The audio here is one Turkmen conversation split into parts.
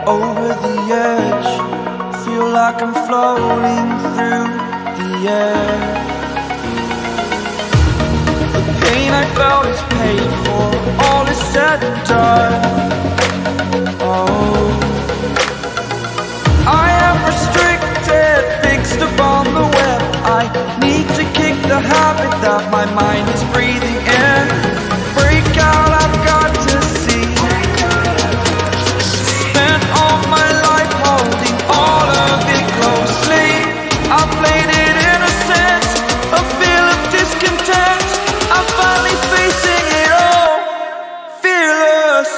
Over the edge, feel like I'm floating through the air. The pain I felt is paid for, all is said and done. Oh, I am restricted, fixed upon the web. I need to kick the habit that my mind is breathing in. Break out, I've got to see. Spent all my life holding all of it closely. I played it innocent, a feel of discontent. I'm finally facing it all, fearless.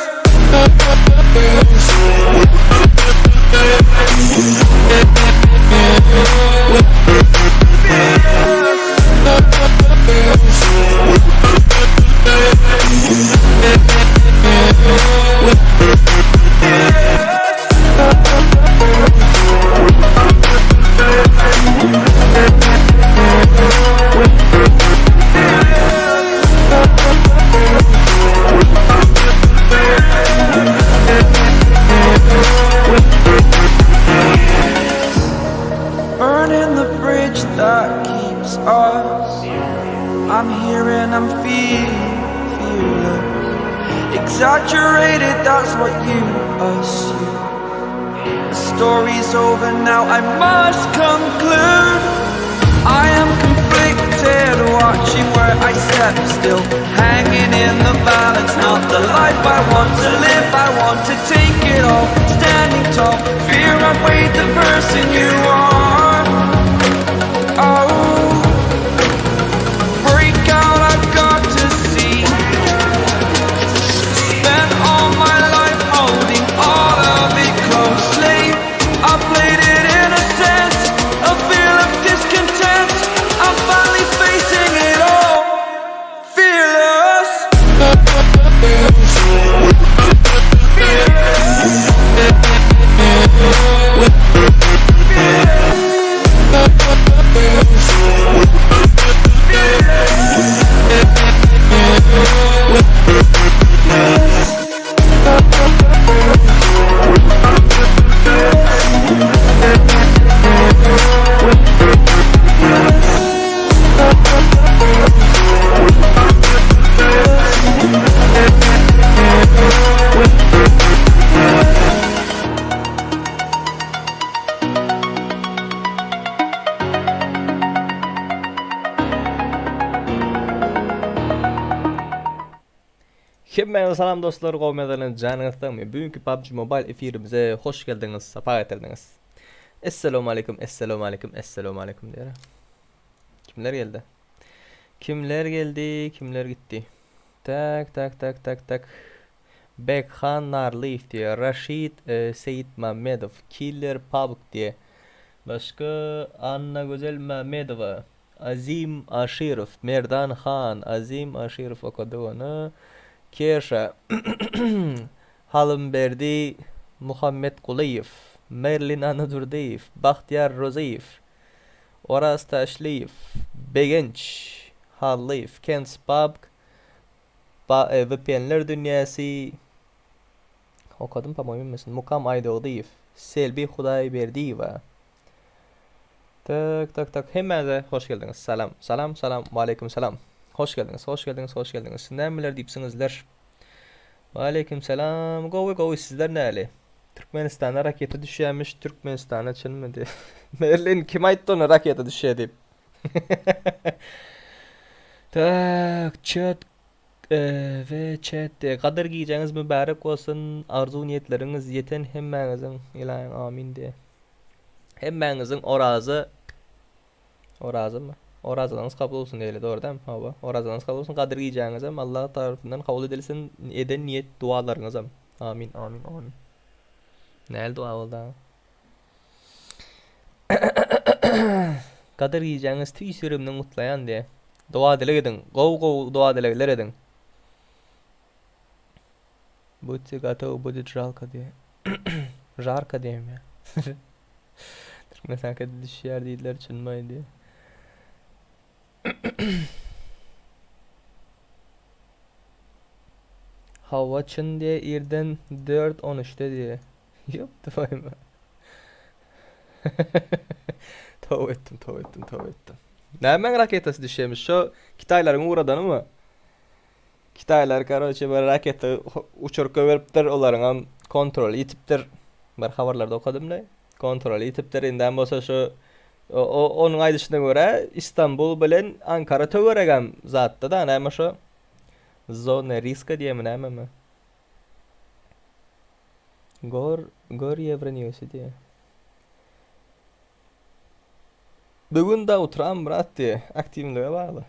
Burning the bridge that keeps us. I'm here and I'm feeling fearless. Exaggerated, that's what you assume. The story's over now, I must conclude. I am conflicted, watching where I step still, hanging in the balance. Not the life I want to live, I want to take it all. Standing tall, fear outweighed the person you are. Oh, break out, I've got to see. Spent all my life holding all of it closely. I played it innocent, a feel of discontent. I'm finally facing it all, fearless. Hemmäňize salam dostlar, gowy mezalyňyz, janyňyz sagmy? Bu günki PUBG Mobile efirimize hoş geldiňiz, sapa getirdiňiz. Esselamu aleýkum, esselamu aleýkum, esselamu aleýkum diýär. Kimler geldi? Kimler geldi, kimler gitdi? Tak, tak, tak, tak, tak. Bekhan Narlyýew diýär, Raşid e, Seýitmamedow, Killer PUBG diýär. Başga Annagözel Mämmedowa, Azim Aşyrow, Merdan Han, Azim Aşyrow okady ony. Keşa, Halymberdi Muhammetgulyýew, Merlin Annadurdyýew, Bagtyýar Rozyýew, Oraz Täşliýew, Begenç Hallyýew, Kens PUBG, VPN-ler dünýäsi, okadym po-moýmu hemmesini, Mukam Aýdogdyýew, Selbi Hudaýberdiýewa. Tak tak tak hemmäňize hoş geldiňiz. Salam salam salam waleýkim salam. Hoş geldiňiz hoş geldiňiz hoş geldiňiz. Nämeler diýipsiňizler? Waleýkim salam. Gowy gowy sizler näli? Türkmenistana raketa düşýämiş Türkmenistana çynmy diýip. Merlin kim aýtdy ony raketa düşýä diýip. Tak chat we chat Gadyr gijäňiz mübärek bolsun. Arzuw niýetleriňiz ýeten hemmäňiziň ilaýyň amin diýe. Hemmäňiziň oraza Orazamy? Orazaňyz kabul bolsun diýeli, dogry dämi? Hawa, orazaňyz kabul bolsun, Gadyr gijäňizem Allah tarapyndan kabul edilsin, eden niýet dualaryňyzam. Amin, amin, amin. Näl dua boldy aga? Gadyr gijäňiz tüýs ýüregimden gutlaýan diýe. Doga dileg ediň. Gowy gowy doga dilegler ediň. Budte gotowy budet žalko diýe. Žarko diýem ýa. Türkmen sakada düşýär diýdiler çynmaý diýe. Hawa çyn diýe irden 4.13-de diýe. Ýok twaýma. Toba etdim, toba etdim, toba etdim. Nämäň raketasy düşýämiş? Şo Kitaýlaryň ugradanymy? Kitaýlar karoçe bir raketa uçuryp goýberipdir, olaryňam kontroly ýitipdir. Bir habarlarda okadym-da. Kontroly ýitipdir. Indem bolsa şu onuň aýdyşyna görä Istanbul bilen Ankara töweregem zatda-da, näme şo zona riska diýemi nämemi? Gor, gör Ýewronewsy diýýär. Bugün da oturan brat diýýär. Aktiwnilige bagly.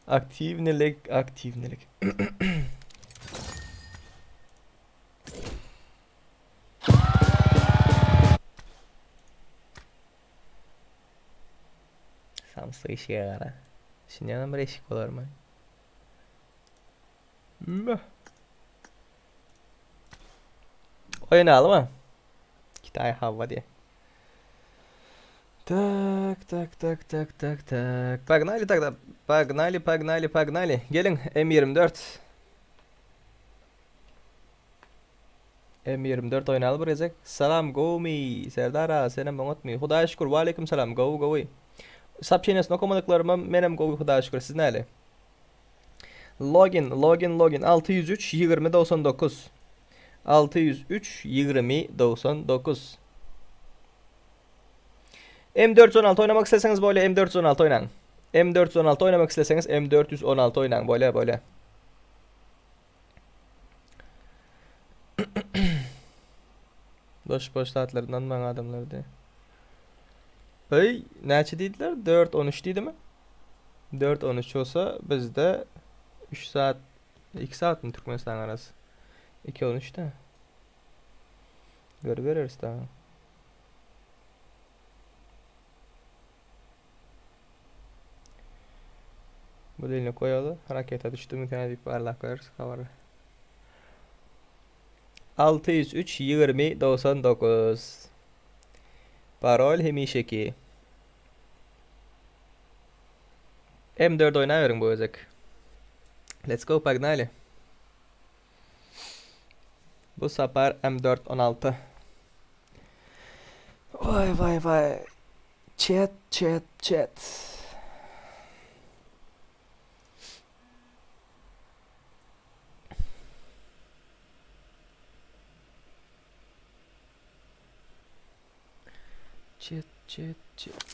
Aktiwnilik, aktiwnilik. Samsyk işige gara. Şinýaňam bir eşik bolarmy? Meh. Oýnalymy? Kitaý hawa diýe. Tak, tak, tak, tak, tak, tak. Погнали тогда. Погнали, погнали, погнали. Geliň M24. M24 oýnaly bir gezek. Salam gowmy? Serdar aga senem oňatmy? Hudaýa şükür. Waleýkim salam. Gowy gowy. Soobşeniýasyny okamadyklarymam menem gowy Hudaýa şükür. Siz näle? Login, login, login. 603 20 99. 603 20 99. M416 oynamak isteseňiz bolýa M416 oynaň. M416 oynamak isteseňiz M416 oynaň bolýa bolýa. Boş boş zatlar ynanmaň adamlar diýe. Öý, näçe diýdiler? 4.13 diýdimi? 4.13 bolsa bizde 3 saat 2 saatmy Türkmenistan arasy? 2.13 de. Görübereris daha. Bu dilini koýaly. Raketa düşdümikä diýip barlap görüris habary. 603 20 99 Parol hemişeki. M4 oýnaberiň bu gezek. Let's go, pognaly. Bu sapar M4 16. Vay vay vay. Chat chat chat. Chat chat chat.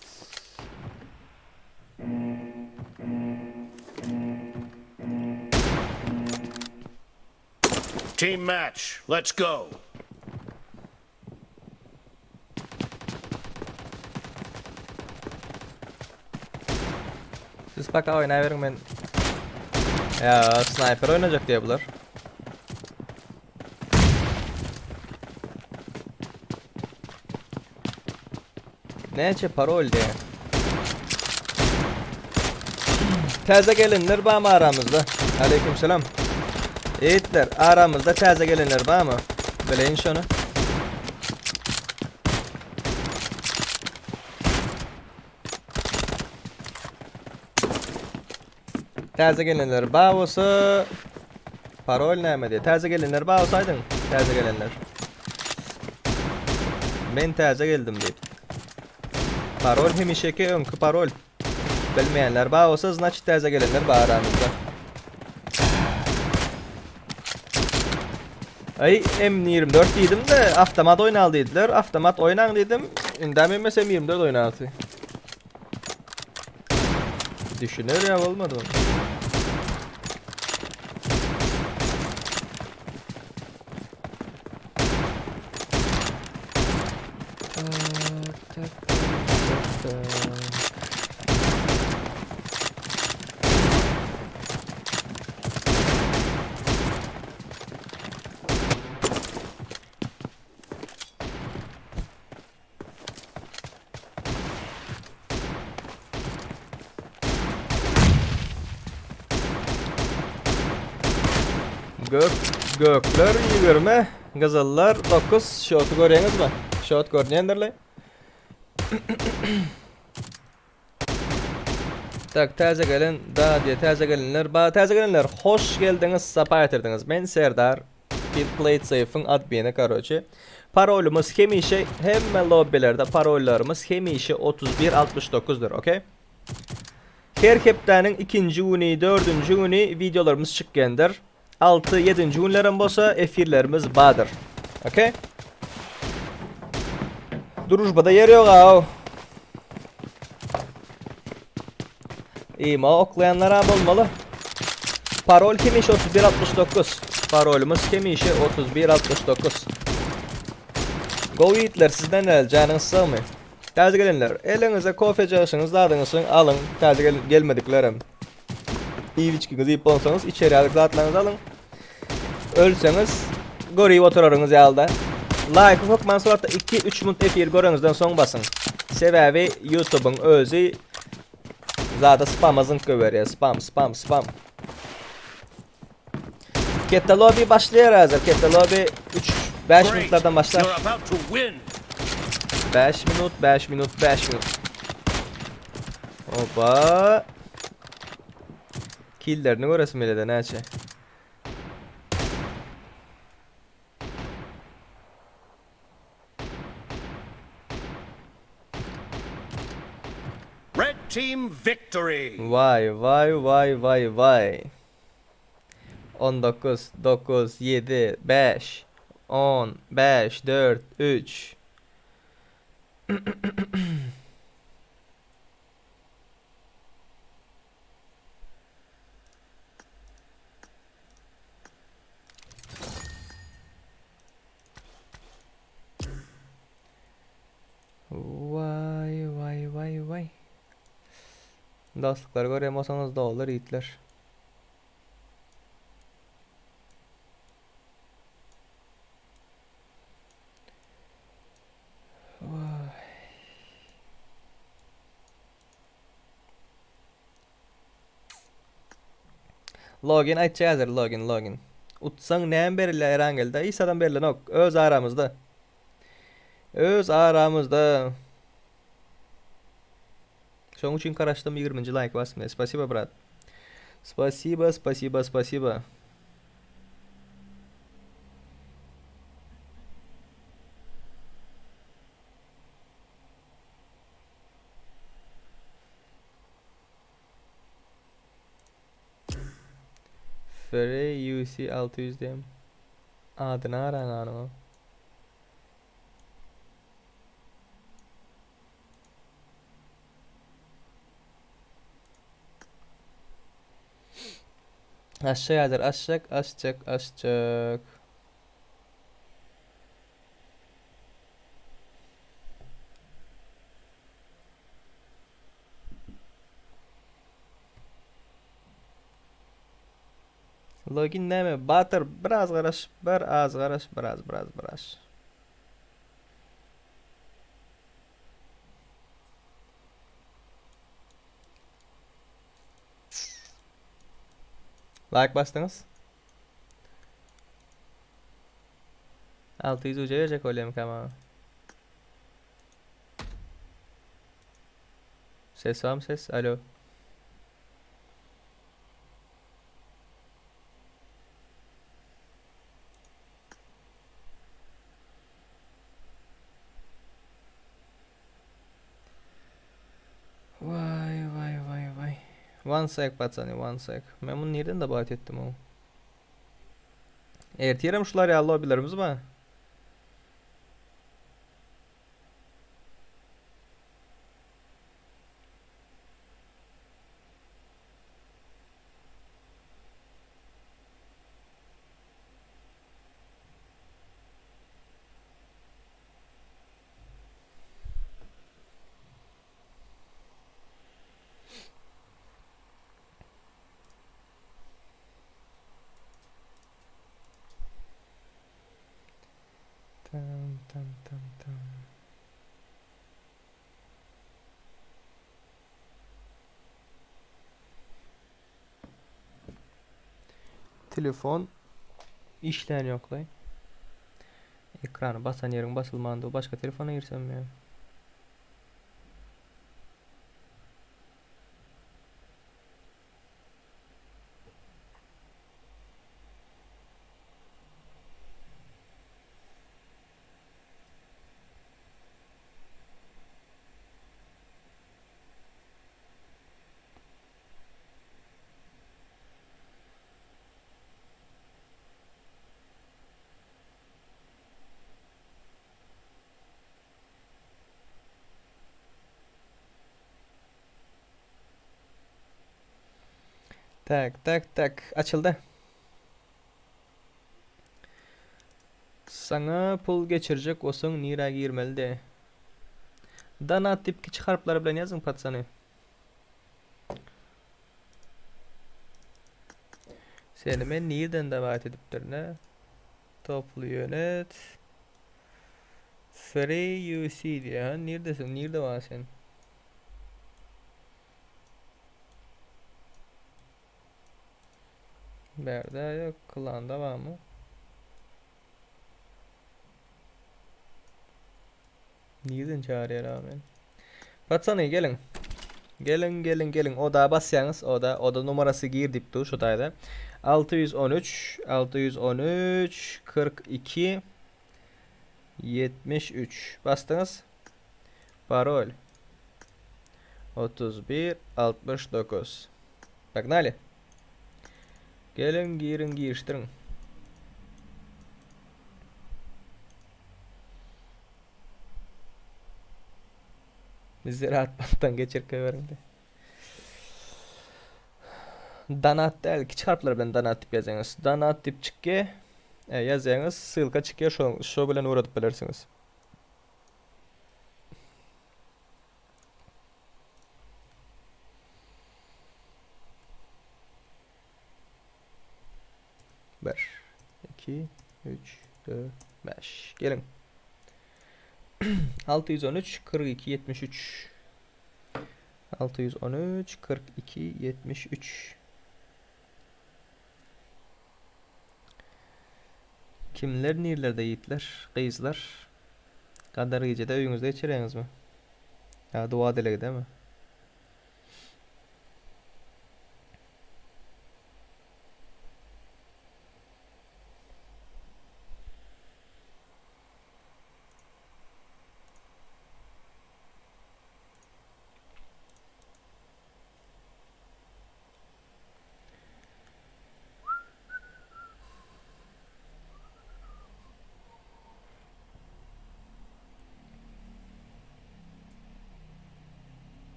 Team match. Let's go. Siz paka oýnaberiň men. Ya sniper oýnajak diýe bular. Näçe parol diýe. Täze gelenler barmy aramyzda? Aleyküm selam. Eýitler, aramyzda täze gelenler barmy? Bileýin şony. Täze gelenler bar bolsa parol näme diýe. Täze gelenler bar bolsa aýdyň. Täze gelenler. Men täze geldim diýip. Parol hemişeki öňki parol. Bilmeýänler bar bolsa, значит täze gelenler bar aramyzda. Ay M24 diýdim de avtomat oýnal diýdiler. Avtomat oýnaň diýdim. Indem emmes M24 oýnaldy. Düşüner ya olmadı mı? Tak, tak, tak, tak. Gök, gökler 20, gyzyllar 9. Şoty görýäňizmi? Şot görünýändirle. Tak, täze gelen, da diýe täze gelenler, ba täze gelenler, hoş geldiňiz, sapa getirdiňiz. Men Serdar. Bir Play Safe-iň admini, karoçe. Parolymyz hemişe hemme lobbilerde parollarymyz hemişe 31 69 dyr, okey? Her hepdäniň ikinji güni, dördünji güni wideolarymyz çykýandyr. 6, 7-nji günlerem bolsa efirlerimiz bardyr. Okey? Družbada ýer ýok aw. Ima oklaýanlar bolmaly. Parol hemişe 3169. Parolymyz hemişe 3169. Gowy ýigitler sizden näl janyňyz sagmy? Täze gelenler eliňize kofe jagşyňyz zadyňyzy alyň täze gel gelmediklerem. Iýip içgiňizi iýip bolsaňyz içer ýaly zatlaryňyzy alyň. Ölseňiz görüp oturaryňyz ýalyda. Like hökman suratda 2-3 minut efir göreňizden soň basyň. Sebäbi YouTube'yň özi zada spama zyňk goýberýär. Spam, spam, spam. Ketta lobby başlaýar häzir. Ketta lobby 3 5 minutlardan başlar. 5 minut, 5 minut, 5 minut. Oba. Killerini göresim gelýär näçe. Red team victory. Vay vay vay vay vay. 19 9 7 5 10 5 4 3 Vay vay vay vay. Dostluklar görýän bolsaňyz dolar ýigitler. Vay. Login aýtjak häzir login login. Utsaň näme berilýär Erangelde? Hiç zadam berilenok. Öz aramyzda. Öz aramyzda. Şoň üçin garaşdym 20-nji like basmaya. Spasibo brat. Spasibo, spasibo, spasibo. Free UC 600 diýem. Adyny araň anyň. Aşak ýazyr, aşak, aşak, aşak. Login näme? Batyr, biraz garaş, bir az garaş, biraz, biraz, biraz. Like basdyňyz? 600 uca berjek bolýarmyka maňa? Ses barmy ses? Alo. Vay vay vay vay. One sec patsany, one sec. Men bunu nirden de bat etdim o? Ertirem şular ýaly lobbylarymyz bar. Tam tam tam tam. Telefon işlän ýoklaý. Ekrany basan ýeriň basylmandy. Başga telefona girsem ýa. Tak, tak, tak. Açyldy. Saňa pul geçirjek bolsaň nirä girmelidi? Donat diýip kiçi harplar bilen ýazyň patsany. Seni men nirden dabat edipdirin a? Toply ýönet. Free UC diýýär. Ha, nirdesin? Nirde bar sen? Bärde ýok, klanda barmy? Nirden çağırýar abi men? Patsany geliň. Geliň, geliň, geliň. Oda basýaňyz, oda, oda numarasy gir diýip dur şu taýda. 613 613 42 73 basdyňyz. Parol 31 69. Погнали. Geliň, giriň, girişdiriň. Bizi rahat bankdan geçirip goýberiň de. Donat däl, kiçi harplar bilen donat diýip ýazýaňyz. Donat diýip çykýa. E, ýazýaňyz, ssylka çykýa, şo şo bilen ugradyp bilersiňiz. Bir, iki, üç, dört, beş. Geliň. 613 42 73 613 42 73 Kimler nirlerde ýigitler, gyzlar? Gadar gijede öýüňizde geçirýäňizmi? Ýa duwa dilegdemi?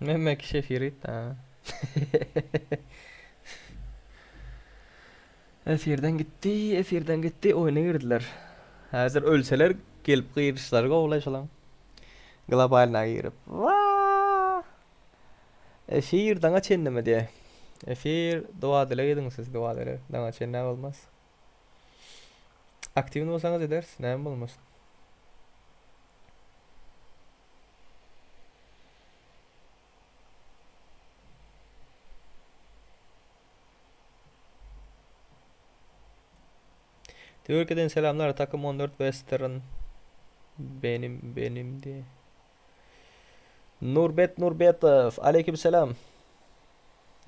Mehmet Şefirit ha. Efirden gitdi, efirden gitdi, oýuna girdiler. Häzir ölseler gelip gyryşlary gowulaý şolaň. Globalna girip. Waa! Efir daňa çenlimi diýe. Efir doga dileg ediň siz doga dileg. Daňa çenlä bolmaz. Aktiwny bolsaňyz ederis, näme bolmasyn. Türkiye'den selamlar takım 14 Western benim benim diye. Nurbet Nurbetov aleyküm selam.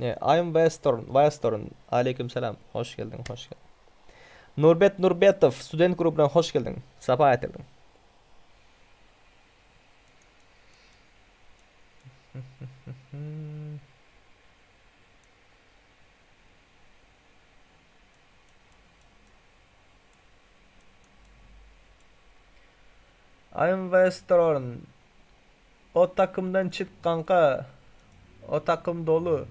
I'm Western Western aleyküm selam. Hoş geldin hoş geldin. Nurbet Nurbetov student grubuna hoş geldin. Sapa getirdin. I'm Western. O takımdan çık kanka. O takım dolu.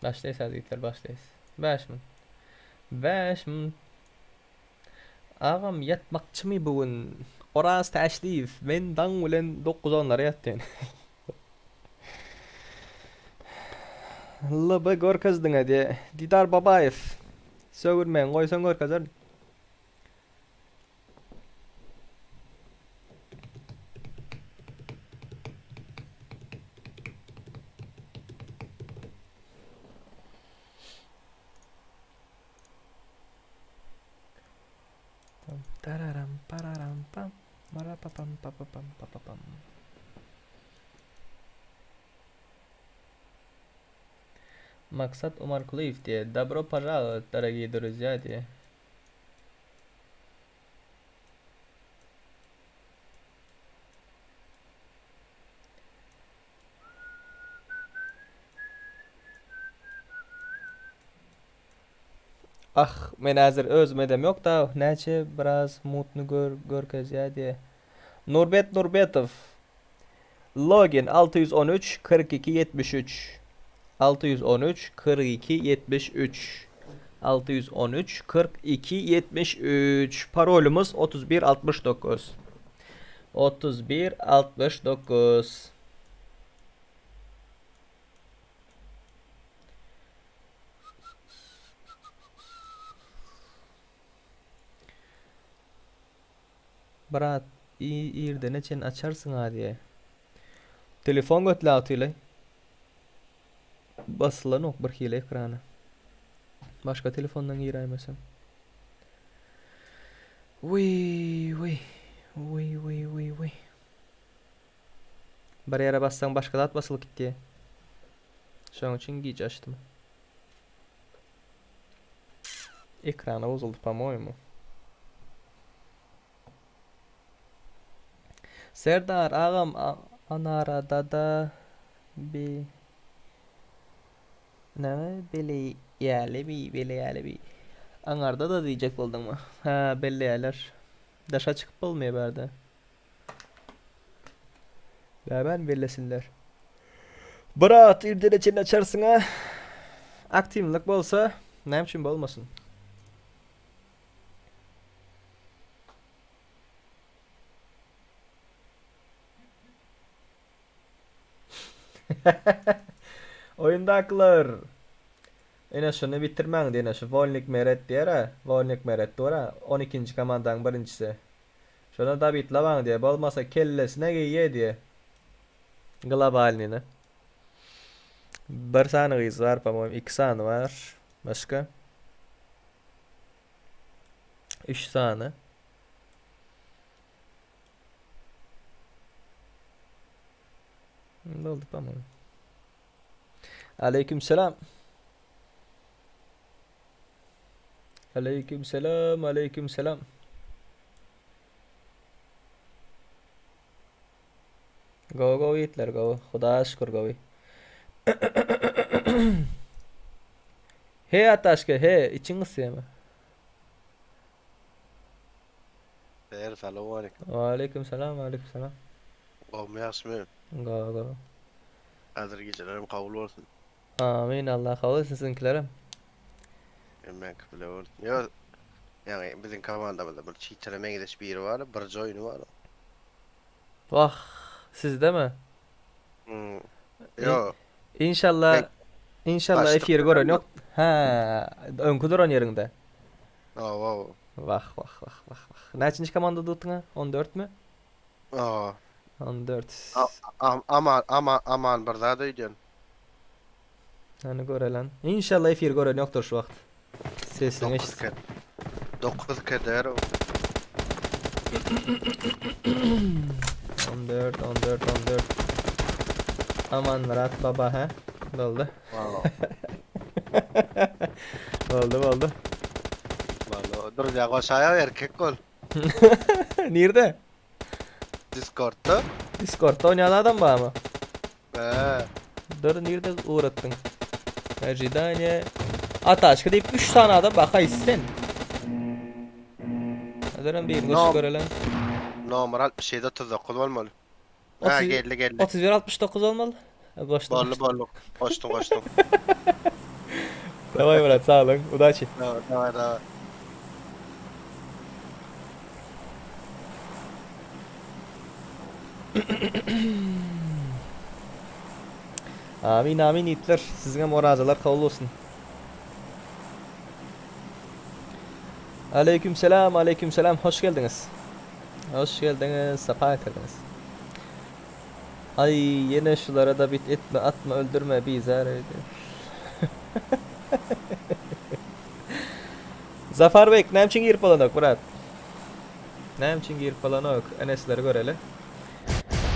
Başlaýas azizler başlaýas. 5 minut. 5 minut. Agam ýatmakçymy bu gün? Oraz Täşliýew, men daň bilen dokuz onlara ýatýan. LB görkezdiňä diýe. Didar Babaýew, sögünmegiňi goýsaň görkezerin. Tararam pararam pam marapapam papapam papapam. Maksat Umarkulyýew diýýär. Dobro požalowat, dorogiý druzýa diýýär. Ah, men häzir özüm edem ýok-da, näçe biraz mutny gör görkezýä diýe. Nurbet Nurbetow. Login 613 42 73. 613 42 73. 613 42 73. Parolymyz 31 69. 31 69. Brat irdene çen açarsyň a diýe. Telefon götle atyly. Basylanok bir hili ekrana. Başga telefondan giräýmesem. Wiý wiý. Wiý wiý wiý wiý. Bir ýere bassaň başga zat basylyp gitýär. Şonuň üçin giç açdym. Ekrana bozuldy po-moýemu. Serdar agam anaradada bi näme beleýäli bi beleýäli bi aňarda-da diýjek bolduňmy? Hä belleýäler. Daşa çykyp bolmaýar bärde. Nämäni bellesinler. Brat irdene çenli açarsyň a. Aktiwlilik bolsa näme üçin bolmasyn. Oýundakylar. Ene şuny bitirmäň diýene şu Wolnik Meret diýer-ä. Wolnik Meret dur-a. 12-nji komandaň birinjisi. Şona dabitlabaň diýe, bolmasa kellesine geýýä diýe. Globalnyny. Bir sany gyz bar, po-moýem, iki sany bar. Başga? Üç sany. Boldy, po-moýem. Aleyküm selam. Aleyküm selam, aleyküm selam. Gowy gowy ýigitler gowy. Hudaýa şükür gowy. He Ataşka he içiň gysýamy? Xeýr, salowmaleýkim. Waleýkim salam, waleýkim salam. Gowmy, ýagşymy? Gowy gowy. Gadyr gijelerim kabul bolsun. Amin Allah kabul etsin siziňkilerem. Hemmäňki bile bolsun. Ýo, ýaňy biziň komandamyzda bir çitere meňzeş biri bar, birje oýny bar. Wah, sizdemi? Hmm. Ýo. Inşallah inşallah efiri gören ýok. Hä, öňki duran ýeriňde. Hawa. Wah, wah, wah, wah, wah. Näçinji komanda tutduň? 14 mi? Hawa. 14. Aman, aman, aman bir zat öýdýän. Hany görelen. Inşallah efir gören ýokdur şu wagt. Sesini eşitsin. 9 keder. 14, 14, 14. Aman Murat baba ha. Boldy. Boldy, boldy. Vallahi dur ya goşaýa erkek bol. Nirde? Discordda. Discordda oýnaýan adam barmy? He. Dur nirde ugratdyň? Ожидание. Ataşka diýip 3 sany adam bar. Haýsy sen? Hazırım birini goşup görelim. Nomer 67 39 bolmaly. Ha geldi geldi. 31 69 olmaly. Goşdum. Boldy boldy. Goşdum goşdum. Daway brat sag boluň. Udaçi. Daway daway daway. Amin amin ýigitler. Siziňem orazalar kabul bolsun. Aleyküm selam, aleyküm selam. Hoş geldiňiz. Hoş geldiňiz, sapa getirdiňiz. Aý, ýene şulara da bit etme, atma, öldürme, bizar öýdýär. Zafar bek, näme üçin girip bolanok, brat? Näme üçin girip bolanok? NS-leri göreli.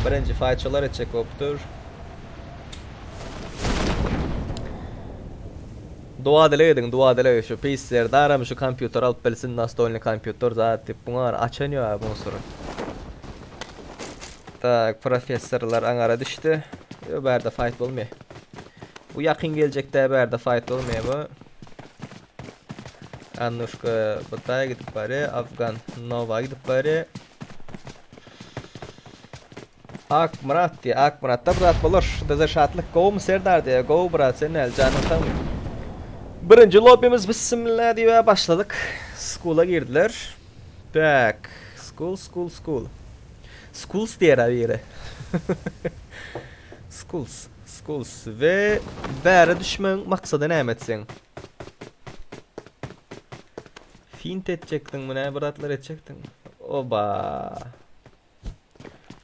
Birinji fight şolar etjek bolupdyr. Dua dileg ediň, dua dileg şu pis Serdaram şu kompýuter alyp bilsin, nastolny kompýuter zat diýip buňa açan ýok bu sury. Tak, professorlar aňara düşdi. Ýok, bärde fight bolmaýar. Bu ýakyn geljekde bärde fight bolmaýar bu. Annuşka Bataýa gidip barýar, Afgan Nowa gidip barýar. Akmyrat diýýär. Akmyratda bir zat bolar. Bize şatlyk gowumy Serdar diýýär. Gowy brat sen näl janyň sagmy? Birinji lobbymiz bismillah diýip başladyk. School'a girdiler. Tak. School school school. Schools diýer ha biri. Schools. Schools we bäre düşmegiň maksady näme etseň? Fint etjekdiňmi näme bir zatlar etjekdiň. Oba.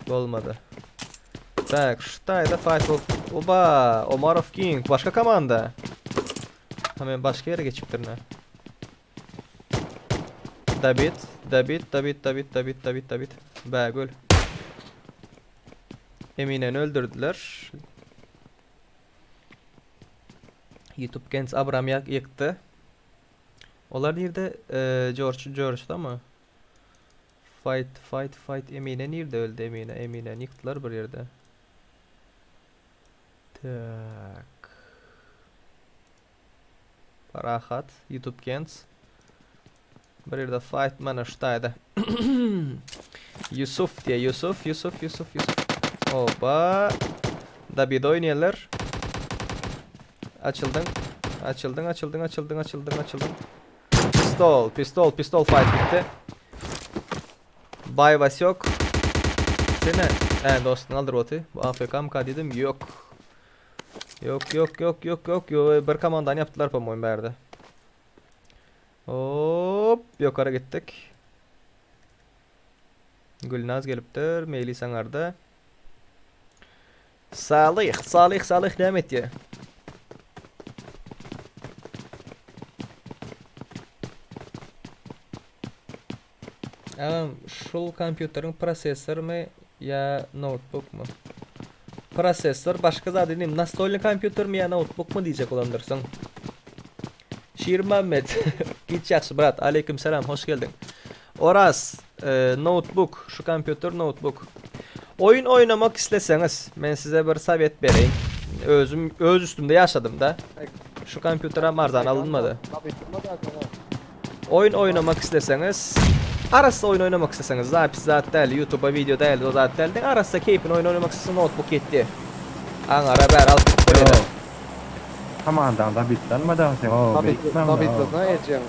Bolmady. Tak, şu taýda fight bolup. Oba, Omarov King başga komanda. Ha men başga ýere geçipdirin ha. David, David, David, David, David, David, David. Bägül. Emineni öldürdüler. YouTube Gens Abram ýykdy. Olar nirde? George, George'da mı? Fight, fight, fight. Emine nirde öldü Emine? Emine ýykdylar bir ýerde. Tak. Parahat, YouTube Gens. Bir ýerde fight mana şu taýda. Yusuf diýe Yusuf, Yusuf, Yusuf, Yusuf. Oba. David oýnaýarlar. Açyldyň. Açyldyň, açyldyň, açyldyň, açyldyň, açyldyň. Pistol, pistol, pistol fight bitdi. Bay Vasök. Seni, he dostun aldyr boty. Bu AFK mı dedim? Yok. Yok yok yok yok yok. Yok bir komandan yaptılar po-moýum bärde. Hop, ýokary gitdik. Gülnaz gelipdir, Meýlis aňarda. Salyh, Salyh, Salyh näme etýär? Agam, şul kompýuteriň prosessormy ýa noutbukmy? Prosessor başga zat inim, nastolny kompýutermi ýa noutbukmy diýjek bolandyrsyň. Şirmämmet, giç ýagşy brat, aleýkum salam, hoş geldiň. Oraz, e, noutbuk, şu kompýuter noutbuk. Oýun oýnamak isleseňiz, men size bir sowet bereýin. Özüm öz üstümde ýaşadym da. Şu kompýuter hem arzan alynmady. Oýun oýnamak isleseňiz, arassa oýun oýnamak isleseňiz, zapis zat däl, YouTube'a video däl, o zat däl, diňe arassa keýpine oýun oýnamak isleseň notebook ýetdi. Aňara bäri alyp gidip bolýar. Ýok. Komandaň zabitlanmady sen o beýtmäň. Zabitlasana ejeň.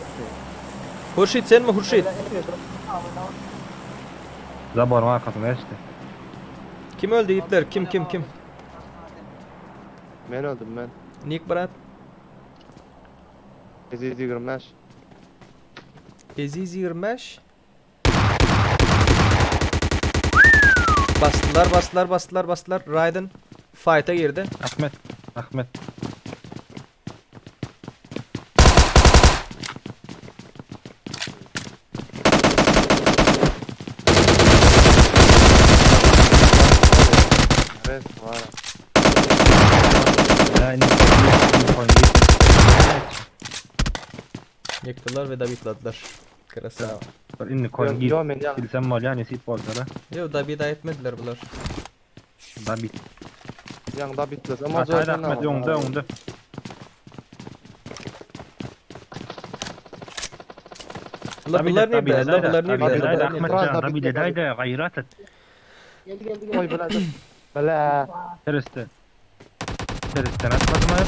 Hurşit senmi Hurşit? Zaboryň arkasyna geçdi. Kim öldi ýigitler? Kim kim kim? Men öldüm men. Nik brat? Eziz 25. Eziz 25. Basdylar, basdylar, basdylar, basdylar. Raiden fight'a girdi. Ahmet. Ahmet. Evet var. Ya indi koyun. Ýykdylar we dabitladylar. Krasava. Indi koyun git. Yo men ýa. Bilsem bolýar nesip bolsa da. Yo dabida etmediler bular. Da bit. Ýaň da bitlesem Hatayda Ahmet öňde öňde. Bular bular nirde? Bular nirde? Ahmet Bular nirde? Ahmet da bile dayda gaýrat et. Oý bile. Bile. Tereste. Tereste atmadım ha.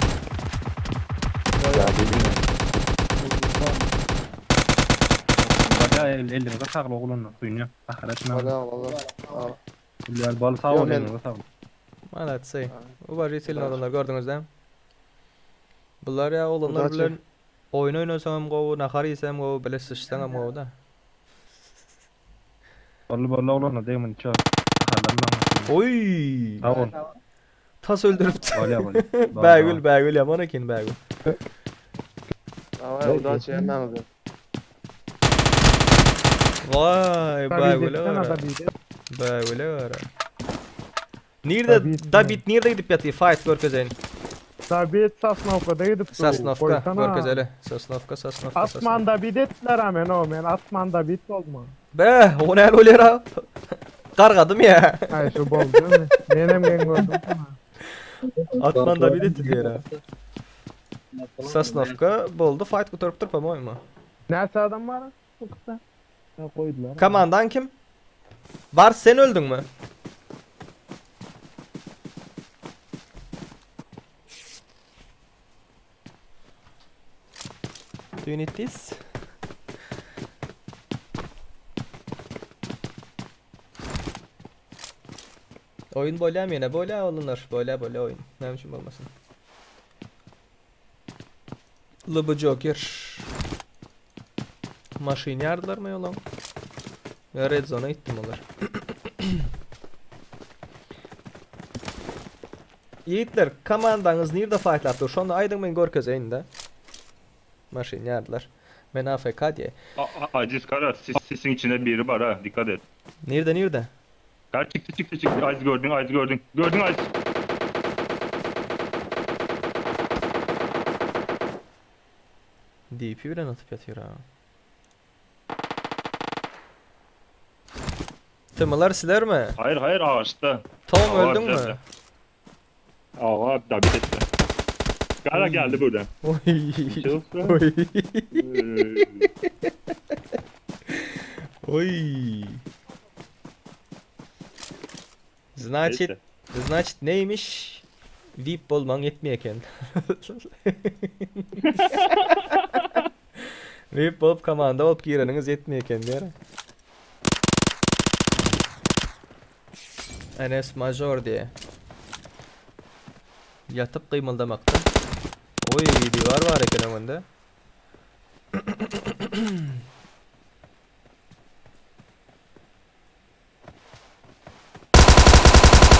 Baya el elinize sağlık oğlum. Suyunu. Ahiret mi? Bile valla. Güzel bal sağ Yo, ol men- elinize sağlık. Malatsy. Uważajcie adamlar gördüňiz dämi? Bular ýa oglanlar Udaçi. bilen oýun oýnasaňam gowy, nahar iýseňem gowy, bile syçsaňam gowy da. Bolly bolly oğlum değmin çok. Ahiret Oý! Sağ ol. Tas öldürüpdi. Bolýa bolýa. Bägül, Bägül ýaman eken Bägül. Davay udaçi hemmäňize. Vay David bägüle etsene gara. David et. Bägüle gara. Nirde David David nirde gidip ýatyr? Fight görkezeýin. David Sosnowkada gidip dur. Sosnowka Goýsana. görkezeli. Sosnowka, Sosnowka, Atman Sosnowka. David etdiler ha men o men Atman David boldum. Be, o näle bolýar ha? Gargadym ýa. Ay şu boldy. Menem geň gördüm. Atman David etdi diýer ha. Sosnowka boldy, fight gutarypdyr, po-moýemu. Näçe adam bar? Bu kısa. Ha, koydular. Komandan kim? Bar sen öldüňmi? Do you need this? Oyun bolýamy ýene? Bolýa oglanlar. Bolýa bolýa oyun. Näme üçin bolmasyn? LB Joker. Maşyn ýardylarmy ýolam? Ýa red zona gitdim olar. Ýigitler, komandaňyz nirde fightlap dur? Şonda aýdyň men görkezeýin-de. Maşyn ýardylar. Men AFK diýe. Aziz Kara sis, sisin içinde biri var ha dikkat et. Nirde nirde? Kara çıktı çıktı çıktı Aziz gördün Aziz gördün. Gördün Aziz. DP bilen atyp ýatyr ha. Tymylar sizlermi? Hayır hayır ağaçta. Tom Ağa öldüňmi? nerede? Ağa David etti. Kara geldi buradan. Oy. Çıktı. Oy. Oy. Значит, Neyse. значит neymiş? VIP bolmaň ýetmeýär eken. VIP bolup komanda bolup gireniňiz ýetmeýär eken diýär. Enes Major diýe. Ýatyp gymyldamakda. Oý, diwar bar eken öňünde.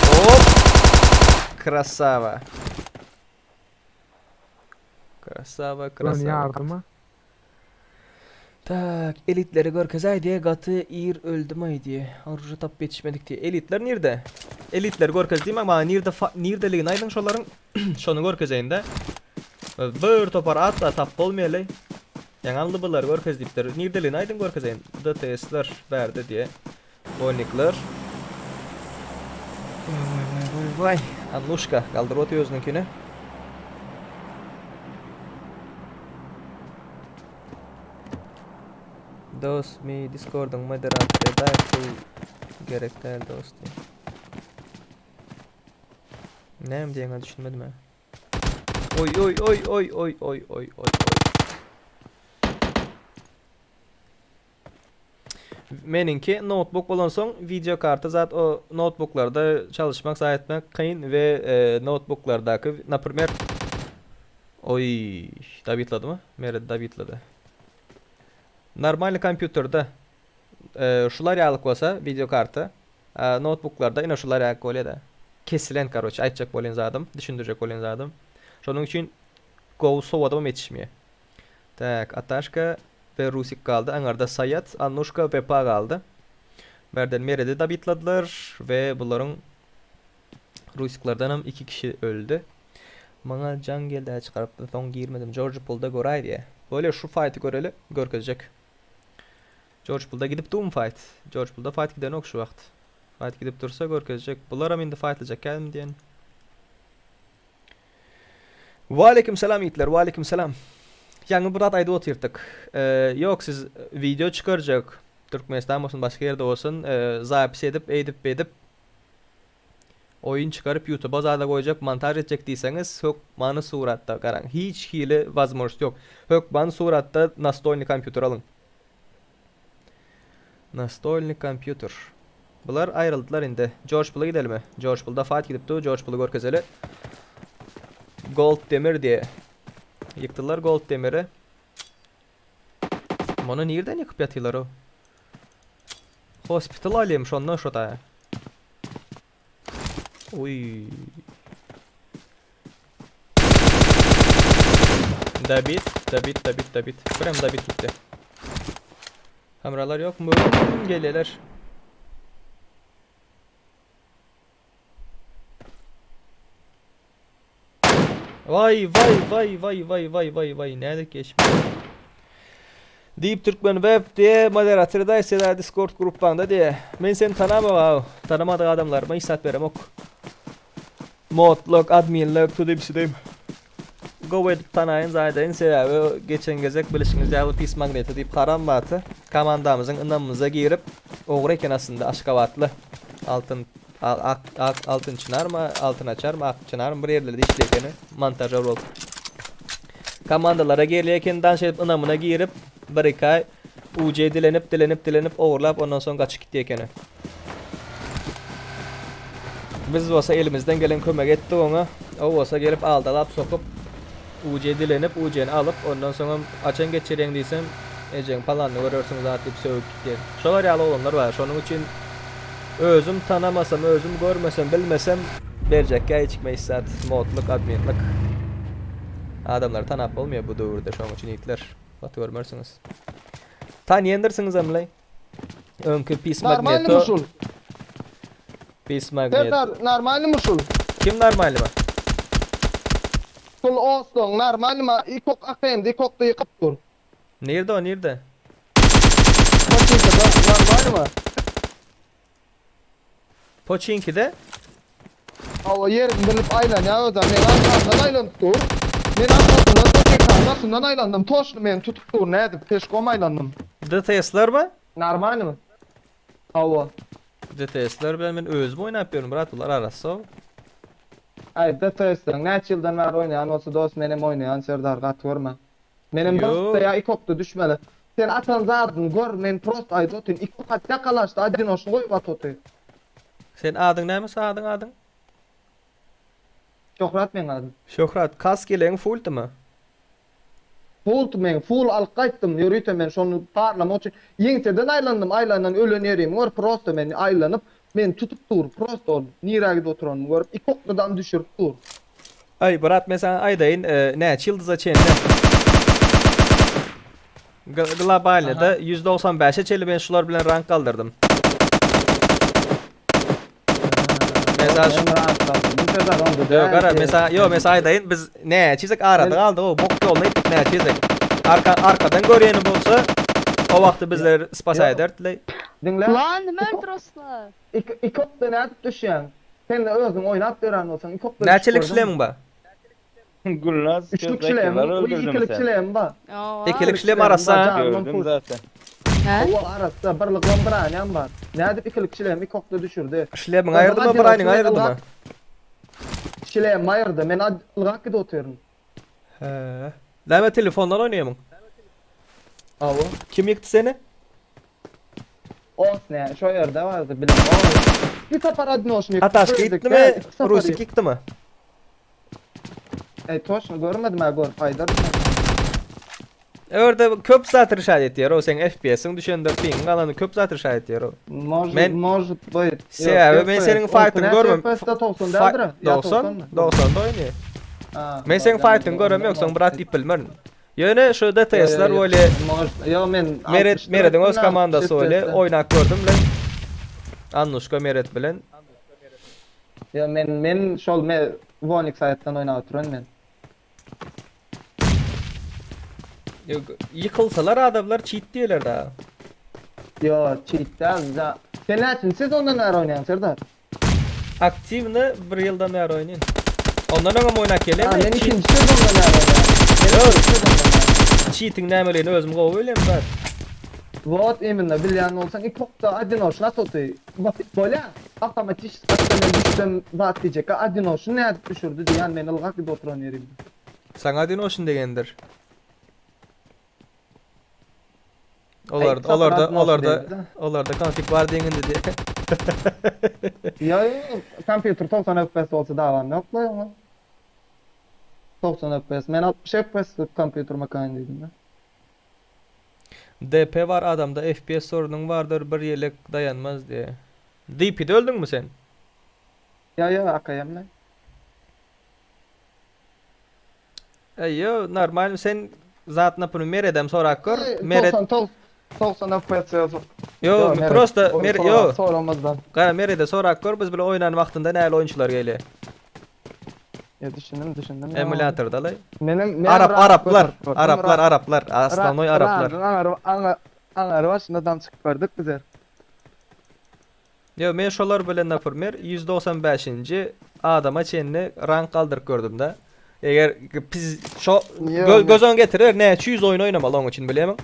Hop! Krasava. Krasava, Lan krasava. yardıma. Tak, elitleri görkezäý diýe gaty ir öldüm aý diýe. Oruža tapyp ýetişmedik diýe. Elitler nirde? Elitleri görkez diýme, maňa nirde nirdeligini aýdyň şolaryň. Şony görkezeýin-de. Bir topar at da tap bolmaýaly. Ýaňy aldybylar görkez diýipdir. Nirdeligini aýdyň görkezeýin. DTS-ler bärde diýe. Bolnikler. Vay vay vay vay vay. Annuşka galdyryp otyr özüniňkini. Dost mi Discordyň moderatory edaý pul gerek däl dost diýip. Näme diýeňe düşünmedim ha. Oý oý oý oý oý oý oý oý oý. Meniňki noutbuk bolansoň wideo karta zat o noutbuklarda çalışmak zat etmek kyn we noutbuklardaky naprimer Oý dabitladymy? Meret dabitlady. Normalny kompýuterde şular ýalyk bolsa wideo karta noutbuklarda ine şular ýalyk bolýada. Kesilen karoçe aýtjak bolýan zadym, düşündirjek bolýan zadym. Şonuň üçin gowy sowadybam ýetişmeýär. Tak, Ataşka we Rusik galdy. Aňarda Saýat, Annuşka, Wepa galdy. Bärden Meredi dabitladylar we bularyň Rusiklerdenem 2 kişi öldi. Maňa jaň geldi çykarypdym soň girmedim. Jorji Pulda göräý diýe. Bolýa şu fighty göreli, görkezjek. Jorji Pulda gidip durmy fight? Jorji Pulda fight gidenok şu wagt. Fight gidip dursa görkezjek. Bularam indi fightlyjak gelmi diýen. Waleýkim salam ýigitler, waleýkim salam. Ýaňy bir zat aýdyp otyrdyk. Ýok siz wideo çykarjak. Türkmenistan bolsun, başga ýerde bolsun, zapis edip, eýdip, beýdip oýun çykaryp ýutuba zada goýjak, montaž etjek diýseňiz, hökmany suratda garaň. Hiç hili wazmožnost ýok. Hökmany suratda nastolnyý kompýuter alyň. Nastolnyý kompýuter. Bular aýryldylar indi. Jorj Pula gidelimi? Jorj Pulda fight gidip dur. Jorj Pula görkezeli. Gold demir diýe. Ýykdylar Gold demiri. Muny nirden ýykyp ýatyrlar o? Hospital alýam şondan şo da. Uy. Dabit, Dabit, Dabit, Dabit. Prem Dabit gitdi. Kameralar ýok mu? Gelýärler. Vay vay vay vay vay vay vay vay nädip geçmedi? Diýip Türkmen Web diýe moderator da seda Discord grupbaňda diýe. Men seni tanamok aw. Tanamadyk adamlaryma hiç zat beremok. Modluk, adminlik, tudym-südüm. Gowy edip tanaýyn zaýdaýyn sebäbi geçen gezek bilişiňiz ýaly pis magneti diýip haram baty komandamyzyň ynamymyza girip ogry eken aslynda aşgabatly altyn ak ak altyn çynarmy altyn açarmy ak çynarmy bir ýerlerde işleýär ekeni montažer bolup komandalara gelýär eken danş edip ynamyna girip bir iki aý UJ dilenip dilenip dilenip ogurlap ondan soň gaçyp gitýär ekeni. Biz bolsa elimizden gelen kömegi etdik oňa. O bolsa gelip aldalap sokup UJ dilenip UJ-ni alyp ondan soňam haçan geçirýäň diýsem ejeň palanyny görersiň zat diýip sögüp gitýär. Şolar ýaly oglanlar bar. Şonuň üçin özüm tanamasam özüm görmesem bilmesem berjekgä hiç kime hiç zat modlyk adminlik. Adamlary tanap bolmaýar bu döwürde şonuň üçin ýigitler gaty görmersiňiz. Tanýandirsiňizemleý. Öňki pis Normalny magneto. muşul. Pis magnet. Serdar normalny muşul. Kim normalny mı? Şul osloň normalny ma ikok akemdi ikokda ýykyp dur. Nirde o nirde? Poçinkada normalny mı? Poçinki'de. Hawa ýerini bilip aýlanýar özem men arkamdan aýlanyp dur. Men arkasyndan poçinkanyň daşyndan aýlandym. Toşny meni tutup dur nädip peşkom aýlandym. DTS'ler mi? Normalny mı? Hawa. DTS'ler bilen men özüm oýnap ýörün brat bular arassa. Aý DTS-leriň näçe ýyldan bäri oýnaýan bolsa dos menem oýnaýan Serdar gaty görme. Menem bir Ýok. okda ýa iki okda düşmeli. Sen atan zadyňy gör men prosto aýdyp otyryn iki ok atýa kalaşda odinoçny goýup at otyr. Sen adyň näme sen adyň adyň? Şöhrat meň adym. Şöhrat kask ýelegiň fulldymy? Full men full alyp gaýtdym ýörite men şony barlamak üçin ýeňseden aýlandym aýlandan ölen ýerimi gör prosto meni aýlanyp meni tutup dur prosto ol nirä gidip oturanymy görüp iki okdadam düşürip dur. Aý brat men saňa aýdaýyn näçe ýyldyza çenli Globalnyda 195-e çenli men şular bilen rank galdyrdım. Mesela Men rank galdyrdım Serdar onda Ýok gara mesela ýok mesela aýdaýyn biz näçe arada galdyk o bok ýoluna gitdik näçe Arka arkadan görýäni bolsa o wagty bizler spasay ederdiler. Diňle. Lan nime öldüroslar? Iki iki okda nädip düşýäň? Sen özüň oýnap beren bolsaň iki okda düşüp Näçelik gördüňmi? şlemiň bar? Gülnaz Üçlük şlem, ikilik şlem bar. Owa. Ikilik şlem arassa. Gördüm zaten. He? Owa arassa birlik on bir anam bar. Nädip ikilik şlem iki okda düşürdi? Şlemiň aýyrdymy, bir aýnyň aýyrdymy? Şlem aýyrdy. Men ylgap gidip otyryn. He. Näme telefondan oýnaýamyň? Hawa. Kim ýykdy seni? Os ne, şo ýerde bardy bilen. Bir sapar adnoşnik. Ataşka ýykdymy? Rusik ýykdymy? Ey toşny görmedim ha gör paýdar. Orada köp zat rişat etýär o seň FPS-iň düşendir, pingiň galany köp zat rişat etýär o. Может, Men- может быть. Sebäbi men seniň fightyňy görmem. FPS 90 däldir. 90, 90-da oýnaýar. Men seň fightyňy görem ýok, soň brat diýip bilmerin. Ýöne şu DTS-ler bolýa Ýo men Meret Merediň öz komandasy bolýa, oýnap gördüm bilen. Annuşka Meret bilen. Ýo men men şol me Vonik saýtdan oýnap oturan men. Ýykylsalar adamlar cheat diýerler da. Ýo cheat däl. Sen näçin sezondan bäri oýnaýaň Serdar? Aktiwny bir ýyldan bäri oýnaýan. Ondan öňem oýnap gelýän. Ha, men ikinji sezondan bäri oýnaýan. Ýok. Cheating nämeligini özüm gowy bilýän brat. Wot imенно bilýän bolsaň iki okda odinoçny at oty. Basyp bolýa. Awtomatiçeski atda men düşsem zat diýjek. Odinoçny nädip düşürdi diýýän men ylgap gidip oturan ýerimde. Saňa odinoçny degendir. Olar olarda olarda olarda konfig bar diýen indi diýe. Ýa kompýuter 90 FPS bolsa dawam ýok la oňa. 90 FPS. Men 60 FPS kompýuter makan diýdim ben. DP bar adamda FPS sorunyň bardyr bir ýelek daýanmaz diýe. DP-de öldüňmi sen? Ýa ýa AKM men. Eý ýo normal sen zat naprimýer edem sorak gör. Meret 99. 90 FPS ýazıp. Yo, prosta mer yo. Soramazdan. Gara merede sorak gör biz bile oynan wagtynda näle oýunçylar gelýär. Ya düşündim düşündim. Emulatorda lay. Menem men Arap rahat Araplar, götürüp gördüm. Araplar, Araplar, aslannoy Araplar. Aňar aňar aňar başynda dam çykyp gördük bizler. Yo, men şolar bilen naprimер 195-nji adama çenli rank galdyryp gördüm da. Eger biz şo gö göz öňüne getirer näçe ýüz oýun oýnamaly oň üçin bilemiň.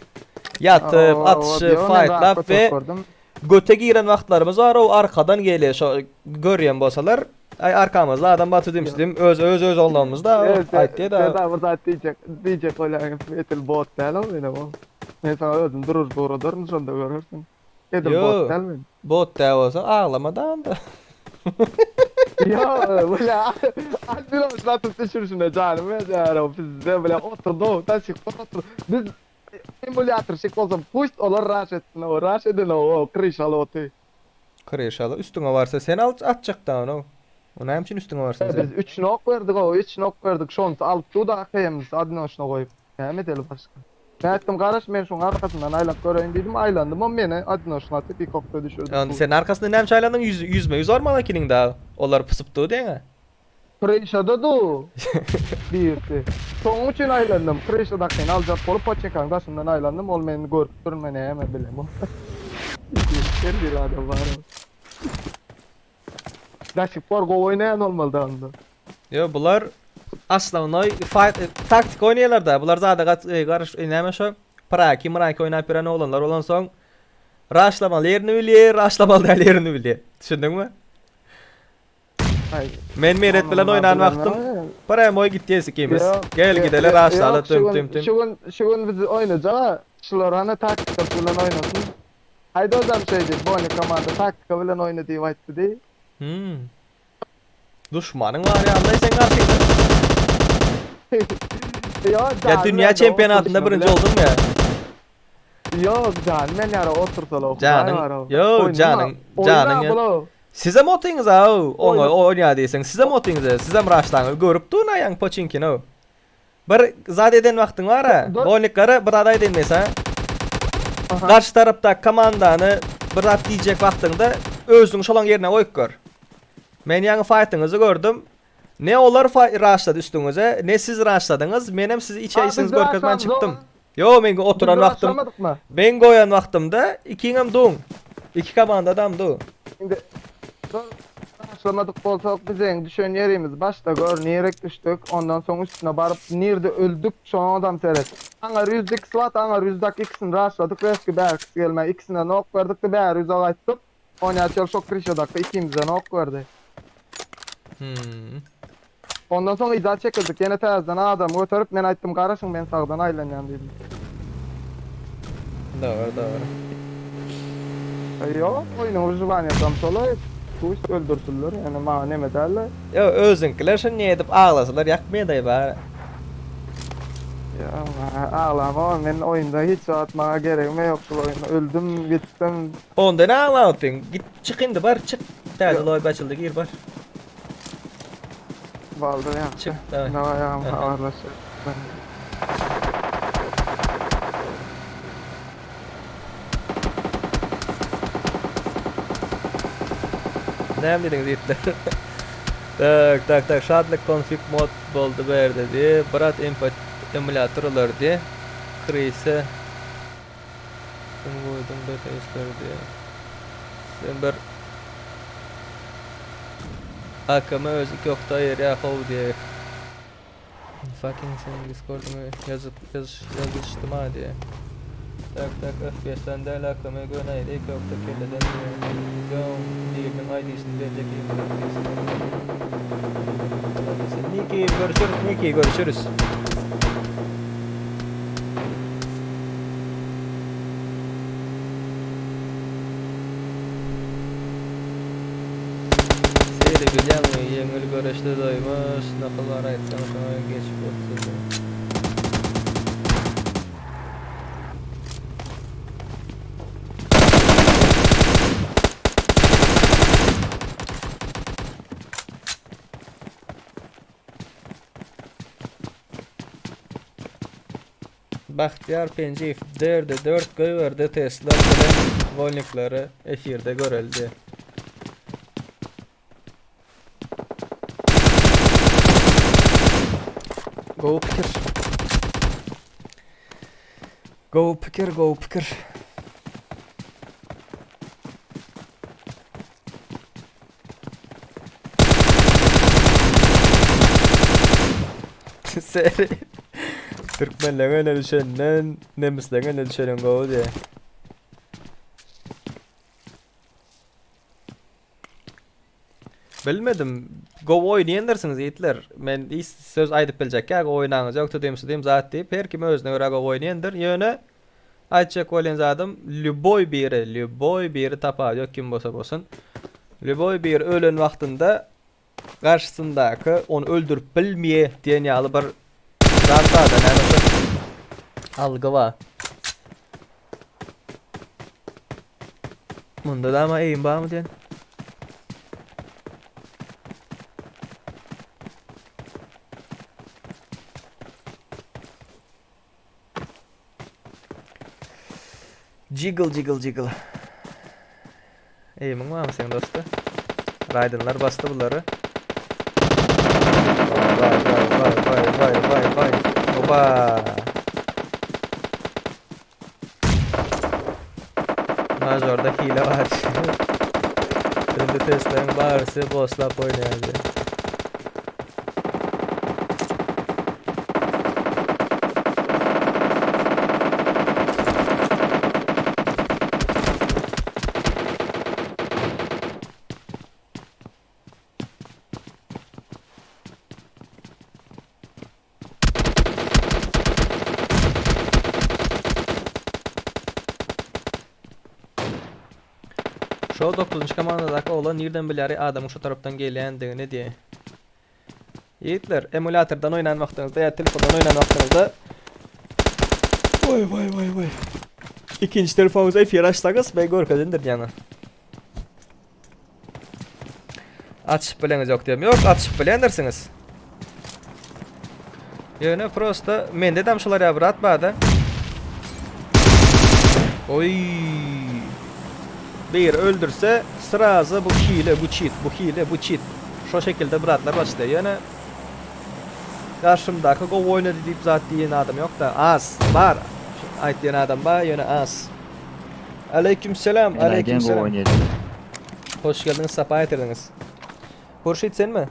Ýatyp, atyşyp, faýtlap we göte giren wagtlarymyz bar, o arkadan gelýär şo görýän bolsalar, aý arkamyzda adam bar tüdüm öz öz öz olanymyzda aýtdy da. Serdar bir zat diýjek, diýjek bolýan edil bot däl ol ýene o. Men saňa özüm durur duradaryn şonda görersiň. Edil bot däl men. Bot däl bolsa aglama da onda. Ýok, bile Alpine şlatyp düşürşüne janym ýa bizde bile oturdy, daşyk otur. Biz emulyatorşik bolsa pust olar raş etsin o, raş eden o, kryşaly oty. Kryşaly üstüňe barsa sen al atjak da onu. O näme üçin üstüňe barsyn sen? Biz 3 nok berdik o, 3 nok berdik. Şonsa alyp du da AKM-si adinoşna goýup. Näme edeli başga? Men aýtdym garaş men şoň arkasyndan aýlanyp göreýin diýdim, aýlandym o meni adinoşna atyp ik okda düşürdi. Onda sen arkasyndan näme üçin aýlandyň? Ýüz ýüzme ýüz barmaly ekeniň da. Olar pysyp dur diýeňä. Kryşada du birisi. Şoň üçin aýlandym. Kryşadakyny aljak bolup poçinkaň daşyndan aýlandym, ol meni görüp dur, men näme bilemok. Her bir adam bar. Daşyk bor gowy oýnaýan bolmaly da onda. Ýo bular aslannoý fight e, taktik oýnaýarlar da. Bular zada gat e, garyş e, näme şo? Praki, mraki oýnap ýören oglanlar bolansoň raşlamaly ýerini bilýär, raşlamaly däl ýerini bilýär. Düşündiňmi? Aý. Men Meret bilen oýnan wagtym prямой gitýäs ikimiz. Gel gideli raşlaly tüm tüm tüm. Şu gün şu gün biz oýnajak. Şular hany taktika bilen oýnasyn. Aýdy ozam şeý diýip, Boni komanda taktika bilen oýna diýip aýtdy diý. Hmm. Duşmanyň bar ýaly sen garşyňda. Ýok, Ya dünýä çempionatynda birinji bolduňmy ýa? Ýok, jan, men ýara otursala Janyň, ýok, janyň, janyň. Sizem otyňyz aw, oňa oýna diýseň, sizem otyňyz, sizem raşlaňyz görüp dur naýaň poçinkini. Bir zat eden wagtyň bar-a. Bolniklara bir zat aýdaýyn men saňa. Garşy tarapdaky komandany bir zat diýjek wagtyňda özüňi şolaň ýerine goýup gör. Men ýaňy faýtyňyzy gördüm. Ne olar raşlady üstüňize, ne siz raşladyňyz. Menem sizi içeýsiňiz görkezmän çykdym. Ýo, men oturan wagtym, men goýan wagtymda ikiňem duň. Iki komandadam du. Indi Başlamadyk bolsak bizeň düşen ýerimiz başda gör nirek düşdük ondan soň üstüne baryp nirde öldük şoňadam seret. Aňar ýüzde ikisi bat aňar ýüzdaki ikisini raşladyk reski bärkisi gelmä ikisine nok berdikde bäri ýüze gaýtdyk onýaçal şo krişadakda ikimize nok berdi. Hmm. Ondan soň yza çekildik ýene täzeden adam göterip men aýtdym garaşyň men sagdan aýlanýan diýdim. Dogry dogry. Ýok oýnuň wyžywaniýasam şolaý pust öldürsinler ýöne maňa neme dälde. Ýok özüňkiler şuny edip aglasalar ýakmaýadaý bari. Ýok aglama men oýunda hiç wagt maňa geregime ýok şul oýunda öldüm gitdim. Onda ne aglap otyrň git çyk indi bar çyk täze loýba açyldy gir bar. Baldyr ýa. Çyk daway. Daway agam habarlaşyp. Näme diýdiňiz ýigitler? Tak tak tak Şatlyk konfig mod boldy bu ýerde diýe. Brat emulýator olar diýe. Krise Kim goýduň BTS-leri diýe. Sen bir AKM özi iki okda aýyrýar how diýe. Fucking seniň discordyňy ýazyp ýazyş ýazyşdyma diýe. Tak tak FPS-den däl AKM göni aýyr iki okda kelleden diýe. Go biriniň ID-sini berjek Niki görüşürüz Niki görüşürüz. Seýle bilýäňmi, ýeňil göreşde doýmaz, Nakyl bar aýtsaň şoňa geçip oturdy. Bagtyýar Penjiýew dörde dört goýberdi Tesla bilen wolniklary efirde göreldi. Gowy pikir. Gowy pikir, gowy pikir. Seri. Türkmenleň öne düşenden nemisleň öne düşenen gowy diýe. Bilmedim. Gowy oýnaýandyrsyňyz ýigitler. Men hiç söz aýdyp biljek ýa gowy oýnaňyz ýok tüdüm südüm zat diýip her kim özüne görä gowy oýnaýandyr. Ýöne aýtjak bolýan zadym lýuboý biri, lýuboý biri tapawudy ýok kim bolsa bolsun. Lýuboý biri ölen wagtynda garşysyndaky ony öldürip bilmeýär diýen ýaly bir zat barda näme şo algy bar. Munda da ama eýim barmy diýen. Jiggle jiggle jiggle. Eýimiň barmy seň dosta? Raýdynlar basdy bulary. Vay vay vay vay vay vay vay. Oba. Majorda hile bar. Şimdi testlerin barysy boslap oýnaýardy. Şo dokuzynjy komandadaky oglan nirden bilýär adamyň şo tarapdan gelýändigini diýe. Ýigitler, emulyatordan oýnan wagtyňyzda ýa telefondan oýnan wagtyňyzda Waý waý waý waý. Ikinji telefonyňyza efir açsaňyz men görkezindir ýaňy. Açyp bileňiz ýok diýem. Ýok, açyp bilendirsiňiz. Ýöne prosta mende dem şular ýa brat barda. Oý. Bir öldürse srazy bu hile, bu cheat, bu hile, bu cheat. Şo şekilde bratlar başlaýar. Ýöne garşymdaky gowy oýnady diýip zat diýen adam ýok-da. Az bar. Aýtýan adam bar, ýöne az. Aleyküm selam, aleyküm selam. Hoş geldiňiz, sapa getirdiňiz. Hurşit senmi?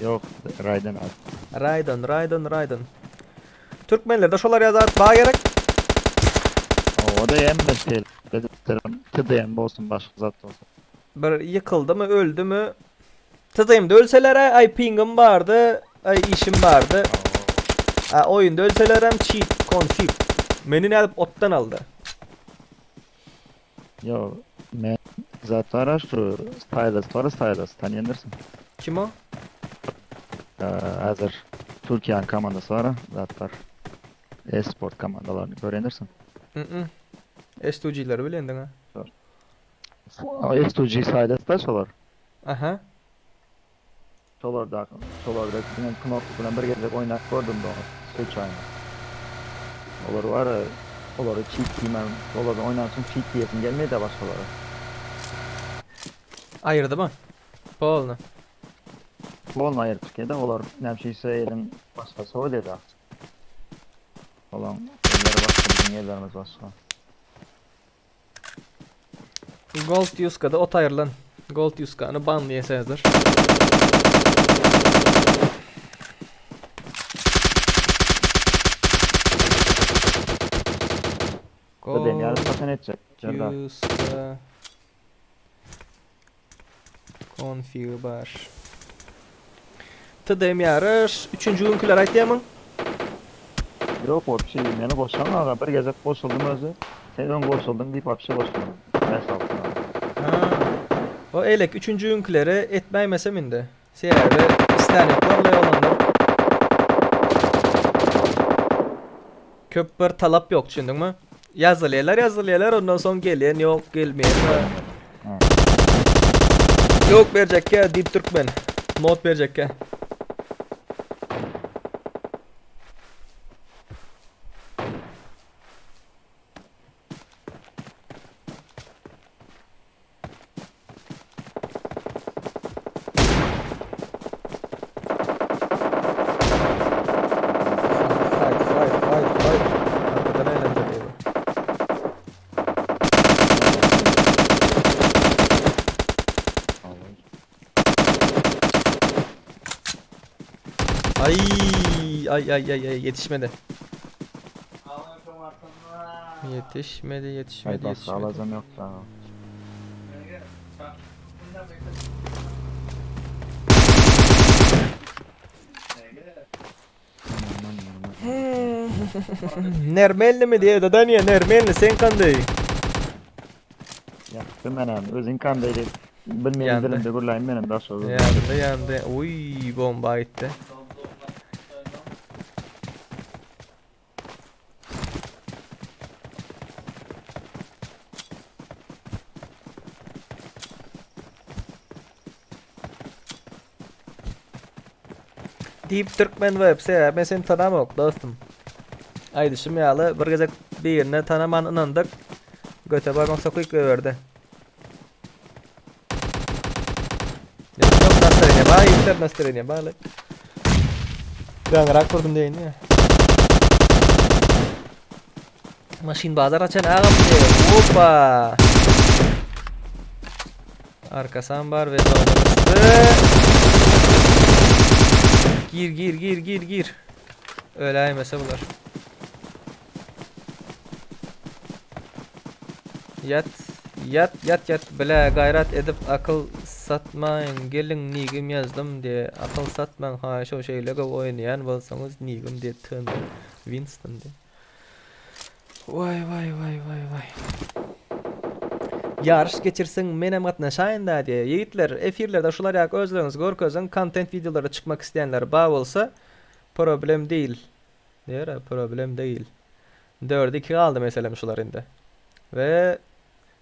Ýok, Raýdan at. Raýdan, Raýdan, Raýdan. Türkmenlerde şolar ýa zat bar gerek? O da hemme şey. TDM bolsun başga zat bolsun. Bir ýykyldymy, öldümi? TDM-de ölseler ay pingim bardy, ay işim bardy. A oýunda ölselerem cheat, config. Meni nädip otdan aldy? Yo, men zat bar şu Stylus bar Stylus tanýandyrsyn. Kim o? Hazır Türkiýäniň komandasy bar zat bar. E-sport komandalaryny görýändirsiň. Mm. S2G-leri bilendiň ha. S2G Stylus da şolar. Aha. Şolarda, şolarda bilen Knopka bilen bir gezek oýnap gördüm dost, sluçaýno. Olar bar, olary cheat diýmän, olardan oýnan üçin cheat diýesim gelmeýär başgalara. Aýyrdymy? Polny. Polny aýyryp çykýada, olar näme şeýse eliň başgasy bolýada. Olaň elleri başga, biziň ellerimiz başga. Gold Yuska'da ot aýrylan. Gold Yuska'ny banlaýasyňyzdyr. Gold etjek. Yuska Config bar. TDM ýaryş. Üçünji günküler aýtýamyň? Ýok, wapşe meni goşan aga bir gezek goşuldym özi. Sen öň goşuldyň diýip wapşe goşmadym. Bäş alty sany. Ha. O eýleki üçünji günküleri etmäýmesem indi. Sebäbi islän ýoklar la ýolanlar. Köp bir talap ýok düşündiňmi? Ýazylýarlar ýazylýarlar ondan soň gelýän ýok gelmeýän. Ýok berjekkä diýip türkmen. Mod berjekkä. Ay ay ay ay ay yetişmedi. Yetişmedi, Ay yetişmedi, başga yetişmedi. alacam ýok da. Nermelli mi diye dada niye nermelli sen kanday. Ýakdy menem, özüň kanday diýip. Bilmeýän Ýandy. dilimde gürläýin menem daş oldu. Yandı yandı. Uy bomba gitti. Deep Türkmen Web sebäbi men seni tanamok dostum. Aýdyşym ýaly bir gezek birine tanaman ynandyk. Göte barmak sokyk goýberdi. Yok yok nastreniýe bar ýigitler nastreniýe barly. Ýaňyrak kurdum diýeýin ya. Maşyn bazar açan agam diýe. Hoppa. Arkasam bar ve zona bastı. Gir gir gir gir gir. Öläýmese bular. Ýat ýat ýat ýat bile gaýrat edip akyl satmaň geliň nigim ýazdym diýe akyl satmaň haýyşo şeýle gowy oýnaýan bolsaňyz nigim diýe tn Winston diýe. Waý waý waý waý waý. Ýaryş geçirseň menem gatnaşaýyn da diýe. Ýigitler efirlerde şular ýaly özleriňizi görkeziň kontent wideolara çykmak isleýänler bar bolsa problem değil. Diýer problem değil. Dörde 2 galdy meselem şular indi. We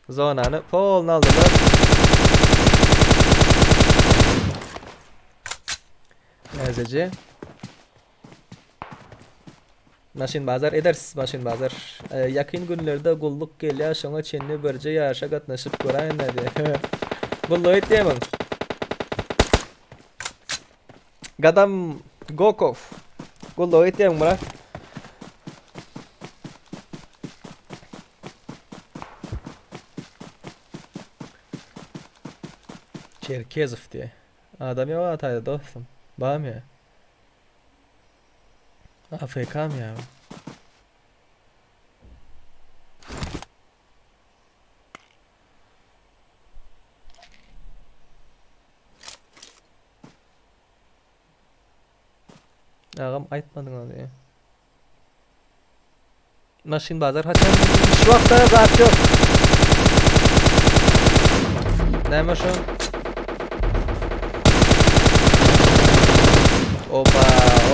zonany polny aldylar. Näzeci. Maşyn bazar ederiz maşyn bazar. Ee, ýakyn günlerde gulluk gelýär şoňa çenli birje ýaryşa gatnaşyp göräýin diýdi. Gulluk etýämiň? Gadam Gokow. Gulluk etýämiň brat? Çerkezow diýe. Adam ýok ataýda dostum. Barmy ýa? AFK-my ýa? Agam aýtmadyň ony diýe. Maşyn bazar haçan? Şu wagtda zat ýok. Näme şu? Oba,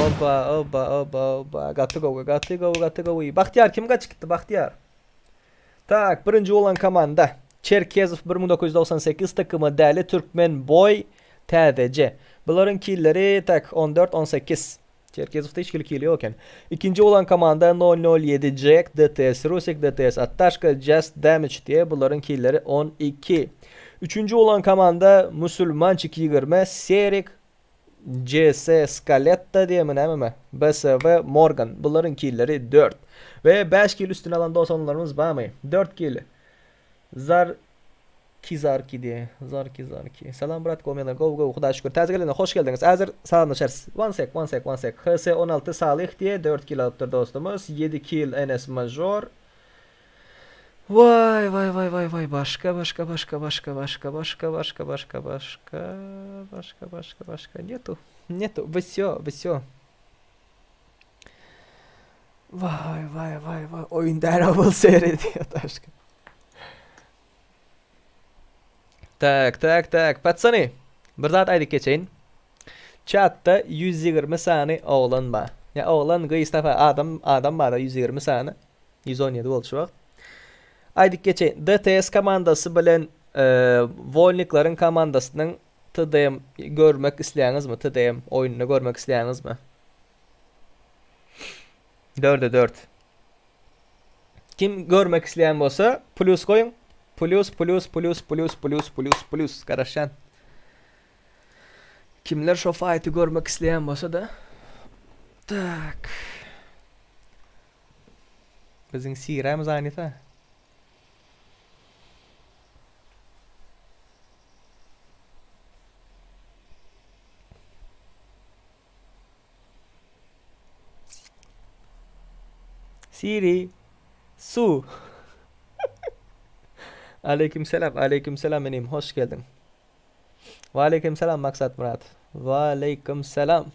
oba, oba, oba, oba. Gaty gowy, gaty gowy, gaty gowy. Bagtyýar kim gaçyp gitdi Bagtyýar? Tak, birinji bolan komanda. Çerkezow 1998 takımı Däli Türkmen Boy Täzeje. Bularyň killeri tak 14 18. Çerkezowda hiç hili kili ýok eken. Ikinji bolan komanda 007 Jack DTS Rusik DTS Attaşka Just Damage diýe bularyň killeri 12. Üçünji bolan komanda Musulmançik 20 Serik CS Scaletta diýemi nämemi? BSV Morgan. Bularyň killeri 4. We 5 kil üstüne alan dosanlarymyz barmy? 4 kil. Zar Kizarki diýe. Zarki Zarki. Salam brat gomena go go Hudaýa şükür. Täze gelene hoş geldiňiz. Häzir salamlaşarys. One sek one sek one sek. HS 16 Salyh diýe 4 kil alypdyr dostumyz. 7 kil NS Major. Waý waý waý waý waý başga başga başga başga başga başga başga başga başga başga başga başga netu netu wsýo wsýo Waý waý waý waý oýun däl bol seredýär başga. Tak tak tak patsany bir zat aýdyp geçeýin. Çatda 120 sany oglan bar. Ýa oglan gyz tapa adam adam bar 120 sany. 117 boldy şu wagt. Aýdyp geçeýin. DTS komandasy bilen e, Wolnikleriň komandasynyň TDM görmek isleýäňizmi? TDM oýnuny görmek isleýäňizmi? 4'e 4. Kim görmek isleýän bolsa plus goýuň. Plus plus plus plus plus plus plus garaşýan. Kimler şo faýty görmek isleýän bolsa da. Tak. Biziň sirämiz anita. Siri. Su. Aleyküm selam. Aleyküm selam inim. Hoş geldiň. Ve aleyküm selam Maksat Murat. Ve aleyküm selam.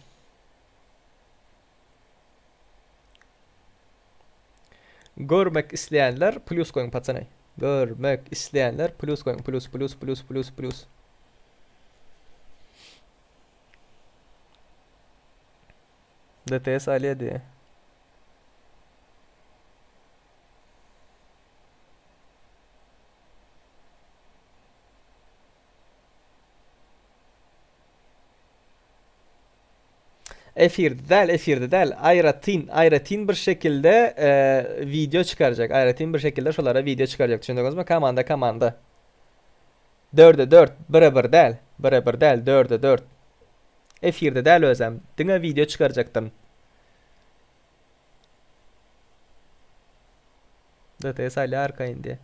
Görmek isleýänler plus goýuň patsany. Görmek isleýänler plus goýuň. Plus plus plus plus plus. DTS alýa diýe. Efirde däl, efirde däl. Aýratyn, aýratyn bir şekilde e, video çykarjak. Aýratyn bir şekilde şolara video çykarjak. Düşündiňizmi? Komanda, komanda. Dörde dört, bire bir däl. Bire bir däl, dörde dört. Efirde däl özem. Diňe video çykarjakdym. DTS alýar arkaýyn diye.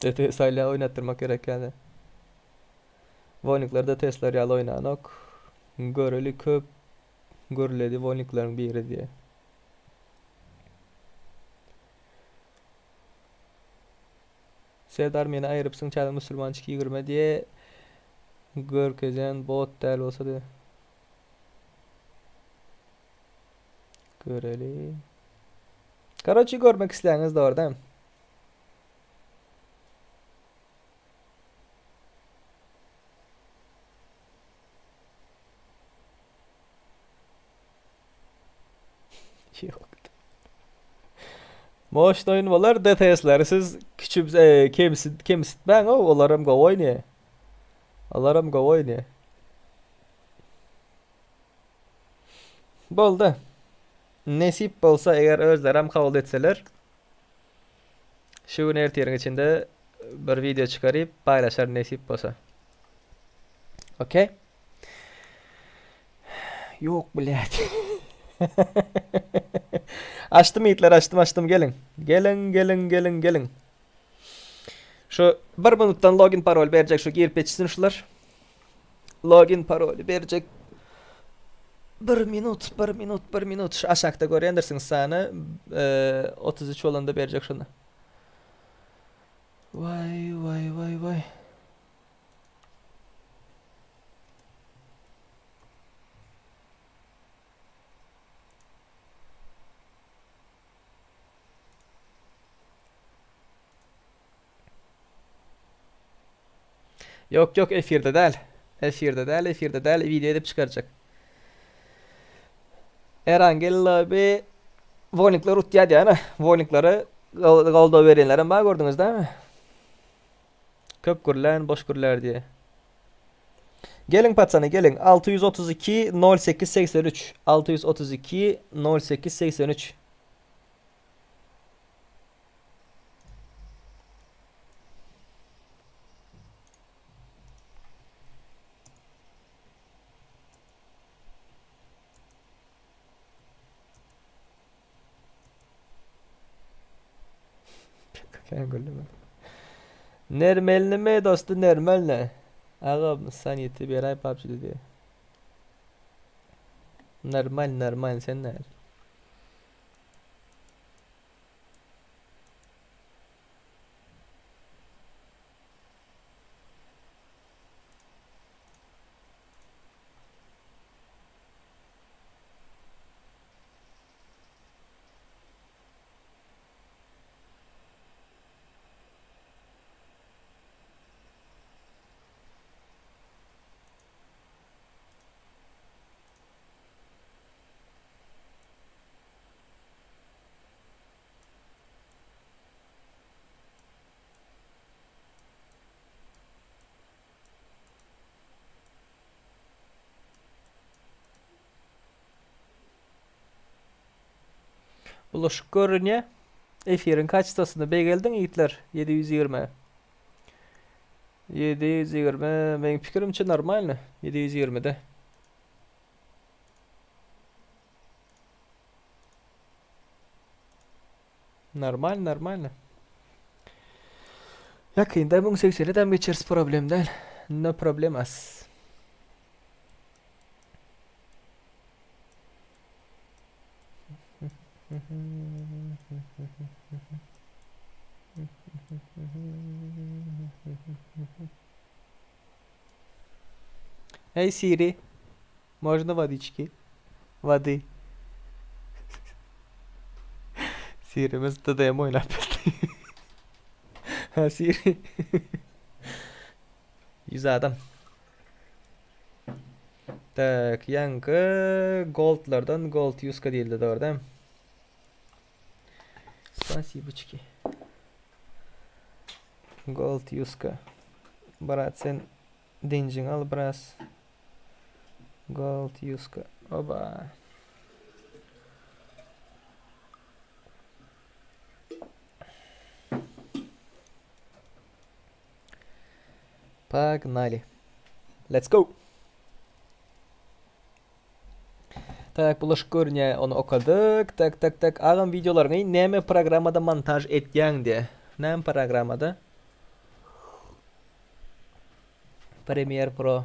DTS aýla oýnatdyrmak gerek ýaly. Woýnikler DTS-ler ýaly oýnanok. Göreli köp gürledi woýnikleriň biri diýe. Serdar meni aýyrypsyň çaga musulmançyk 20 diýe görkezen bot däl bolsa diýe. Göreli. Karoçi görmek isleýäňiz dogry dämi? Ýok. Moşt oýun bolar DTS-leri siz küçüm e, kemsit kemsitmäň o olaram gowy oýnaýar. Olaram gowy oýnaýar. Boldy. Nesip bolsa eger özlerem kabul etseler şu gün ertiriň içinde bir video çykaryp paýlaşar nesip bolsa. Okey. Ýok blýat. Açdym ýigitler açdym açdym geliň. Geliň geliň geliň geliň. Şu bir minutdan login parol berjek şu girip geçsin şular. Login paroly berjek. Bir minut, bir minut, bir minut. Şu aşakda görýändirsiňiz sany. E, 33 bolanda berjek şunu. Vay vay vay vay. Yok yok efirde däl. Efirde däl, efirde däl, video edip çykarjak. Erangel abi Vonikler utýar diýýär. Voniklere goldaw berýänlerem bar gördüňiz dämi? Köp gürlän boş gürlär diýýär. Geliň patsany geliň 632 08 83 632 08 83 Nermelnimi dosty nermelne. Agam sen ýeti beräý PUBG diýdi. Normal normal sen näl. Bulaşyk görünýä. Efiriň kaçtasyny beýgeldiň ýigitler? 720. 720 meň pikirimçe normalny. 720-de. Normal, normalny. Ýakynda 1080-e dem geçeris problem däl. No problemas. Hey Siri, можно водички? Vady. Siri'miz DDM oýnap bildi. Ha Siri. 100 adam. Tak, ýaňky goldlardan gold ýuska diýildi dogry dämi? Spasiboçki. Gold ýuska. Brat sen Dynjyňy al biraz. Gold ýuska. Oba. Погнали. Let's go. Tak bulaşyk görünýär ony okadyk. Tak tak tak agam wideolaryňy näme programmada montaž etýäň diýä. Näme programmada? Premiere Pro.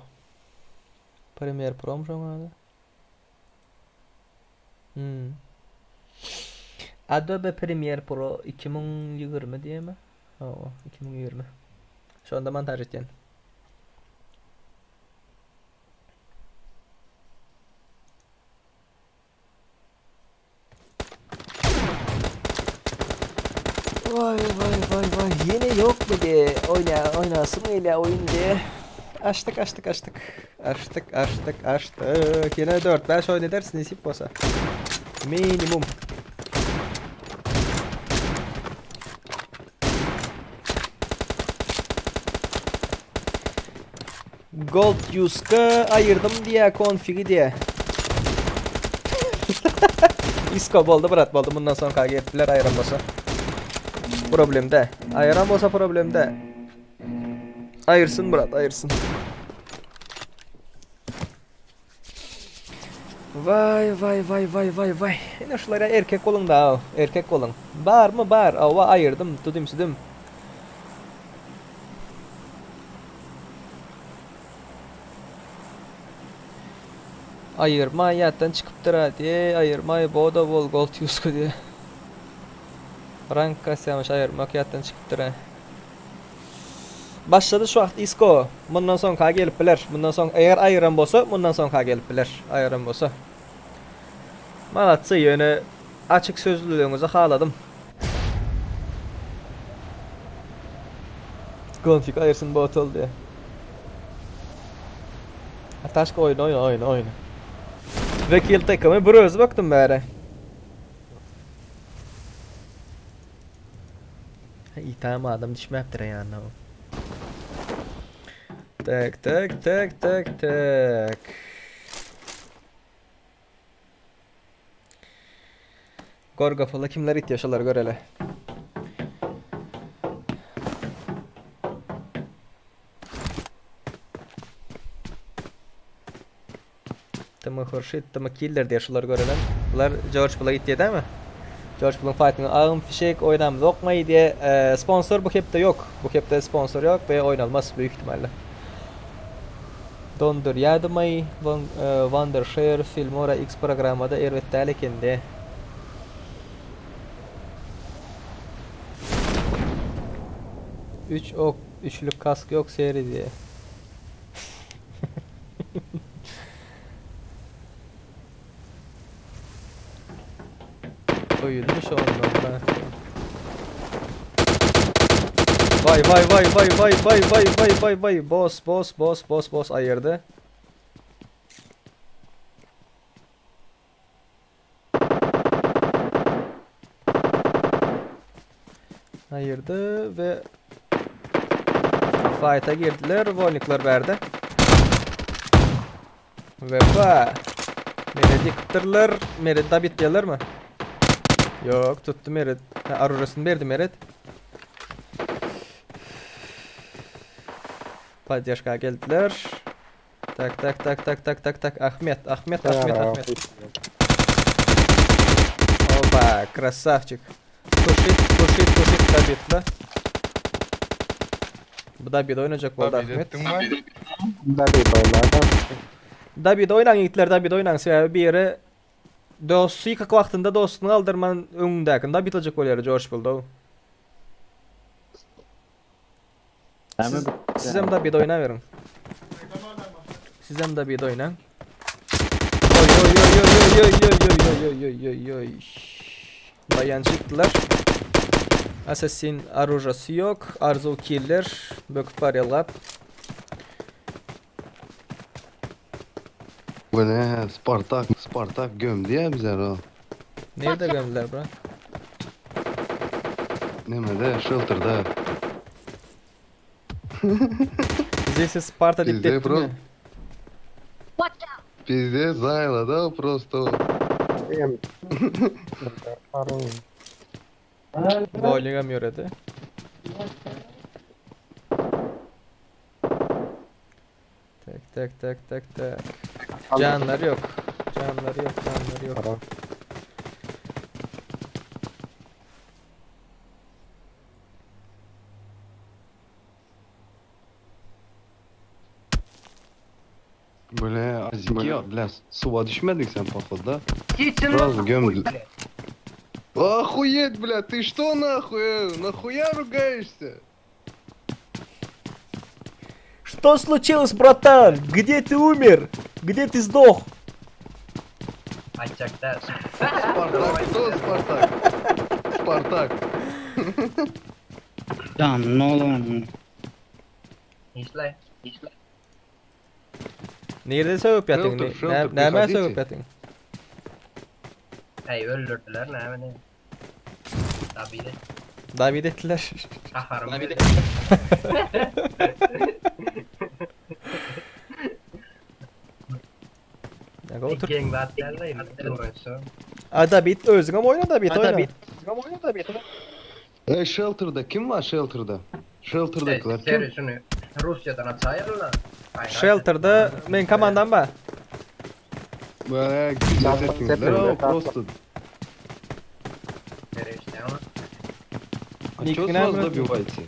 Premiere Pro mu şoň ady? Hmm. Adobe Premiere Pro 2020 diýemi? Hawa, 2020. Şonda montaž etýän. Vay vay vay vay ýene ýokmy diye oýna oýnasym gelýär oýun diye. Açdyk açdyk açdyk. Açdyk açdyk açdyk. Ýene 4-5 oýun ederis nesip bolsa. Minimum. Gold Yuska aýyrdym diýä konfigi diýä. Isko boldy brat boldy mundan soň ka gelip biler aýyran bolsa. Problem dä. Aýyran bolsa problem dä. Aýyrsyn brat aýyrsyn. Vay vay vay vay vay vay. Ine şulara erkek boluň da, erkek boluň. Barmy bar, awa aýyrdym, tudym südüm. Aýyrma ýatdan çykypdyr a diýe, aýyrmaý boda bol gold ýuska diýe. Rank kasýamyş aýyrmak ýatdan çykypdyr a. Başlady şu wagt isko. Mundan soňka gelip biler. Mundan soň eger aýyran bolsa, mundan soňka gelip biler. Aýyran bolsa. Malatcy ýöne açyk sözlüligiňizi haladym. Konfig aýyrsyn bot ol diýe. Ataşka oýna oýna oýna oýna. Vekil takamy bir özi bakdym bäri. Itam adam düşmäpdir ýanyna. Tak tak tak tak tak. Gorgafala kimler gitýär şolary göreli. Tm Hurşit, Tm Killer diýär şolary göreli. Bular George Bula gitýär dämi? George Bulyň fighting agym fişek oýnamyz okmaý diýe. Sponsor bu hepde ýok. Bu hepde sponsor ýok we oýnalmaz büyük ihtimalle. Dondurýadymaý Wondershare Filmora X programmada erbet däl ekende. Üç ok, üçlük kask ýok seri diýe. Oýunmuş ondan. Vay vay vay vay vay vay vay vay vay vay boss boss boss boss boss aýyrdy. Aýyrdy we fight'a girdiler. Wolnikler bärde. Wepa. Mered ýykypdyrlar. Mered dabit diýerlermi? Ýok, tutdy Mered. Ha, arurasyny berdi Mered. Poddeşka geldiler. Tak tak tak tak tak tak tak Ahmet, Ahmet, Ahmet, Ahmet. Opa, krasavçik. Tuşit, tuşit, tuşit dabitli. Bu Dabide oýnajak boldy Ahmet. Dabide oýnarda. Dabide oýnaň ýigitler Dabide oýnaň sebäbi biri dosty ýykyk wagtynda dostuny galdyrman öňündäkini dabitlejek bolýar Jorj Buldow. Siz, sizem Dabide oýnaberiň. Sizem Dabide oýnaň. Oý oý oý oý oý oý oý oý oý oý oý oý. Daýan çykdylar. Assassin orujasy ýok. Arzuw killer böküp barýalgap. Bu ne? Spartak, Spartak gömdi ya bize o. Nerede gömdüler bro? Nemede? Shelter'da. Здесь Sparta diýip Bizde depdi mi? Bizde Zayla'da prosto. Bowlingem ýöredi. Tek tek tek tek tek. Canlar yok. Canlar yok, canlar yok. Böyle aziki ya, bля, suva düşmedik sen походу, да? Сразу gömdü. Охуеть, бля, ты что нахуй? э? Нахуя ругаешься? Что случилось, братан? Где ты умер? Где ты сдох? Спартак, кто Спартак? Спартак. Can ne oğlum? Nirede sögüp ýatyň? Shelter, shelter, Näme приходите. sögüp ýatyň? Hey öldürdüler ne ne? Tabii de. David etdiler. Kaharım geldi. Ýa otur. Gang bat geldi. Uğraşıyor. A David özüňem oýna David oýna. Ey Shelter'da kim var Shelter'da? Shelter'dakiler kim? Seri şunu Rusya'dan açayırlar. Shelter'da men komandam bar. Бля, пиздец etdiňizler, o просто. Seri işte ama. А чё Никогда сразу не- добиваете?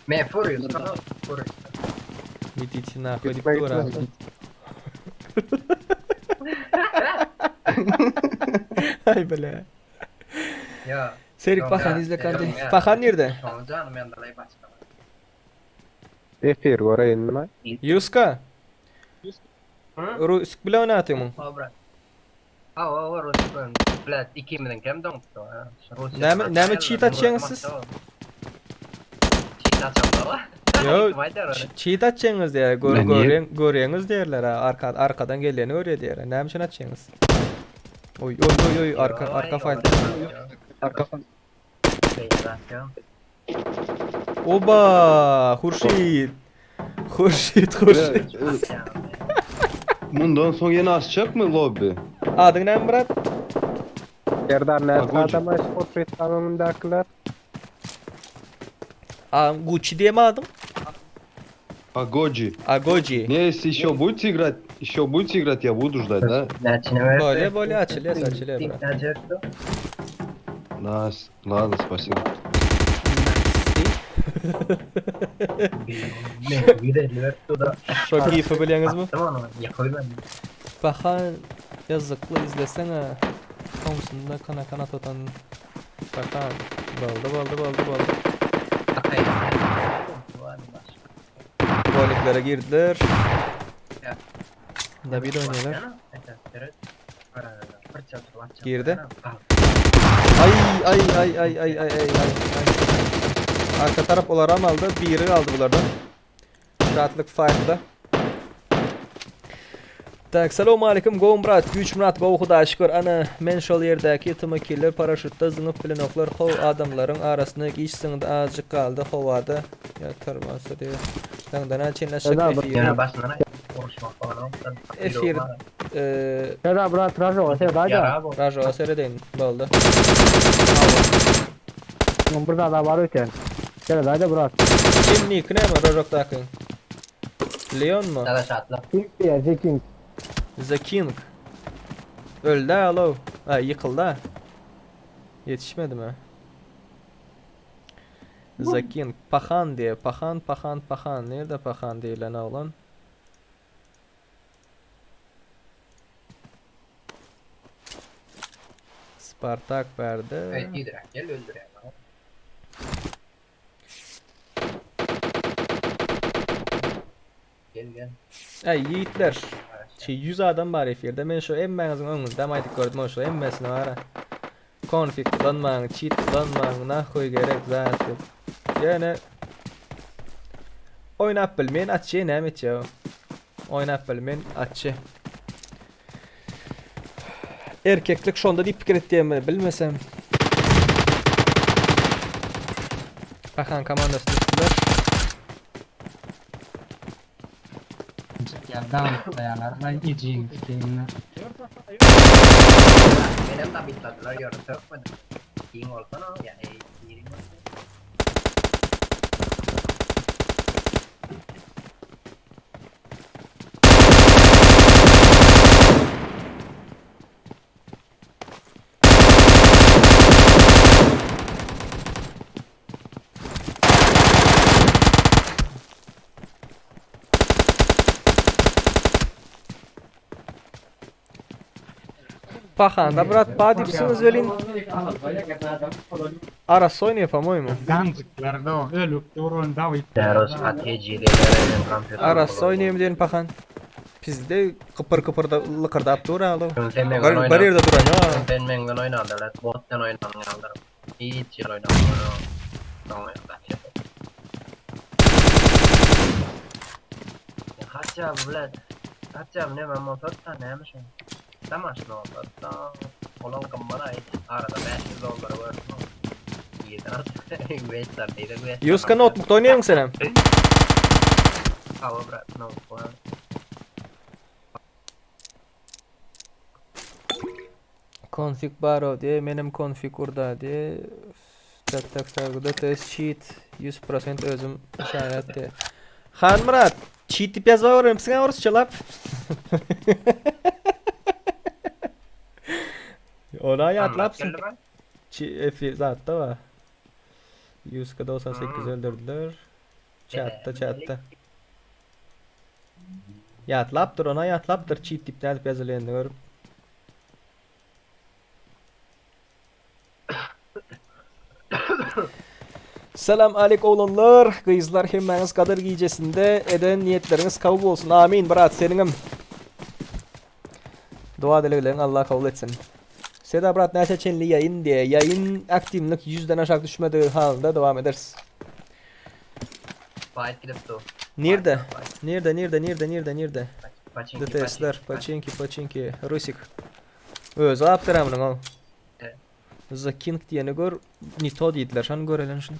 Me Furious. Furious. Idите нахуй diýip dur. Ay bile. Ya. Serik Yok Pahan ya, izle yok kardeş. ya. Pahan nerede? Şonu canım yanında başka. Efir göreýin mi? Yuska. Hı? Rusk bile oynatıyor mu? Obra. Ha o Rus'un. Blet ikimizin kim dondu ha. Näme- näme cheat açýaňyz siz? Cheat açamda. Yo, Cheat açýaňyz diýär. Gör Men niye- görýän görýäňiz diýerler ha. Arka arkadan geleni görýär diýer. Näme üçin açýaňyz? Oy oy oy oy arka arka fight. Arka Oba, Hurşit. Hurşit, Hurşit. Бля, э, Mundan soň ýene açjak mı lobby? Adyň näme brat? Serdar näçe Agoji. adama portret tamamyndakylar? A, Gucci diýe mi adyň? Agoji. Agoji. Не, если еще будете играть, еще будете играть, я буду ждать, да? Bolýa, bolýa, açylýar, açylýar brat. Нас, ладно, спасибо. Şo gifi bilýäňizmi? Bahan ýazykly izlesene. Tomsunda kana kana totan. Bakan. Boldy, boldy, boldy, boldy. Boliklere girdiler. David oýnaýarlar. Girdi. Ay ay ay ay ay ay ay ay. ay. Arka tarap olaram aldy, biri aldy bulardan. Şatlyk fight'da. Tak, salam aleyküm gowy Murat, güýç Murat, gowy Hudaýa şükür. Ana, men şol ýerdäki tmkiller paraşutda zyňyp bilenoklar how adamlaryň arasyna giç zyňdy azjyk galdy howada ýatyrmasa diýe. Daňdana çenli şak efir. Efir eee Serdar brat Rajowa Serdar. Rajowa seredeýin boldy. Bir zada bar öten. Serdar brat. Kim nick näme Rajokdaky? Leon mu? King diýär, The King. The King. Öldü alo. Ha yıkıldı ha. Yetişmedi mi? The King Pahan diýe. Pahan, Pahan, Pahan. Nirde Pahan diýilen oglan? Spartak bärde. Eý, tizräk gel öldürýän. Gel gel. Äý ýigitler. Şu 100 adam bar efirde. Men şu hemmäňiziň öňüňizde hem aýdyp gördüm şu hemmesini bara. Konfig ulanmaň, cheat ulanmaň, nahuý gerek zat diýip. Ýöne oýnap bilmeýän atçy näme etjek? Oýnap bilmeýän atçy. Erkeklik şonda diýip pikir etýärmi bilmesem. Pahan komandasy düşdüler. Ya dağıtlayalar. Lan iciň sikeyinler. Menem tabitladylar ýöne sökmedim. Giň bolsana ýa eý iriň bolsa. Pahanda brat badipsiňiz welin arassa oýnaýar po-moýmu. Ganjyklar da ölüp duran Dawid. Deros ATG-lere kompýuter. Arassa oýnaýar diýen pahan. Pizde kypyr kypyrda lykyrdap dur aly. Sen meňden Bir, oýna. bir ýerde duran ýa. Sen meňden oýna döwlet. Botdan oýnan ýaldyr. Hiç ýer oýnamaly. Haça bilen haça ne ben motor da näme şo? Tamaşly olsa da olam gymmat aý. Arada 500 dollara gördüm. Ýedi Western diýdi. Western. Ýuska notebookda oýnaýaň senem. Hawa brat, notebook. Konfig baro diye, menem konfig urda diye. Tak tak tak DTS cheat 100% özüm şaýat diye. Hanmyrat, cheat diýip ýazma öwrenipsiň ha orsçalap. Ona ýatlapsyň. Çi efi zatda bar. Ýuska 98 öldürdüler. Çatda çatda. Ýatlapdyr ona ýatlapdyr cheat diýip nädip ýazylýanyny görüp. Salam alik oglanlar, gyzlar hemmäňiz Gadyr gijesinde eden niýetleriňiz kabul bolsun. Amin brat seniňem. Dua dilegleriň Allah kabul etsin. Seda brat näçe çenli ýaýyn diýe. Ýaýyn aktiwlik 100-den aşak düşmedigi halynda dowam ederis. Fight gidip dur. Nirde? Nirde, nirde, nirde, nirde, nirde? Paçinki, DTS-ler, paçinki, paçinki, Rusik. Özi apdyr amynyň o. The King diýeni gör, ne to diýdiler, şony görelen şunu.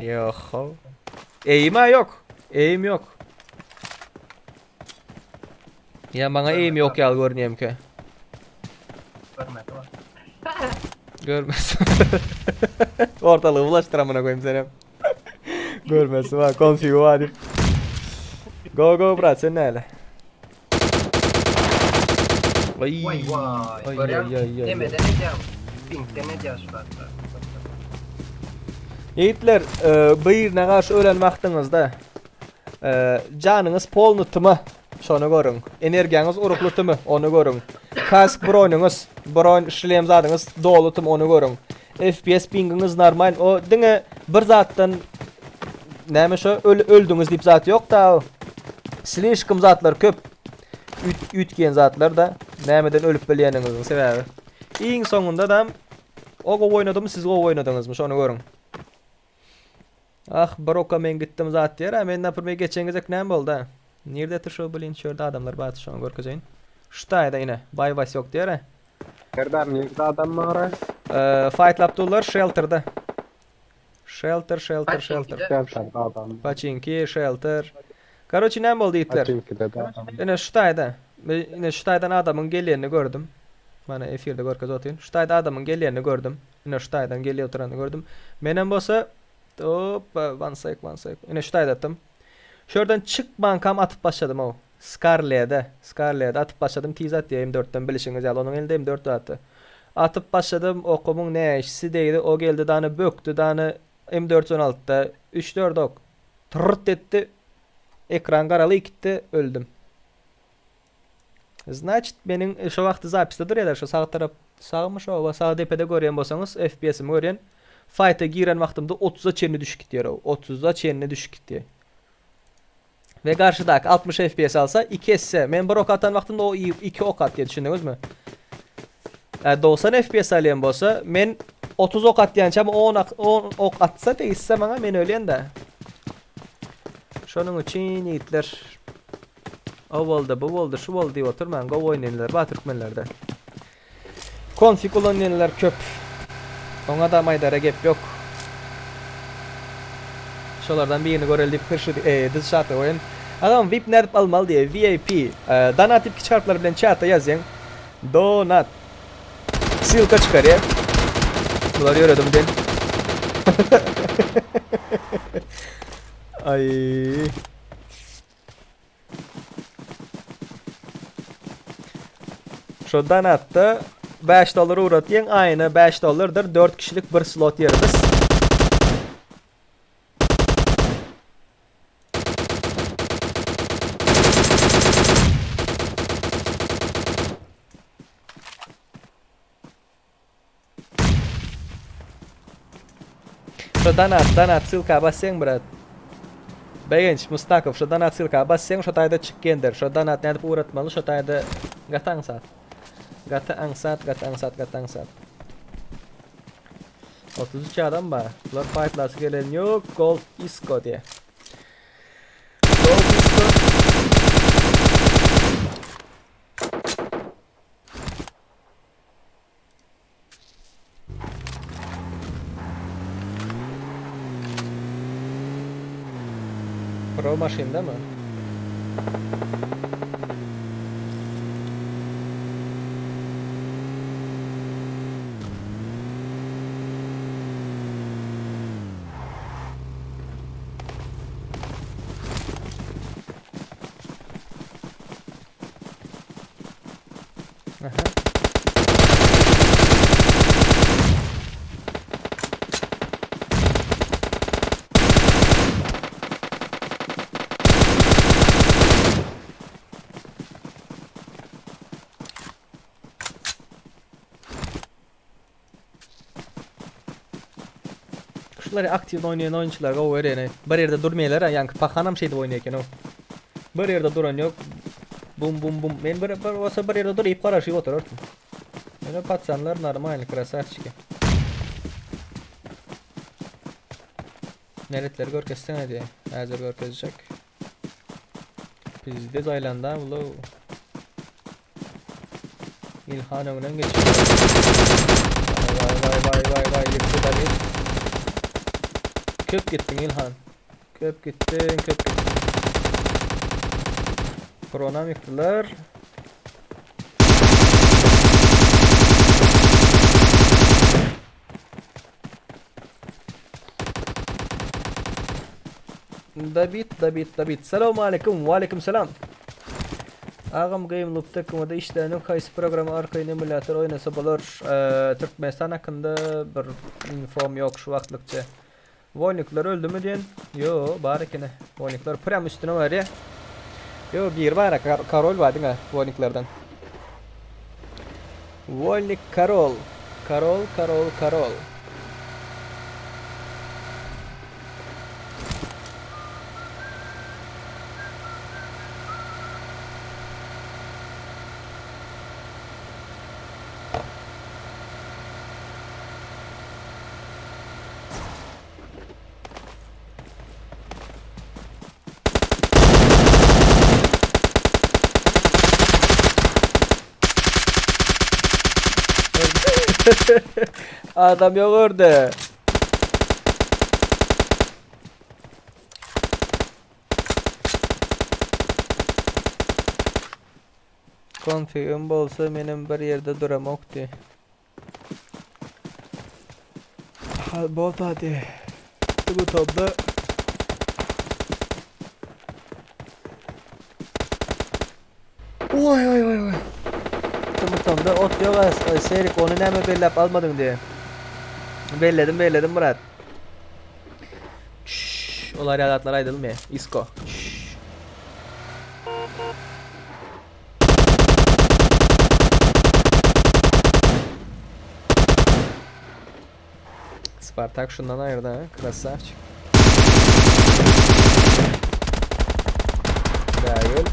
Ýoho. Eýim-ä ýok. Eýim ýok. Ýa maňa eýim ýok ýaly görünýärmikä? Görmedi o. Görmez. Ortalygy bulaşdyr amına koyayım senem. Görmesi var, konfigi var diýip. Go go brat sen näle? Ay. Vay vay. Ay Görýän ay ay ay. Demeden edýän. Pinkden edýän şu zatlar. Ýigitler, e, birine garşy ölen wagtyňyzda e, janyňyz polny tyma, şony görüň. Energiýaňyz urukly tymy, ony görüň. Kask bronyňyz, bron şlem zadyňyz doly tym, ony görüň. FPS pingiňiz normal, o diňe bir zatdan näme şo öl, öldüňiz diýip zat ýok da. Slişkim zatlar köp. Üt, üýtgeýän zatlar da nämeden ölüp bilýäniňiziň sebäbi. Iň soňunda da o gowy oýnadymy, siz gowy oýnadyňyzmy, şony görüň. Ah, broka men gitdim zat diýer. Ha, men naprimýer geçen gezek näme boldy? ha? Nirde şu blin şu ýerde adamlar bar, şony görkezeýin. Şu taýda ine, Bay Wasýok diýer. ha. Serdar nirde adam bar? Ee, fightlap durlar shelter'da. Shelter, shelter, shelter. Shelter'da adam. Paçinki, shelter. Karoçi näme boldy ýigitler? Paçinkide de adam. Ine şu taýda. Ine şu taýdan adamyň gelýänini gördüm. Mana efirde görkezip otyryn. Şu taýda adamyň gelýänini gördüm. Ine şu taýdan gelýär oturanyny gördüm. Menem bolsa Hoppa, one sec, one sec. Ine şu taýda atdym. Şu ýerden çykmankam atyp başladym o. Scarlet'e, Scarlet'e atyp başladym. Tiz atýar M4-den bilişiňiz ýaly. Onuň elinde M4 zatdy. Atyp başladym okumyň näşisi degdi o geldi dany bökdi dany M 416 da üç dört ok tyrrt etdi ekran garaly gitdi öldüm. Znaçit meniň şo wagty zapisde durýarlar şo sag tarap sagmy şo oba sag depede görýän bolsaňyz FPS-imi görýän faýta giren wagtymda 30-a çenli düşüp gitýär o 30-a çenli düşüp gitýär. Ve garşydaky 60 FPS alsa 2 esse. Men bir ok atan wagtymda o 2 ok atýar düşündiňizmi? E, 90 FPS alýan bolsa men 30 ok atýançam 10 10 ok atsa degişse maňa men ölýän da. Şonuň üçin ýigitler o boldy, bu boldy, şu boldy diýip oturmaň. Gowy oýnaýanlar bar türkmenlerde. Konfig ulanýanlar köp. Oňa da maýdara gep ýok. Şolardan birini göreli diýip hyrşy e, dyz şartly goýan. Agam VIP nädip almaly diýe VIP. E, donat diýip kiçi harplar bilen çata ýazýaň. Donat. Ssylka çykarýar. Bular ýöredim den. Aý. Şo donatda 5 dollar ugratýaň, aýyna 5 dollardyr, 4 kişilik bir slot ýerimiz. Şo donat, donat ssylka basýaň brat. Begenç Mustakow şo donat ssylka basýaň şo taýda çykýandyr. Şo donat nädip ugratmaly şo taýda gaty aňsat. Gaty aňsat, gaty aňsat, gaty aňsat. 33 adam bar. Bular fightlasy gelen ýok. Gold Isco diýe. Gold Isco. Pro maşynda mı? Aha. Şulary aktiw oýnaýan oýunçylar gowy görýän. Bir ýerde durmaýarlar, ýaňky pahanam şeýdip oýnaýar eken o. Bir ýerde duran ýok. Bum bum bum. Men bir, bir bolsa bir ýerde durup garaşyp oturardym. Ýöne paçanlar normalny krasavçiki. Neletleri görkezsene diýe. Häzir görkezjek. Pizde aýlanda bulu. İlhan öňden geçip. Vay vay vay vay vay ýykdy David. Köp gitdiň İlhan. Köp gitdiň, köp gitdiň. Koronam ýykdylar. David, David, David. Salam aleyküm, ve aleyküm selam. Agam Game Loop'da kımada işleýän haýsy programma arkaýyn emulyator oýnasa bolar? Ee, Türkmenistan hakynda bir infom ýok şu wagtlykça. Wolnikler öldümi diýen? Ýo, bar ekeni. Wolnikler prям üstüne barýar. Ýo, biri bar, korol bar diňe wolniklerden. Wolnik korol. Korol, korol, korol. Adam yok orada. Konfigim bolsa menem bir ýerde duramokdy. Bolsady. Bu topda Oy oy oy oy. Tmtomda ot ýok a Serik ony näme belläp almadyň diýe. Belledim belledim brat. Çşş, olar ýaly zatlar aýdylmaýar. Isko. Çşş. Spartak şundan aýyrdy ha, krasavçik. Bägül.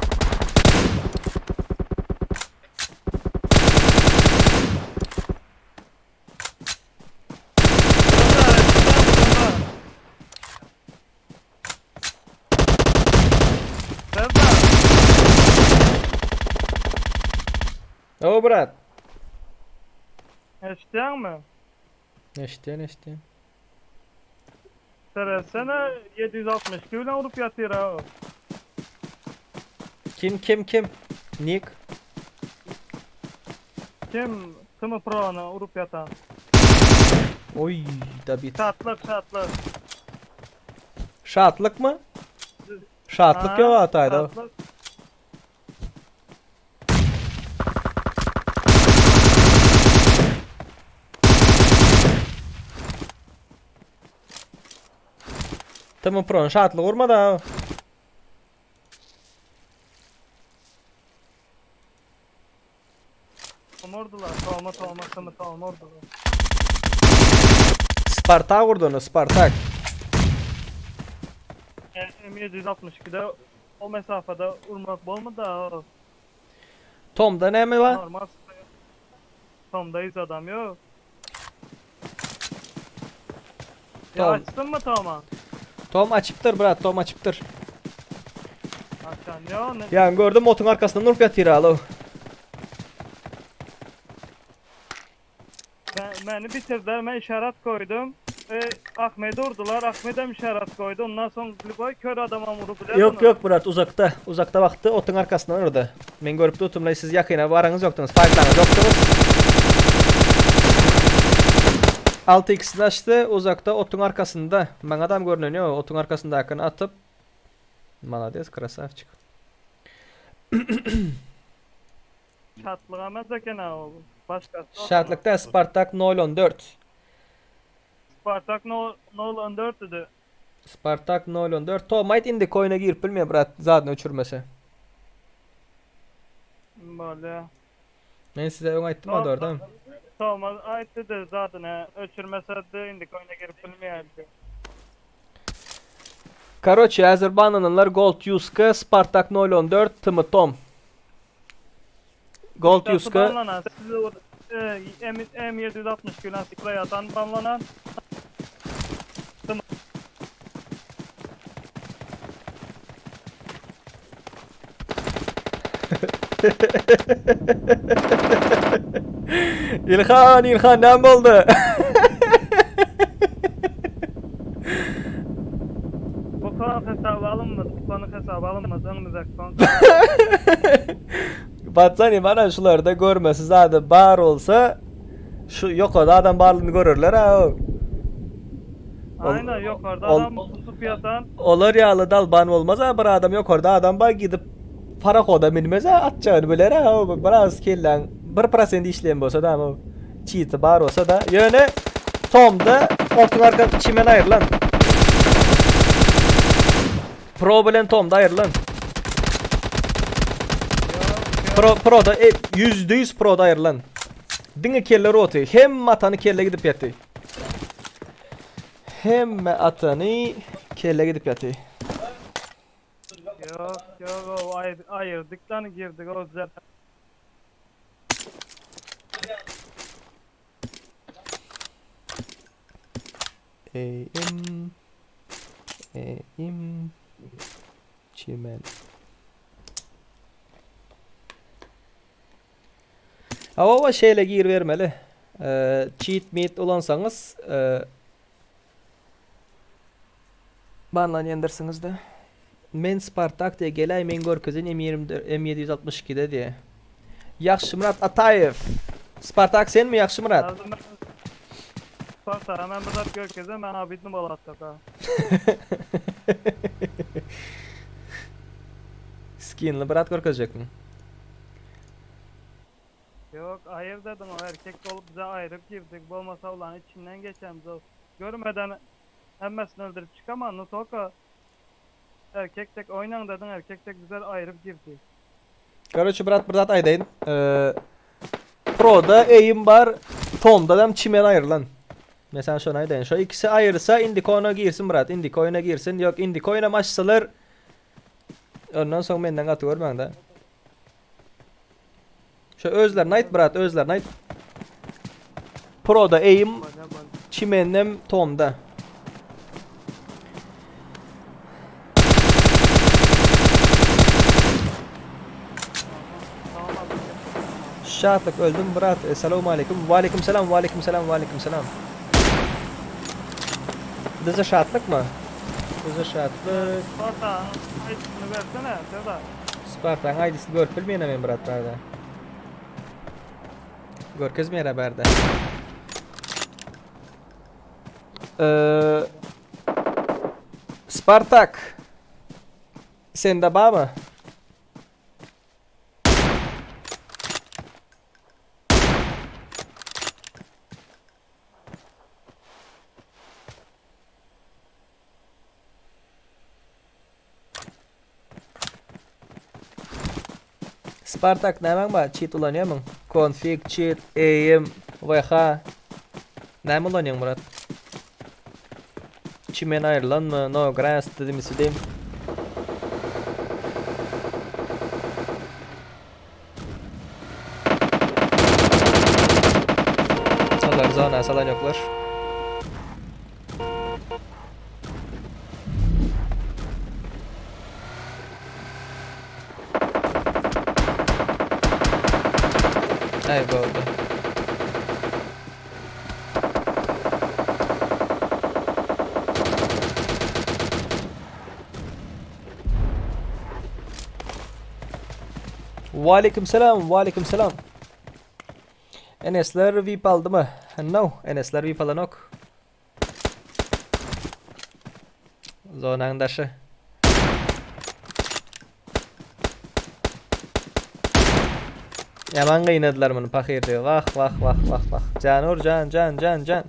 O brat. Eşitýäňmi? Eşitýän, eşitýän. Seretsene 762 bilen urup ýatyr ha. Kim kim kim? Nick. Kim Timi Pro'ny urup ýatan? Oý, Dabit. Şatlyk, şatlyk. Şatlykmy? Şatlyk ýok ataýda. Şatlyk. Timi Pro'ny şatlyk urmady ha. Tomurdular, toma toma toma tomurdular. Spartak urdy ony, Spartak. M762'de o mesafede urmak bolmady ha. Tomda näme bar? Normal sıkıyor. Tomda hiç adam yok. Ya Tom. açtın mı Tom'a? Tom açypdyr brat, Tom açypdyr. Açan yok ne? Ýa gördüm otuň arkasyndan urup ýatyr alo. Ben, beni bitirdiler, ben işaret koydum. E, Ahmet'i vurdular, Ahmet'e işaret koydu. Ondan sonra boy kör adama vurup biler Ýok ýok brat uzakda, uzakda bakdy otuň arkasyndan urdy. Men görüp durdum siz ýakyna baraňyz ýokduňyz, fightlaňyz ýokduňyz. 6x-ni açdy, uzakda otuň arkasynda. Maňa adam görnenýo, otuň arkasyndakyny atyp. Malades, krasavçik. Şatlyga mez eken ha o. Başkası. Şatlykda Spartak 014. Spartak 014 idi. Spartak 014. Tom aýt indi koýna girip bilmeýär brat, zadyny öçürmese. Böyle. Men size öň aýtdym o dörden. Toma aýtdy da zadyny öçürmese de indi koýna girip bilmeýärdi. Karoçe Azerbaycanlılar Gold Yuska Spartak 014 Tımı Tom. Gold Yuska Banlanan, sizi o- e, M, M760 gülen sprey atan banlanan. İlhan İlhan näme boldy? Bu klan hesabı alınmaz, bu klanın hesabı alınmaz, önümüzdeki klan. Batsani bana şularda görmesi zady bar olsa şu ýokarda adam barlygyny görerler ha. Aynen yukarıda ol- adam tutup yatan. Olar ýaly dalban bolmaz ha bir adam ýokarda adam bar gidip parahoda minmez ha atjagyny biler ha biraz kelläň 1% işleýän bolsa da ama çiti bar bolsa da ýöne Tomda otuň arka çimen aýrylan. Pro bilen Tomda aýrylan. Pro Pro'da e, %100 Pro'da aýrylan. Diňe kelle roty. Hem atany kelle gidip ýatdy. Hemme atany kelle gidip ýatdy. Yok yok o ayır, ayırdık lan girdik o güzel. Eğim Eğim Çimen Hawa şeýle gir bermeli. Ee, cheat meat ulansaňyz e, banlanýandyrsyňyz da. Men Spartak diýe geläý men görkezen M24 M762-de diýe. Ýagşymyrat Ataýew. Spartak senmi Ýagşymyrat? Spartak hemen bir zat görkezem ben abidini balatsak ha. Skinli brat görkezjekmi? Yok ayır dedin o erkek olup bize ayırıp girdik. Bolmasa ulan içinden geçemiz o. Görmeden hemmesini öldürüp çıkaman Nutoka. Erkek tek oynan dedin erkek tek güzel ayırıp girdi. Karoçi brat bir zat aýdaýyn. Ee, Pro'da eýim bar, Tom'da da çimen aýrylan. Mesela şonu aýdaýyn. Şo ikisi aýyrsa indiki oýna girsin brat. Indiki oýna girsin. Ýok indiki oýnam açsalar ondan soň menden gaty görmäň da. Şo özlerine aýt brat, özlerine aýt. Pro'da eýim, çimenem Tom'da. Şatlyk öldüm brat. Essalamu aleýkum. Waleýkim salam, waleýkim salam, waleýkim salam. Bize şatlykmy? Bize şatlyk. Sparta'nın ID'sini versene Serdar. Spartanyň ID'sini görüp bilmeýän men brat bärde. Görkezmeýär bärde. Ee, Spartak. Sende barmy? Spartak nämäň bar? Cheat ulanýarmyň? Config, cheat, aim, VH. Näme ulanýaň Murat? Çimen aýrylanmy? No grass dedim istedim. Olar zona salan ýoklar. Aý boldy. Waleýkim salam, waleýkim salam. Enesler VIP aldymy? No, Enesler VIP alanok. Zonaň daşy. Ýaman gynadylar muny pahyr diýip. Wah, wah, wah, wah, wah. Janur, jan, jan, jan, jan.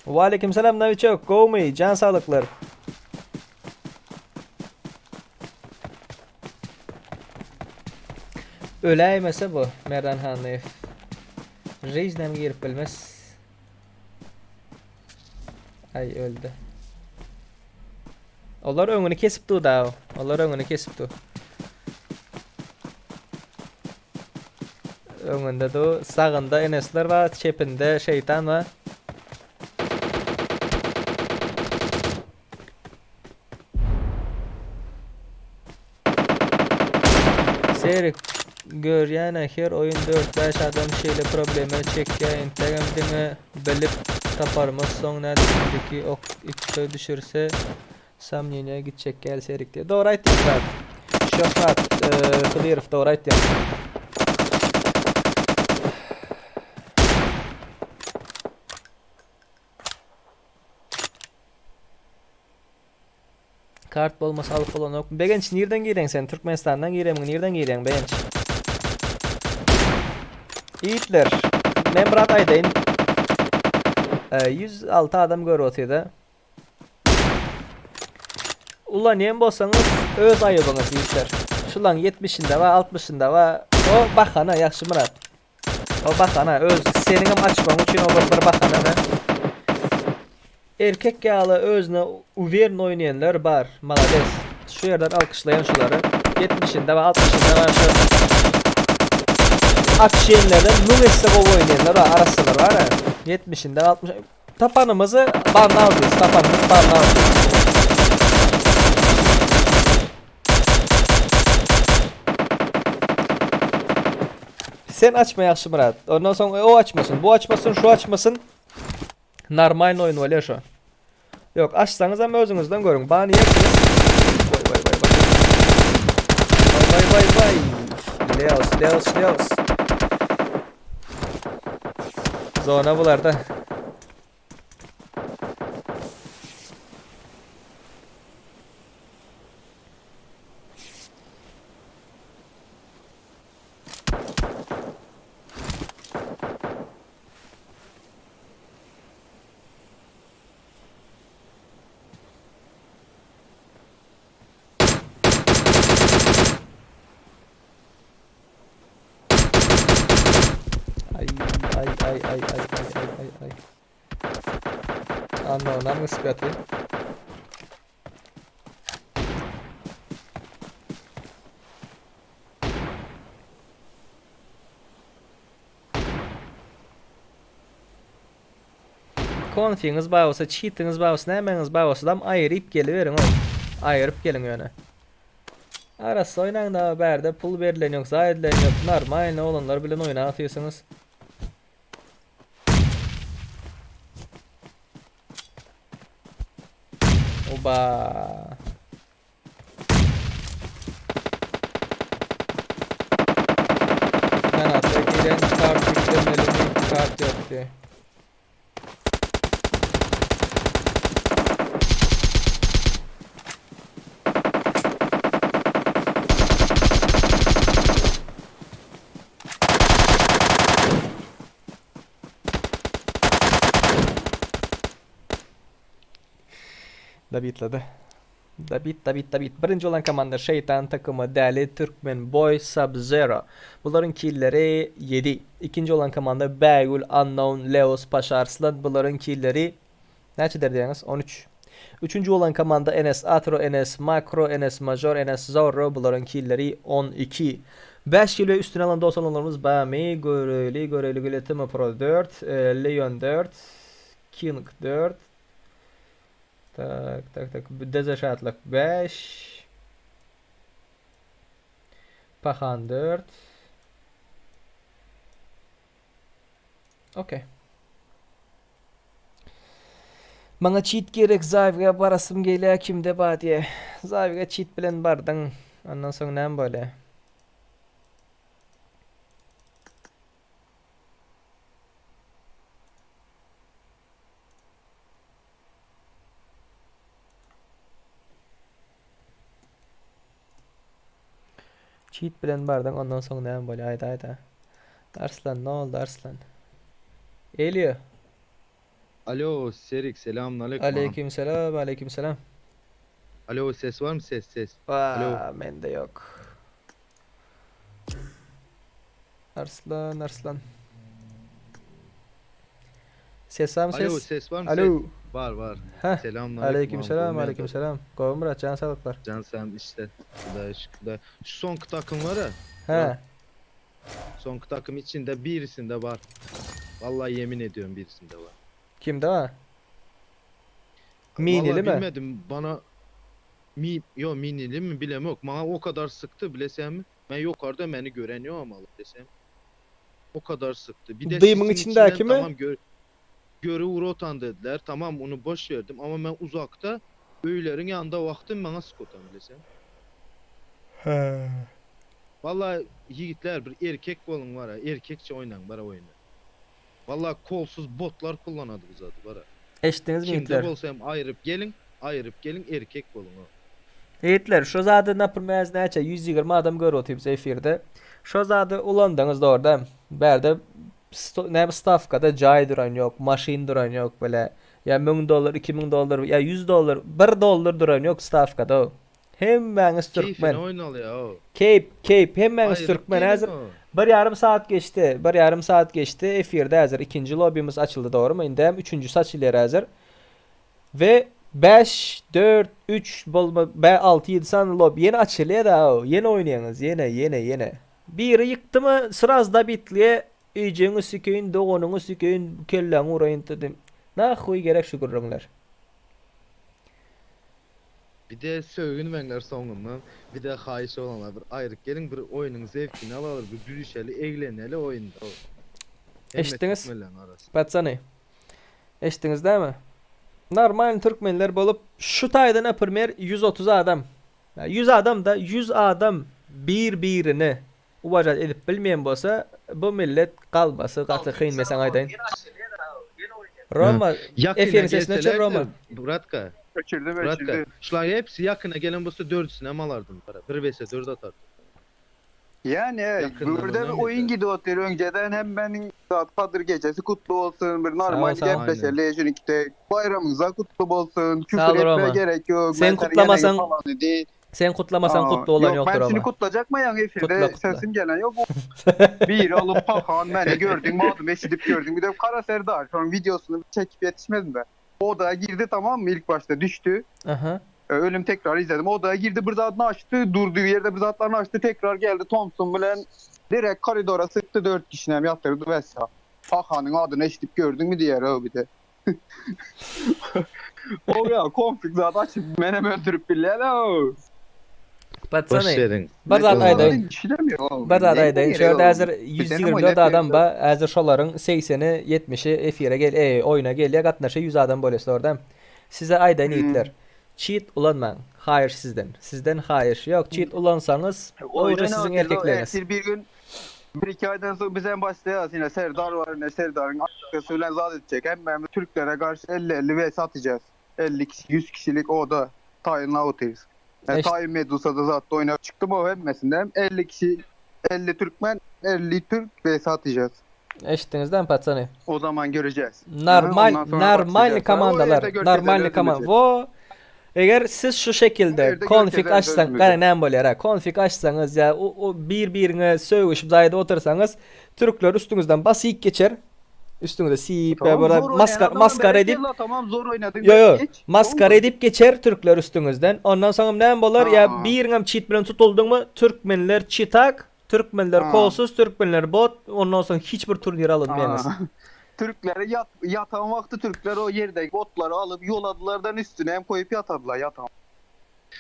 Waleýkim salam Nowiçok, gowmy? Jan saglyklar. Öläýmese bu Merdan Hanlyýew. Жизнем girip bilmez. Ay öldü. Olar öňüni kesip dur da. Olar öňüni kesip dur. Öňünde du, sagynda enesler bar, çepinde şeytan bar. Serik görýänä her oýun 4-5 adam şeýle problema çekýä entegem diňe bilip taparmyz soň nädip indiki ok ikde düşürse Samneniýa gitjek gel Serik diýýär. Dogry aýtýaň brat. Şöhrat Hydyrow dogry aýtýaň. Kart bolmasa alyp bolanok. Begenç nirden gireň sen? Türkmenistandan giremiň? Nirden gireň Begenç? Ýigitler, men brat aýdaýyn. 106 adam görüp otyr-da. Ulanýan bolsaňyz öz aýybyňyz ýigitler. Şulaň 70-inde bar, 60-ynda bar. O bahana Ýagşymyrat. O bahana öz seniňem açmagyň üçin o bir bahana da. Erkek ýaly özüne uwerno oýnaýanlar bar. Malades. Şu ýerden alkyşlaýan şulary. 70-inde bar, 60-ynda bar şu. Açýanlardan 1000 esse gowy oýnaýanlar bar, arassalar bar. 70-inde 60 Tapanymyzy banna aldyz, tapanymyz banna aldyz. Sen açma Ýagşymyrat. Ondan soň o açmasyn, bu açmasyn, şu açmasyn. Normalny oýun bolýar şu. Ýok, açsaňyzam özüňizden görüň. Ban ýersiňiz. Waý waý waý waý. Waý waý waý waý. Leos, Leos, Leos. Zona bularda. Ay ay ay ay ay ay ay ay ay. Unknown'am ysgaty. Konfiňiz bar bolsa, çitiňiz bar bolsa, nämäňiz bar bolsadam aýryp geliberiň ol. Aýryp geliň ýöne. Arassa oýnaň da bärde pul berilen ýok, zaý edilen ýok. Normalny oglanlar bilen oýnap otyrsyňyz. Oba. Ben hatta gelen kart yüklemelimi kart yok diye. Dabitledi. Dabit dabit dabit. Birinji bolan komanda Şeýtan takymy Däli Türkmen Boy Sub Zero. Bularyň killeri 7. Ikinji bolan komanda Bägül Unknown Leos Paşa Arslan. Bularyň killeri näçedir diýýäňiz? 13. Üçünji bolan komanda Enes Atro Enes Makro Enes Major Enes Zorro. Bularyň killeri 12. 5 kil we üstüne alan dost olanlarymyz Bamy Göreli Göreli Güle Timo Pro 4 Leon 4 King 4 Tak tak tak Deze Şatlyk 5 Pahan 4 Okey. Maňa çit gerek Zawiga barasym gelýär kimde bar diýe. Zawiga çit bilen bardyň. Ondan soň näme bolýar? Çit bilen bardyň ondan soň näme bolýar aýt aýda. Arslan ne oldu Arslan? Elio. Alo Serik selamun aleyküm. Aleyküm selam aleyküm selam. Alo ses var mı ses ses? Alo. Aa, mende yok. Arslan Arslan. Ses var mı Alo ses? ses var mı Alo. ses? Var var. Heh. Selamun aleyküm. Aleyküm selam Murat. aleyküm selam. Gowy Murat can saglyklar. Can sen işte. Xuda şükür. Şu son takım var ya. He. Son takım içinde birisinde var. Vallahi yemin ediyorum birisinde var. Kimde var? Minili Vallahi mi? bilmedim bana mi yo minili mi bilem yok. Bana o kadar sıktı bilesem mi? Ben yukarıda beni gören yok ama desem. O kadar sıktı. Bir de Dıyımın sisin içindeki içinden mi? Tamam gör, görü urotan dediler. Tamam onu boş verdim ama ben uzakta öylerin yanında baktım bana sıkotan bilesem. He. Vallahi yiğitler bir erkek bolun var ha. Erkekçe oynan var oyunu. Vallahi kolsuz botlar kullanadı bu zaten var ha. Eşittiniz mi Kimde yiğitler? bolsa hem ayırıp gelin, ayırıp gelin erkek bolun o. Yiğitler şu zady naprimez näçe 120 adam görüp otyr efirde. Şu zady ulandyňyz dogry Bärde näme stavkada jaý duran ýok, maşyn duran ýok bile. Ýa 1000 dollar, 2000 dollar, ýa 100 dollar, 1 dollar duran ýok stavkada. Hemmäňiz Keyfine türkmen. oynalı ya o. Keyp, keyp, hemmäňiz Ayırıp türkmen gelin häzir. o. Bir yarım saat geçti. Bir yarım saat geçti. Efirde häzir ikinji lobbymiz açyldy dogry mı? Indi hem üçünjüsi açylýar häzir. Ve 5 4 3 bolma 6 7 sany lobby ýene açylýar da. Ýene oýnaýaňyz, ýene, ýene, ýene. Biri ýykdy mı sraz da bitliye Ejeňi sikeýin, doganyňy sikeýin, kelläňi uraýyn dedim. Nahuý gerek şu gürrüňler. Bir de sögünmeňler soňundan. Bir de haýyş olanlar bir aýryp gelin bir oýnuň zevkini alalar, bir gülüşeli, egleneli oýunda. o. Hemme Eşitdiniz? türkmenlerin arası. Patsany. Eşitdiniz dämi? Normal türkmenler bolup şu taýdan naprimер 130 adam. Ya 100 adam da 100 adam bir birine uvažat edip bilmeýän bolsa bu millet galmasy gaty kyn men saňa aýdaýyn. Roma Yakına Efendim, sesini açar gelseler Roma. de, Bratka, Öçürdüm Bratka. öçürdüm. Şular hepsi yakına gelen bolsa dördüsüne hem alardım para. Bir vs 4 atardım. Yani Yakından burada bir oynamıyor oyun da. gidiyor otel önceden hem benim saat Kadir gecesi kutlu olsun bir Sağ ol, normal sağ ol. gepleşeli çünkü bayramınıza kutlu olsun Sağ ol küfür Roma. etmeye gerek yok. Sen ben seni kutlamasan- gene falan dedi. Sen kutlamasaň kutly bolan Ýok, ýokdur men seni ama. kutlajak maýaň Kutla, efirde kutla. sesim gelen ýok. Biri alyp pahan meni gördüň adymy eşidip gördüň. Bir de Kara Serdar şonuň wideosyny çekip ýetişmedim de. Odaya girdi tamam mı ilk başta düştü. Aha. Ölüm tekrar izledim. Odaya girdi bir zatını açtı. Durduğu yerde bir zatlarını açtı. Tekrar geldi Thompson bilen direkt koridora sıktı dört kişini hem yatırdı vesaire. Pahan'ın adını eşitip gördün mü diğer o bir de. o ya konflikt zaten açıp menem öldürüp bile o. Patsany. Boş verin. Bir zat aýdaýyn. Bir zat aýdaýyn. Şu ýerde häzir 124 adam bar. Häzir şolaryň 80-i, 70-i efire gel, e, oýna gelýär, gatnaşýar 100 adam bolýar orada. Size aýdaýyn ýigitler. Cheat ulanmaň. Haýyş sizden. Sizden haýyş. Ýok, cheat ulansaňyz, o uje siziň erkekligiňiz. Ertir bir gün bir iki aydan sonra biz hem başlayacağız yine Serdar var yine Serdar'ın arkası bilen zat edecek. Hem Türklere karşı 50-50 vs atacağız. 50 kişi 100 kişilik oda Tayin'la atıyoruz. Yani Eş- Tayin Medusa'da zaten oynayıp çıktım o hemmesinde hem 50 kişi 50 Türkmen 50 Türk vs atacağız. Eşitdiňizden patsany. O zaman göreceğiz. Normal, Ondan sonra normal başlayacağız. O komandalar, yerde görkezler normal komanda. özümüzü. Wo Eger siz şu şekilde Evde konfig görkezler açsaň, özümüzü. gara näme bolýar ha? Konfig açsaňyz ýa o, o bir-biriňe sögüşip zaýda otursaňyz, türkler üstüňizden basyp geçer. Üstüňize sip Tamam, böyle zor oynayan maskara adamı maskara edip berekella, tamam zor oynadın. Yo yo, Geç. maskara edip geçer türkler üstüňizden. Ondan soň näme bolar? Ýa Ha. biriňem çit bilen tutuldyňmy? Türkmenler çitak, türkmenler Ha. kolsuz, türkmenler bot. Ondan soň hiç bir turnir alynmaýaňyz. Aa. Türklere yat, yatan vakti Türkler o yerdeki botları alıp yoladılardan üstüne hem koyup yatadılar yatan.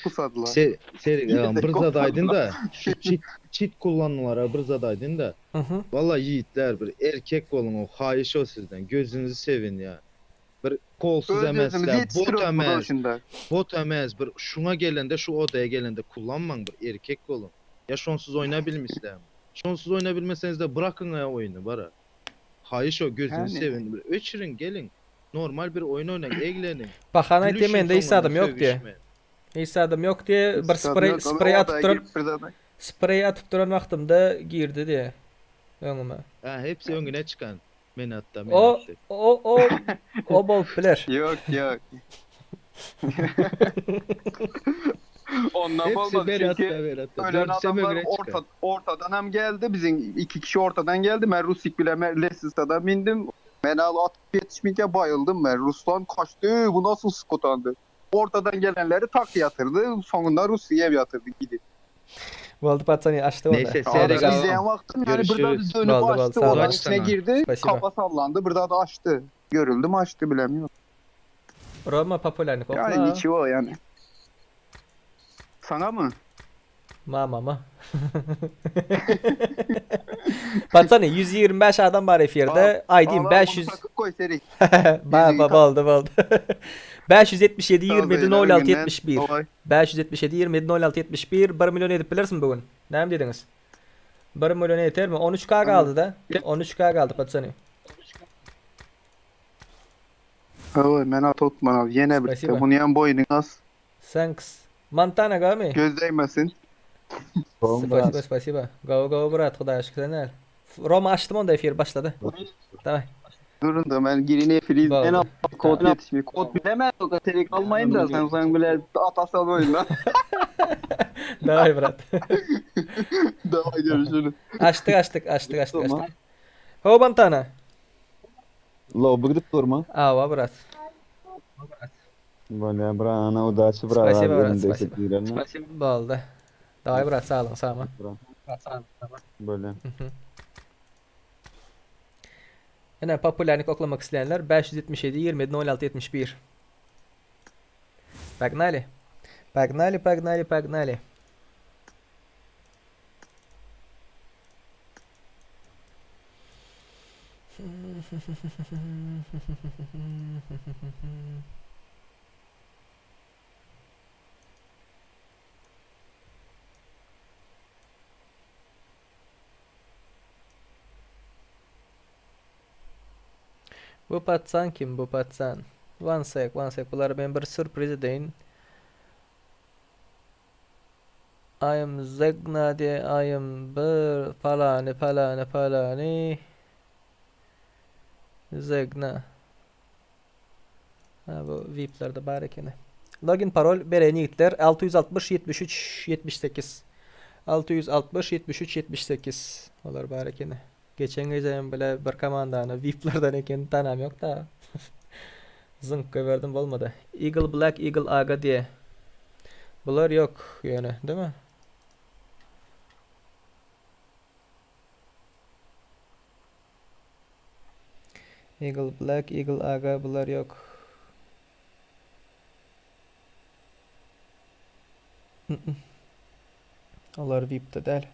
Kusadılar. Se, serik, Yine de bir zat aydın da şu kopmadılar. çit, çit kullananlara bir zat aydın da. Mhm. Vallahi yiğitler bir erkek olun o hayiş o sizden. Gözünüzü sevin ya. Bir kolsuz Öz özümüzü emesler, bot yetiştiriyoruz bu emez, şimdi. bot emez. Bir şuna gelende şu odaya gelende kullanman bir erkek olun. Ya şonsuz oynayabilmişler. Şonsuz oynayabilmeseniz de bırakın ya oyunu bara. Hayiş o gözünüzü Yani. sevin. Bir öçürün gelin. Normal bir oyun oynayın, eğlenin. Bahana Gülüşün aýtýan mende hiç soňunda, zadym ýok diye. sövüşmeyin. Hiç zadym ýok diye bir sprey sprey atyp duran sprey atyp duran wagtymda girdi diye öňüme. Ha, hepsi öňüne çıkan. Men hatta, men O hatta. o o o bolup biler. Yok yok. Ondan Hepsi olmadı ben çünkü hatta, ben hatta. ölen Dönsem adamlar öňüne orta, çıkan. ortadan hem geldi bizim iki kişi ortadan geldi. Ben Rusik bile ben Lessis'ten bindim. Ben al atıp yetişmeyince bayıldım ben. Ruslan kaçtı bu nasıl skotandı. Ortadan gelenleri tak yatırdı. Sonunda Rusya'ya yatırdı gidip. Boldy patsany açdy onda. Neyse, Abi Seyrek Seyrek izleyen vaktim yani Görüşürüz. burada dönüp Boldy, boldy, açtı. sağ ol. Odanın içine Sana. girdi. Spasibo. Kafa sallandı. Burada da açtı. Görüldü mü açtı bilemiyorum. Roma popülerlik Yani okla. niçin yani. Sana mı? Mama mı? Patsany 125 adam bar efirde. ID'm Allah, 500 Bunu takıp koy Serik. Ba ba boldy boldy. 577 27 06 71. Olay. 577 27 06 71 1 milyon edip bilersin bugün. Näme diýdiňiz? 1 milyon yeter mi? 13k kaldı da. 13k kaldı patsany. Evet ben at Otman abi. Yine bir Spasibo. Bunu yan boyunu az. Thanks. Montana gami. Göz değmesin. Spasibo spasibo. Go go brat Hudaý şükür. Roma açtım onda efir başladı. Tamam. Durun da ben girini freeze Boldy. en alt kod yetişmiyor. Kod bilemez o kadar Serik almayın da sen sen bile atasal oyunla. Davay brat. Daha görüşürüz. Açtık açtık açtık açtık açtık. Ho Montana. Lobby gidip durma. Awa brat. Bolýa bra, ana udaçy bra. Spasibo brat, spasibo. Boldy. Davay brat sağ olun sağ olun. Bolýa. Ene popülerlik oklamak isteyenler 577 27 06 71. Погнали. Погнали, погнали, погнали. Bu patsan kim bu patsan? One sec, one sec. Bulara ben bir sürpriz edeyim. I am Zegna diye I am bir falany falany falany Zegna. Ha bu VIP'lerde bar ekeni. Login parol bereýin ýigitler 660 73 78 660 73 78 Olar bar ekeni. Geçen gije bile bir komandany VIP-lerden eken tanam ýok da. Zyňk goýberdim bolmady. Eagle Black Eagle Aga diýe. Bular ýok ýöne, değil mi? Eagle Black Eagle Aga bular ýok. Olar VIP-de däl.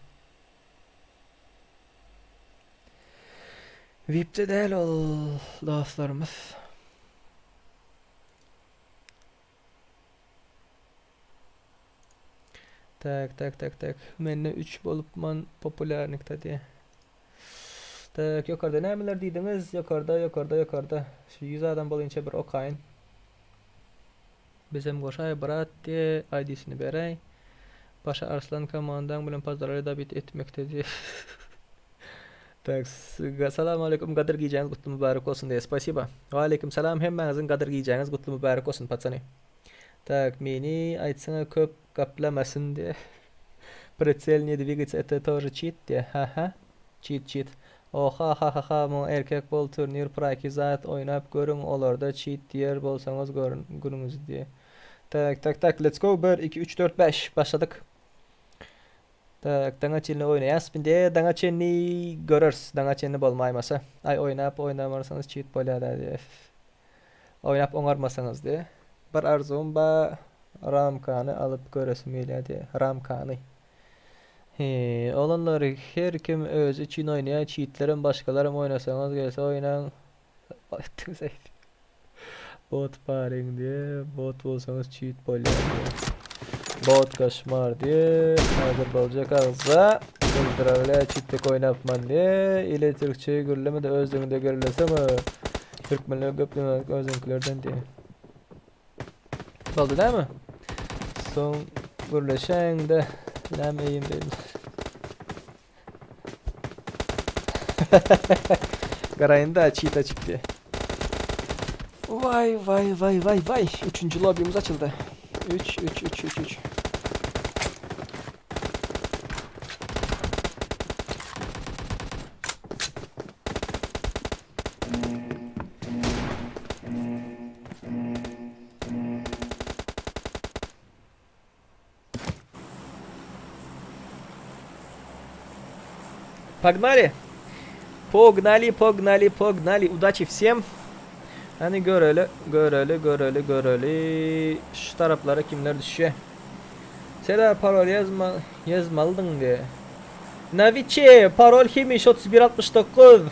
VIP-de däl ol dostlarymyz. Tak, tak, tak, tak. Mende 3 bolupman populärnikde diýe. Tak, ýokarda nämeler diýdiňiz? Ýokarda, ýokarda, ýokarda. Şu 100 adam bolynça bir okaýyn. Bizem goşaý brat diýe, ID-sini beräý. Paşa Arslan komandaň bilen pozdrawlýa dabit etmekde diýe. Tak, salam aleýkum gadyr gijäňiz gutly mübärek bolsun diýe. Spasiba. Wa aleýkum salam hemmäňiziň gadyr gijäňiz gutly mübärek bolsun patsany. Tak, meni aýtsaňa köp gaplemesin diýe. Pritsel ne dwigatsya eto тоже çit diýe. Haha. Çit çit. Oha hahaha muňa erkek bol turnir praki zat oýnap görüň olarda çit diýer bolsaňyz görün günüňizi diýe. Tak tak tak let's go 1 2 3 4 5 başladyk. Tak daňa çenli oýnaýas indi daňa çenli göreris daňa çenli bolmaýmasa. Aý oýnap oýnamarsaňyz çit bolýada diýe. Oýnap oňarmasaňyz diýe. Bir arzuwym ba ramkany alyp göresim gelýä diýe. Ramkany. He, oglanlar her kim özi üçin oýnaýar, çitlerem başgalaram oýnasaňyz gelse oýnaň. Aýtdyňyz aý. Bot baryň diýe, bot bolsaňyz çit bolýar diýe. Bot koşmar diýe, hazir boljak agza. Pozdrawlýa çitdek oýnapman diýe, ile türkçe gürleme-de öz diliňde gürlesene. Türkmenler köp özüňkilerden diýe. Boldy dämi? Soň gürleşäňde näme eýim beýim. Garaýynda çita çykdy. Vay vay vay vay vay. Üçüncü lobby'miz açıldı. 3 3 3 3 3. Погнали! Погнали, погнали, погнали. Удачи всем. Hani göreli, göreli, göreli, göreli. Şu taraplara kimler düşýär? Serdar parol ýazma, ýazmalydyň diýe. Nawiçe, parol hemişe 31 69.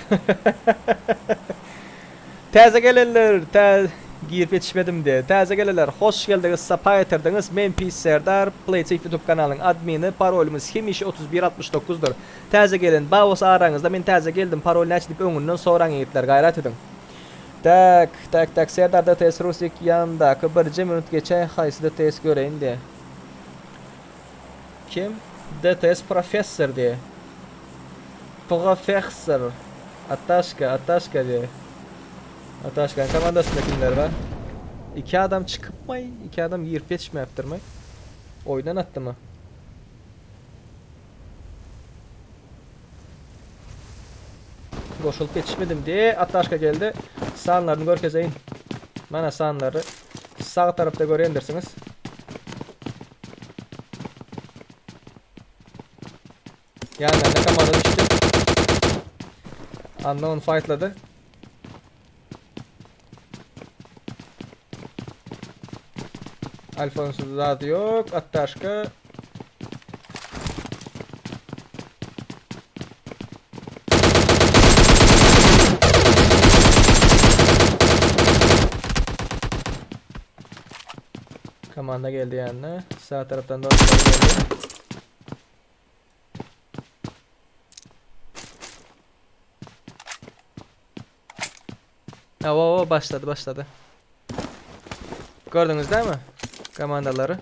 Täze gelenler, tä girip ýetişmedim diýe. Täze gelenler, hoş geldiňiz, sapa getirdiňiz. Men Pis Serdar, PlaySafe YouTube kanalyň admini. Parolymyz hemişe 31 69 dyr. Täze gelen bar bolsa araňyzda men täze geldim, parol näçe diýip öňünden soraň ýigitler, gaýrat ediň. Tak, tak, tak, Serdar DTS Rusik ýandaky birje minut geçäý haýsy DTS göreýin diýe. Kim? DTS professor diýe. Professor. Ataşka, Ataşka diýe. Ataşkanyň komandasynda kimler bar? Iki adam çykypmy? Iki adam girip ýetişmäpdirmi? Oýdan atdymy? Goşulyp ýetişmedim diýe Ataşka geldi. Sanlaryny görkezeýin. Mana sanlary sag tarapda görýändirsiňiz. Ýanlarynda komanda düşdi. Unknown fightlady. Alfonso zady ýok. Attaşka. Komanda geldi ýanyna. Sağ tarapdan dostlar geldi. Hawa, başlady, başlady. Gördüňiz dämi? Komandalary.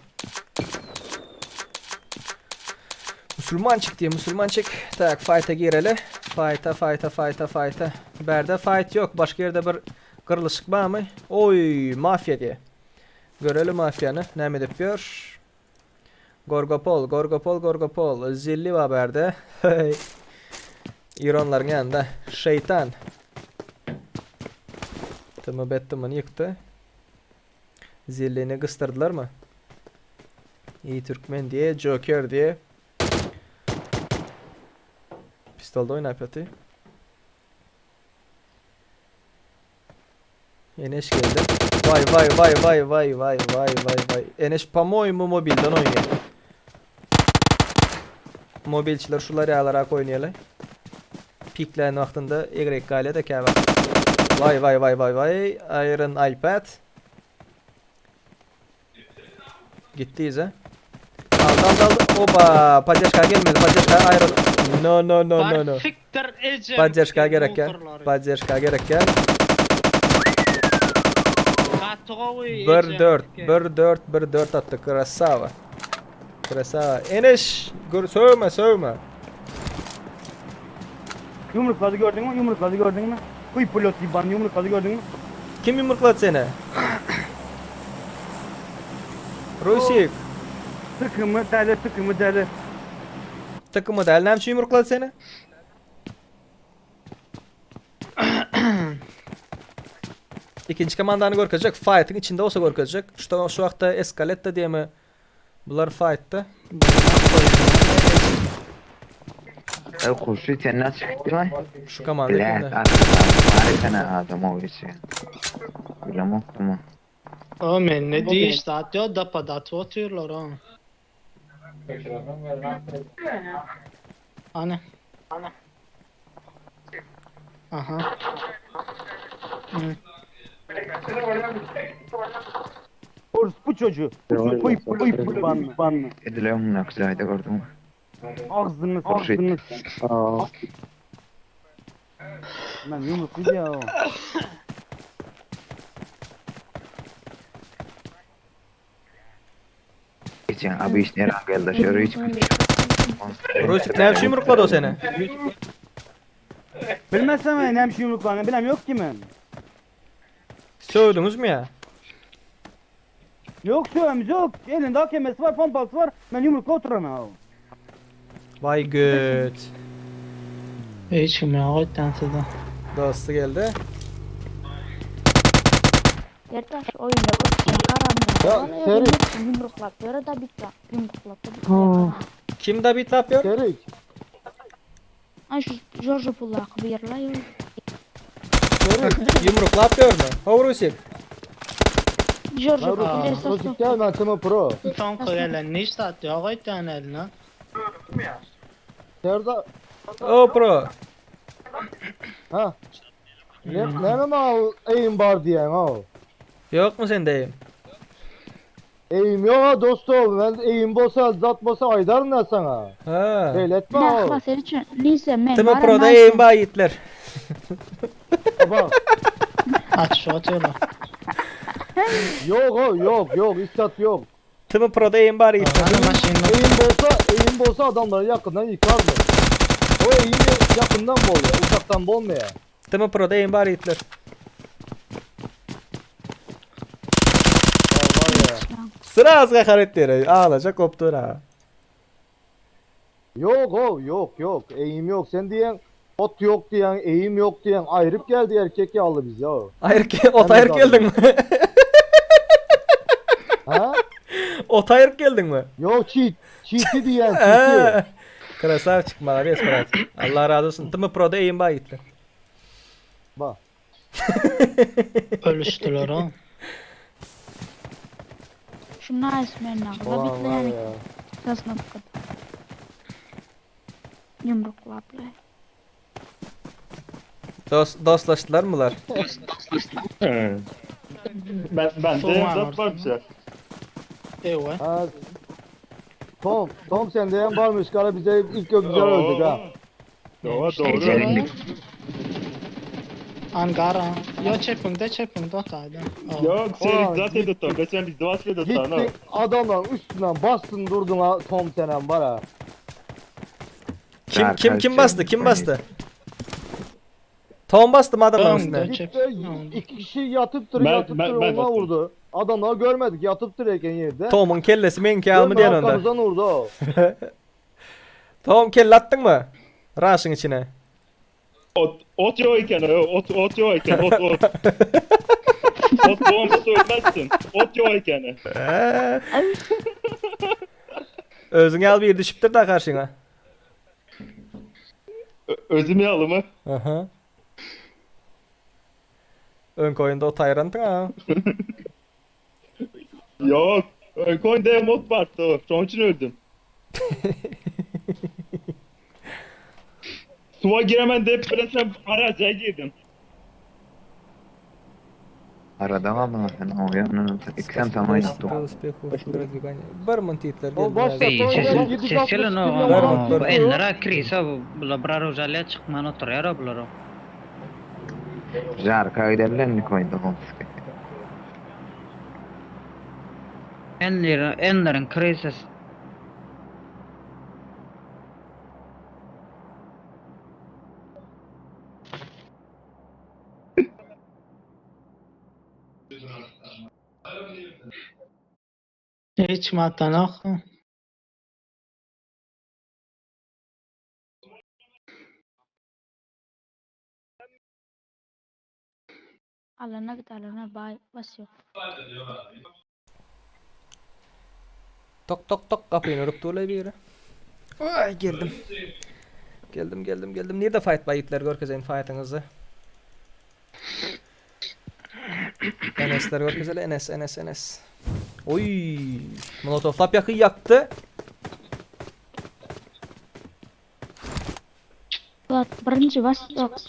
Musulmançyk diýe, musulmançyk. Tak, fight'a gireli. Fight'a, fight'a, fight'a, fight'a. Bärde fight ýok. Başga ýerde bir gyrlyşyk barmy? Oý, mafiýa diýe. Göreli mafiýany näme edip ýör. Gorgopol, Gorgopol, Gorgopol. Zilli bar bärde. Hey. İranlaryň ýanynda. Şeýtan. Tymy bettimini ýykdy. Zillini gysdyrdylarmy? İyi Türkmen diye, Joker diye. Pistolda oýnap ýaty. Eneş geldi. Vay vay vay vay vay vay vay vay vay. Eneş po-moýemu mobilden oýnaýar. Mobilçiler şular ýalyrak oýnaýarlar. Piklän wagtynda egrek galýar-da käwagt. Vay vay vay vay vay. Iron iPad. Gitdi yza. Aldı aldı aldı. Oba, poddeşka gelmedi. Poddeşka ayrıl. No no no no no. Siktir ecem. Poddeşka gerek gel. Poddeşka gerek gel. Gaty gowy. 1 4 1 4 1 4 atdy. Krasava. Krasava. Eneş, gör sövme sövme. Yumrukladı gördün mü? Yumrukladı gördün mü? Uy pilot ban yumrukladı gördün mü? Kim yumrukladı seni? Rusik. Tıkımı deli tıkımı deli. Takımı däl näme üçin ýumruklady seni? Ikinji komandany görkezjek. Fightyň içinde bolsa görkezjek. Şu, şu wagtda Eskaletta diýemi bular fightda. Ey Hurşit sen nasıl çıktın lan? Şu komanda Bile kimde? var etene adam o işi. Bilemem ama. O men ne diýiş zat ýok dapada atyp otyrlar o. Ana. Ana. Aha. Hı. Bu çocuğu. Uy uy banlı banlı. Edilem ne güzel gördüm. Ağzını Hurşit. ağzını. Ben yumruklu ya o. Geçen abi iş nereye geldi? Şöyle hiç. Rusik näme üçin ýumruklady o seni? Bilmezsem ben hem şu yumruklarını bilem yok ki men. Sövdüňizmi ýa? Yok sövemiz yok. Elinde AKM'si var, pompası var. Ben yumrukla oturan ha. Vay göt. Hiç kim ya, o size. Dosty geldi. Ertaş oyunda Ya, Serik. Yumruklap ýöre da bitti. Yumruklap da bitti. Kim da bitlap ýör? Serik. Ay şu Jorjo Pullak bir yerler yok. Serik. Ýumruklap ýörmi? How Rusik? Jorjo Ben Pullak Rusik gel ben Timo Pro. Son gelen ne saat ya, o tane eline. Serdar. O pro. Ha. Ne ne mi al eğim var diyen ha. Ýok mu sende eýim? Eğim yok ha dostum. Ben eğim bolsa zat bolsa aydarım ben sana. Ha. Eyletme o. Ne senin için lise men. Timo Pro'da eýim bar ýitler. Bak. Aç şu atıyorlar. Yok o yok yok istat yok. Timo Pro'da eýim bar ýitler. Eğim bolsa eğim bolsa adamları yakından yıkardı. O eğim yakından boluyor uzaktan bolmuyor. Timo Pro'da eýim bar ýitler. Var ya. Sıra az hakaret diýer. Ağlajak kopdu ha. Yok o yok yok eğim yok. Sen diyen ot yok diyen eğim yok diyen ayırıp geldi erkek yağlı biz ya. Aýryk ot aýryk geldiň mi? Ha? Ot aýryk geldiň mi? Yok cheat. Cheat'i diyen cheat'i. Krasavçik молодец, брат. Allah razı olsun. Timo Pro'da eýim bar ýitler. Bak. Ölüştüler o. Şu nice men da Ulan bitti var yani. ya. Tasnap Yumruklap. Dost dostlaşdylar mı bular? Ben ben de zat varmış ya. Evet. Ha. Tom, Tom sen diyen varmış kara bize ilk güzel öldük ha. Doğru doğru. Ecelim Ankara. Yo çepinde çepinde otaydı. Yok Ulan, Serik zaten tutan. Geçen biz Doğaç'la da tutan. Gittin adamların üstünden bastın durdun ha Tom senen var ha. Kim kim kim bastı? Kim bastı? Tom bastım adamların üstüne. Gitti, iki kişi yatıptır yatıptır ona vurdu. Adamları görmedik yatıptır eken yerde. Tom'un kellesi meňki almy diýen onda. Arkamızdan vurdu o. Tom kelle atdyň mı? Raşyň içine. Ot, ot yok eken, ot, ot yok eken, ot, ot. ot bombası ölmezsin. Ot yok eken. Özüň al bir düşüpdir da karşyňa. Özüm yalı mı? Aha. Öňki oýunda ot aýrandyň ha. Yok. Koyunda mod vardı. Onun için öldüm. Suva giremen deyip böyle sen araca girdim. Aradan aldın sen o yanını. İksen tamam Bir mıntitler O geldi. başta Var, var. Enlere krisa bu braruzalya çıkman oturuyor bular. Jarka giderler koydu komşu. Enlerin enlerin krisası. Hiç matanak. Alana git alana bay basıyor. Tok tok tok kapıyı örüp durlay bir yere. Ay geldim. Geldim geldim geldim. Nerede fight bayitler görkezeyim fight'ınızı. Enesler görkezeli Enes Enes Enes. Oy! Molotov lap yakı yaktı. Ulan birinci bas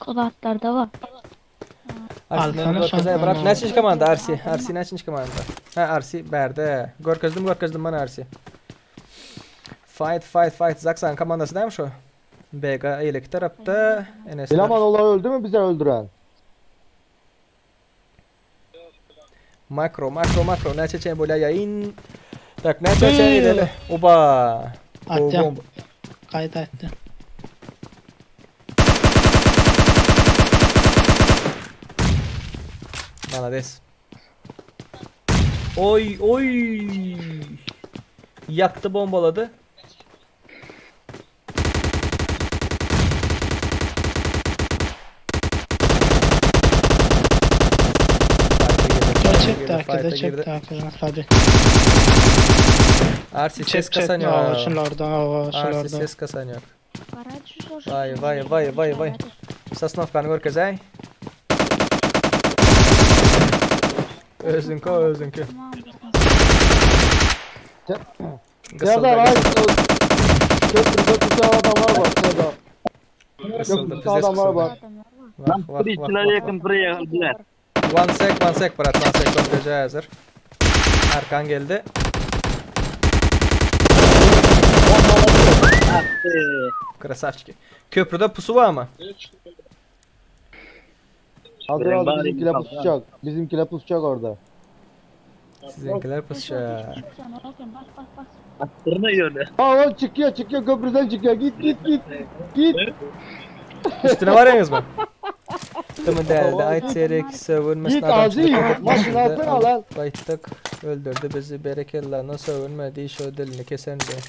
zatlarda var. Arsi'den görkezey bırak. Neçinci komanda Arsi? Arsi neçinci komanda? Ha Arsi berde. Görkezdim görkezdim bana Arsi. Fight fight fight. Zaksan komandası değil mi şu? BG iyilik tarafta. Enesler. Bilaman onlar öldü mü bize öldüren? Makro makro makro. Neçe çen böyle yayın. Tak neçe çen ileri. Oba. Atacağım. Bomba. Kayıt etti. Malades. Oy oy. Yaktı bombaladı. Fight'a girdi, Çek fight'a takip girdi, çek girdi. takip hadi. Arsi ses Çek çek. kasan Aa, yok. şunlardan aa, Arsi şunlardan. ses kasan yok. Garaj şu Vay vay vay vay vay. Sosnovkany görkezäý. Özüňki özüňki. Gysyldy, Serdar ay gysyldy. köprü köprüde adamlar var Serdar. Gysyldy, Köprüde pizdes adamlar gysyldy. var. Vah vah vah vah. vah. One sec, one sec brat, one sec. Görkezä hazır. Arkan geldi. Krasavçiki. Köprüde pusu var mı? Hazır hazır bizimkiler pusacak. Bizimkiler pusacak orada. Sizinkiler pusacak. Bas bas bas. Aa o çıkıyor çıkıyor köprüden çıkıyor. Git git git. Git. Üstüne var yalnız mı? Tamam değerli ait seyrek savunmasın Git Aziz, başını alsana lan. Bayttık öldürdü bizi berekella nasıl övünmedi şu dilini kesen diye.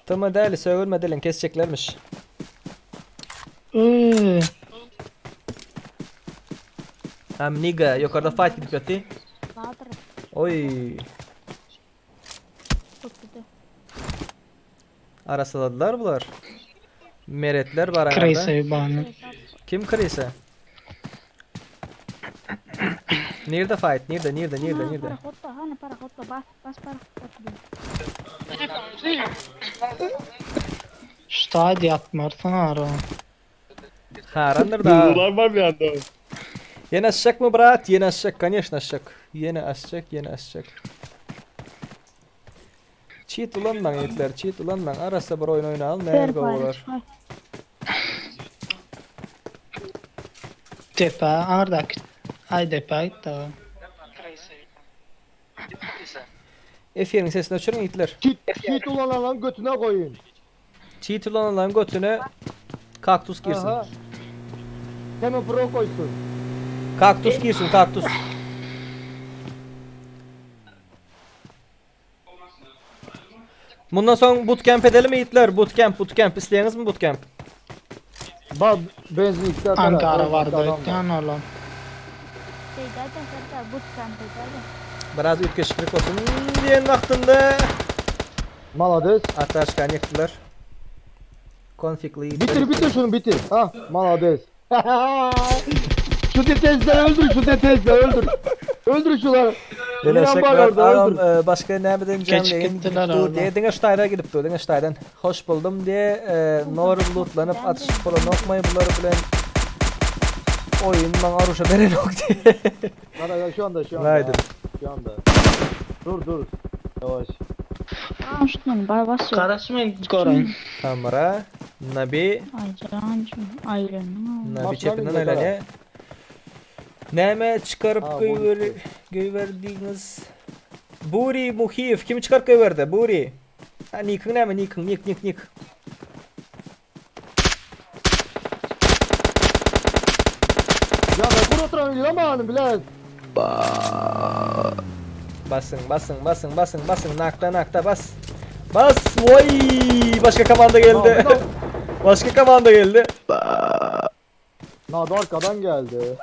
Tamam değerli sövünme dilini keseceklermiş. Iıı. Hem nigga yukarıda fight gidip yatı. Bahadır Oy köprüde. arasaladılar bunlar. Meretler var arada. Krisa bana. Kim krise? Nerede fight? Nerede? Nerede? Nerede? Ana, Nerede? Paraходta, hani paraходta bas bas paraходta. Şu yatmarsın ara. Harandır da. Durular var bir anda. Yine aşacak mı brat? Yine aşacak. Конечно aşacak. Yine aşacak, yine aşacak. Cheat ulanmaň itler, cheat ulanmaň. Arası bir oyun oynayalım, näme bolar. Depa ardaki. Ay depa gitti. Efir'in sesini öçürün itler. Cheat, cheat ulananların götüne koyun. Cheat ulananların götüne kaktüs girsin. Aha. Temo Pro koysun. Kaktus girsin kaktus. Bundan soň bootcamp edelim ýigitler. Bootcamp, bootcamp isleýäňizmi bootcamp? Bak benzinlikte atar. Ankara bardy öýtýän olam. Şeyde de Serdar bootcamp ederdi. Biraz üýtgeşiklik bolsun diýen wagtynda Malades. Ataşkany ýykdylar. Konfigli ýigitler. Bitir bitir şunu bitir. Ha malades. şu detezleri öldür şu detezleri öldür. Öldür şuları. Geleşek İnan var Murat orada agam öldür. e, başga näme diýen Geçip jemleýin gitdiler dur orada. diye diňe ştaýda gidip dur diňe ştaýdan hoş buldum diye e, nor bulutlanyp atyşyp bolanokmaý bular bilen oýun maňa uruşa berenok diye. Bana ya şu anda şu anda. Günaydın. Şu anda. Dur dur. Yavaş. Aa şundan bay basıyor. Garaşmayın göreyim. Kamera Nabi Ay cancım ayranı. Nabi Başlar çepinden mı aýlanýar. Näme çykaryp Ha, bu goýber goýberdiňiz? Buri Muhiyev kimi çykaryp goýberdi? Buri. Ha nikiň näme? Nikiň nik nik nik. Ya ben kur oturan yılamanım bile. Basın basın basın basın basın nakta nakta bas. Bas. Vay! Başka komanda geldi. Başka komanda geldi. Nado arkadan geldi.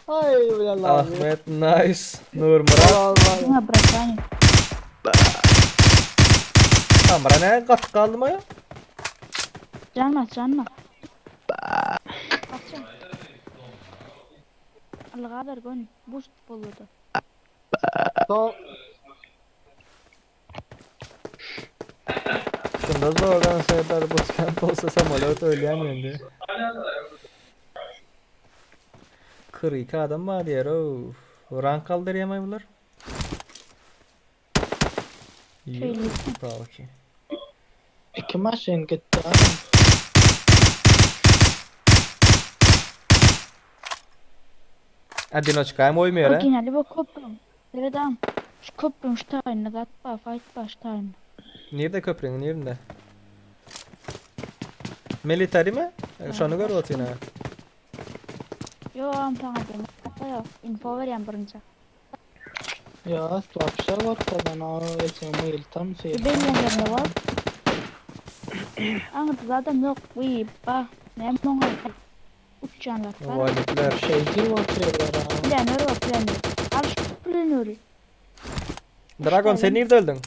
Ay bilen abi. Ahmet nice. Nur Murat. Allah. Ha bırak Kamera ne kat kaldı mı ya? Canma canma. Açın. Allah gön. Boost buludu. Tamam. Şunda zordan Serdar bootcamp olsa samolyot öyleyem yendi. 42 adam var diyor. Of. Rank kaldırıyamay bunlar. Şöyle. Bravo ki. İki maşın gitti. Adinoçka hem oymuyor ha. Originali bu köprüm. Nereden? Şu köprüm şu tane zat ba fight baş tane. Nerede köprünün yerinde? Military mi? Şonu gör otuyun ha. Yo am sana dedim. Hatta yok. Info vereyim birinci. Ya vapşa ortadan o geçen tam şey. Benim yerine var. Anladı zaten yok. Uy ba. Ne monga. Uçanlar var. Valikler. Şey diyor oturuyorlar ha. Planör var planör. Al şu planörü. Dragon sen nerede öldün?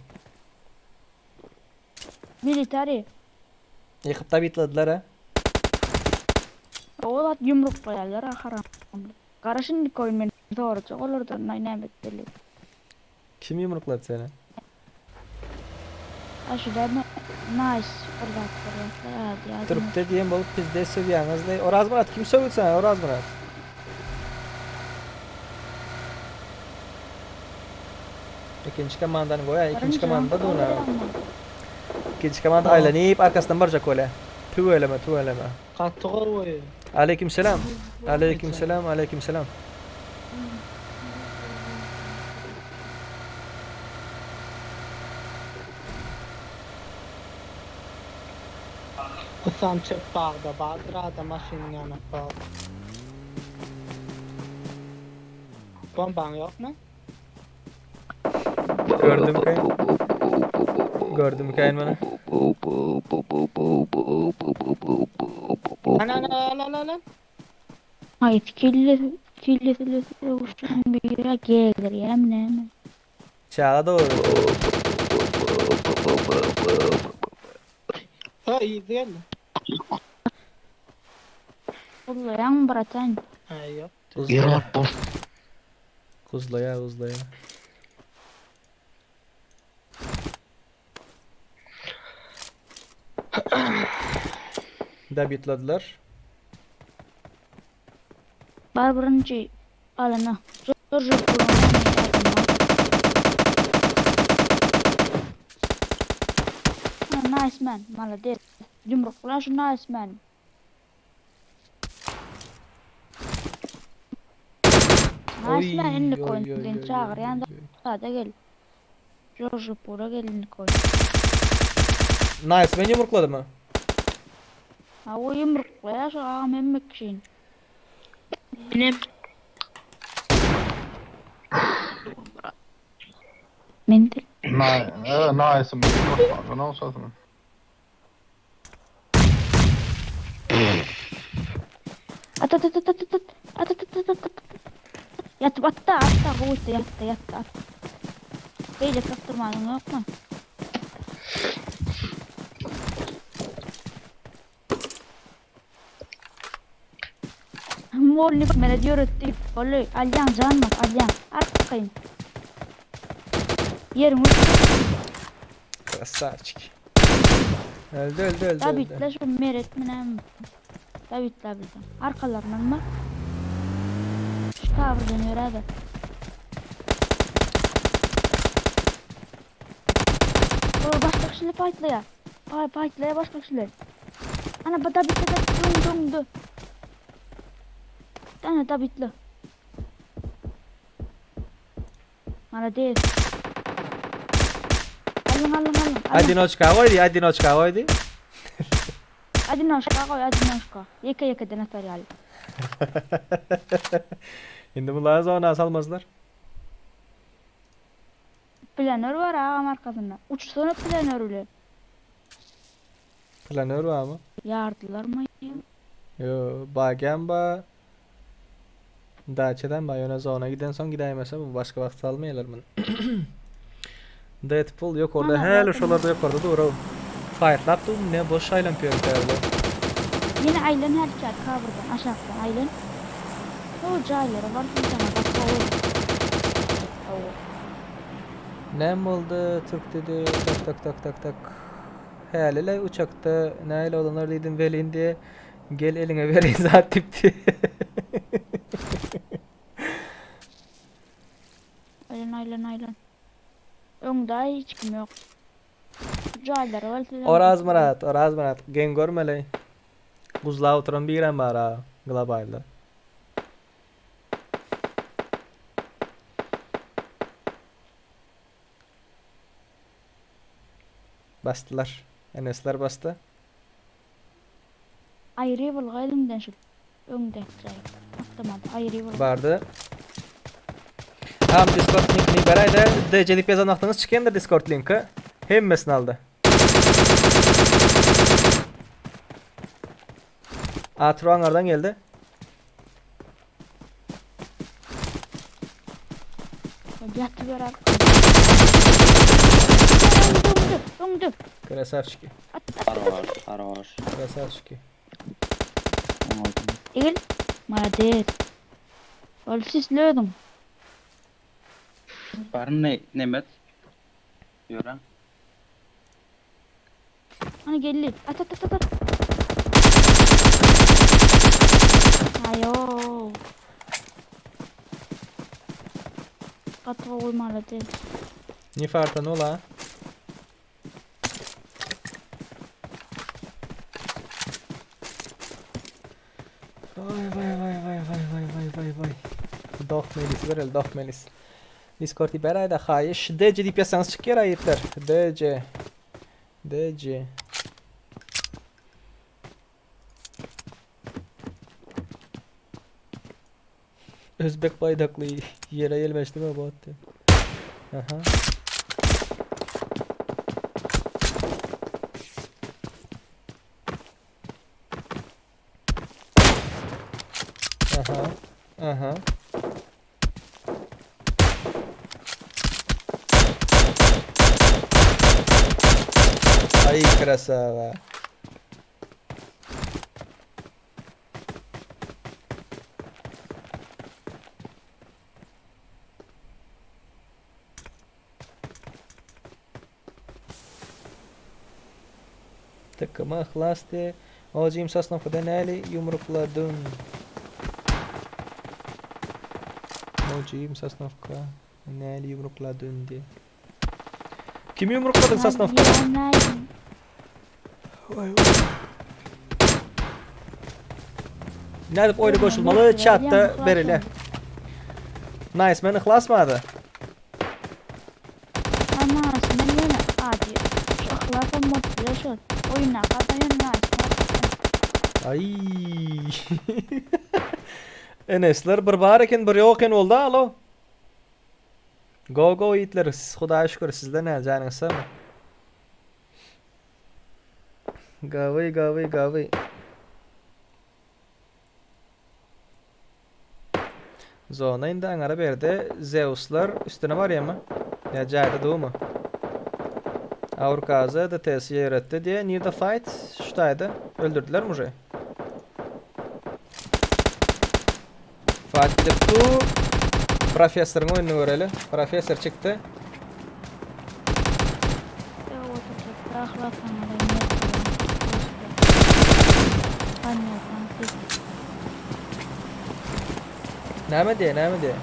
Military. Yıkıp da bitladılar ha. O da yumruk koyarlar ha haram. Kara şimdi koyun beni doğruca olur da ne ne etmeli. Kim yumrukladı seni? Ha şu da ne- nice. Orada orada hadi hadi. Türk'te diyen bolup bizde sövýäňiz diý. Oraz Murat kim sövdi sana Oraz Murat? İkinci komandany goýa, ikinci komanda duna. İkinci komanda aýlanyp arkasyndan barjak bolýa. Tüweleme, tüweleme. Katı gowy. Aleyküm selam. Aleyküm selam, aleyküm selam. Usam çöp bagda bardyr adam maşynyň ýanyna bag. Bombaň ýokmy? Gördüm kayın. Gördüm kayın bana. Ana ana ana ana ana. Ay kirli kirli kirli uçan bir yere gelir ya ne ne. Çağa doğru. Ha iyi geldi. Ulan bratan. Ha yok. Uzlaya. Kuzlaya uzlaya. Da bitladılar. Bar birinci alana. Zor zor kullanılan Nice man, молодец. Yumruklar şu nice man. Nice man elini Oy, koyun. oy, oy, Seni oy, çağırayan oy, oy. da gel. George Pura gelini koy. Nice ben yumrukladı mı? Ha o yumruklar şu ağam emmek şeyin. Menem. Men de. Nice. Nice. At at at at at at at at at at at at. Yatıp atda atda gowutda ýatda ýatda at. Beýle kakdyrmanyň ýokmy? Molnik mene ýöretdi. Boldy, alýaň jan bas, alýaň. Arkaýyn. Ýeriň üstü. Krasavçik. Öldü öldü öldü öldü. Dabitle şu meret menen. Dabitle bildim. Arkalaryndan mı? Şu tavırdan ýörädi. O başga kişiler paýtlaýar. Paý paýtlaýar başga kişiler. Ana bu da bitti da dum dumdu. Ana da bitti. Молодец. Alın alın alın. alın. Adinoçka goýdy, adinoçka goýdy. Adinoşka goý, adinoşka. Ýeke ýekeden atar ýaly. Indi bular zona salmazlar. Planör bar agam arkasynda. Uçsana planör bilen. Planör barmy? Ýardylarmy? Yo, bagam ba. Daçadan ba, ýöne zona giden soň gidäýmese bu başga wagt salmaýarlar muny. Deadpool ýok orada, häli şolarda ýok orada dur. Fightlap dur, ne boş aýlanyp ýör bärde. Ýene aýlan her çar kabyrdan aşakdan aýlan. O jaýlara barsyn sana bak gowy. Hawa. Näme boldy türk dedi tak tak tak tak tak. Hälile uçakda nähili oglanlar diýdim welin diýe gel eliňe bereýin zat diýipdi. Aýlan aýlan aýlan. Öňde hiç kim ýok. Jaýlara bolsa. Orazmyrat, Orazmyrat, geň görmeli. Guzlap oturan birem bar ha globalda. Basdylar. Enesler basdy. Aýry bolga eliňden şu öňdäki jaý. Avtomat aýry bolga. Bardy. Am Discord linkini beräýde. DC diýip ýazan wagtyňyz çykýandyr Discord linki. Hemmesini aldy. Atro aňardan geldi. Ýatyber arkaýyn. Öňde, öňde. Krasavçiki. Хорош, хорош. Krasavçiki. Egil. Молодец. Ol sislödüň. Barmy Nemet? Ýören. Ana geldi. At at at at. Ayo. Gaty gowy молодец. Ne farta ola? Vay vay vay vay vay vay vay vay vay. Doh melis berel doh melis. Discordi beräýdä haýyş. DC diýip ýazsaňyz çykýar aýyplar. DC. DC. Özbek baýdakly ýere ýelmeşdi mi bot diýip. Aha. Aha. Aha. Ay krasava. Takıma yhlasdy. Ojim Sosnowkada näli ýumrukladyn? Ojim Sosnowka näli ýumrukladyn diýe. Kimi ýumrukladyň Sosnowkada? Nädip oýna goşulmaly çatda berilýär. Nice men yhlasmady. Nice men ýöne ady şu yhlasam bolup biler şol. Oýundaky adam ýöne nice. Aý. Enesler bir bar eken bir ýok eken boldy alo. Go go ýigitler siz hudaýa şükür sizde näl janyňyz sagmy. Gawy gawy gawy. Zona indi aňara berdi. Zeuslar üstüne barýarmy? Ýa jaýda dumy? Aurkaza DTS ýöretdi diýe. Nirde fight? Şu taýda. Öldürdilermi uje? Fight gidip dur. Professoryň oýnuny göreli. Professor çykdy. Näme diýe, näme diýe?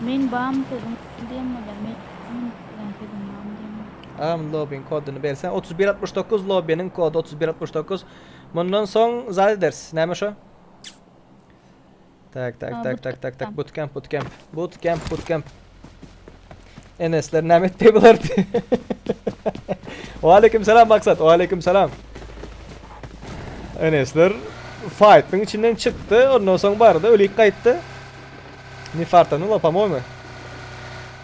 Men bam sözüň diýen bolýar. Men bilen sözüň bam diýen bolýar. Agam lobbyň kodyny berseň 3169 lobbynyň kody 3169 Mundan soň zat ederis. Näme şo? Tak tak tak tak tak tak bootcamp bootcamp bootcamp bootcamp Enesler näme etdi bular? Wa aleyküm selam Maksat. Wa aleyküm selam. Enesler fight'ın içinden çykdy. Ondan soň bardy, ölik gaýtdy. Ne fartanula, по-моему.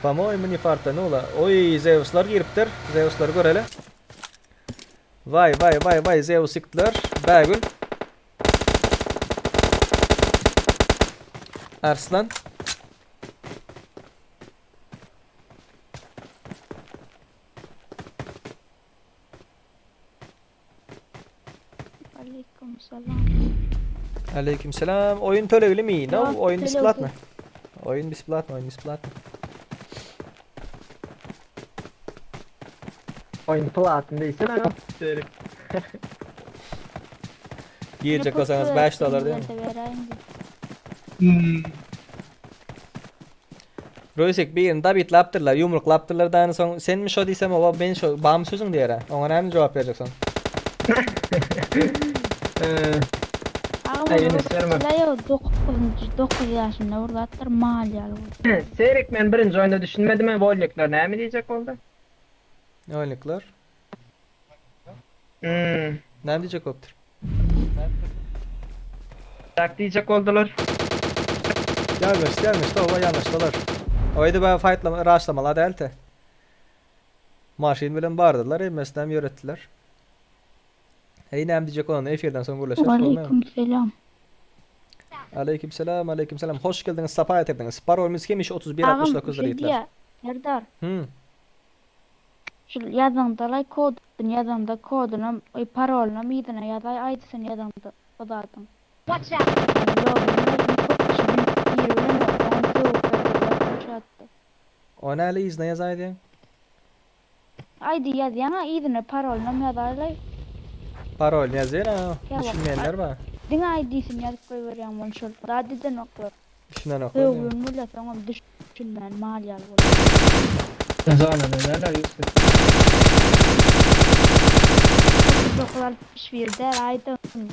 По-моему, ne fartanula. Oý, Zeuslar giripdir. Zeuslar göreli. Vay vay vay vay Zeus ýykdylar. Bägül. Arslan. Aleyküm selam. Aleyküm selam. Oyun tölegli mi? No, Yok, oyun tölegsiz. besplatno. Oyun besplatno, oyun besplatno. Oyun platyn diýsene aga. Girjek bolsaňyz 5 dollar diýme. Rösik birini dabitlapdyrlar, ýumruklapdyrlar dany soň senmi şo diýsem oba men şo bamy sözüň diýer-ä. Oňa näme jogap berjek soň? Agam 9 ýaşynda bir zatlar mal ýaly boldy. Serik men birinji oýunda düşünmedim wolnikler näme diýjek boldy? Wolnikler? Hmm. Näme diýjek bolupdyr? Tak diýjek boldular. Ýalňyş, ýalňyş, toba ýalňyşdylar. Oýdy bä faýtlama, raşlamaly däldi. Maşyn bilen bardylar, hemmesinem ýöretdiler. Heý näme diýjek bolanyny efirden soň gürleşeris bolmaýamy? Waleýkim selam. Aleýkim selam, aleýkim selam. Hoş geldiňiz, sapa getirdiňiz. Parolymyz hemişe 31 Agam 69 şey diýipler. diýýär, Serdar. Hmm. Şul ýazaňdalaý kodyny ýazaňda kodunam oý parolynam yzyna ýazaý aýdysyn ýazaňda o zadyň. Watch out. O näle yzyna ýazaý diýýäň? Aýdy ýazýaňa yzyna parolynam ýazaýlaý. Parolyny ýazýan a düşünmeýänler bar. Diňe aýdysyn ýazyp goýberýäň bolny şol zat edenoklar. Düşünenoklar diýýäň. Sögüň bolýa soňam düşünmän mal ýaly bolýar. Zona neler Yusuf. 39 61 däl aýdym.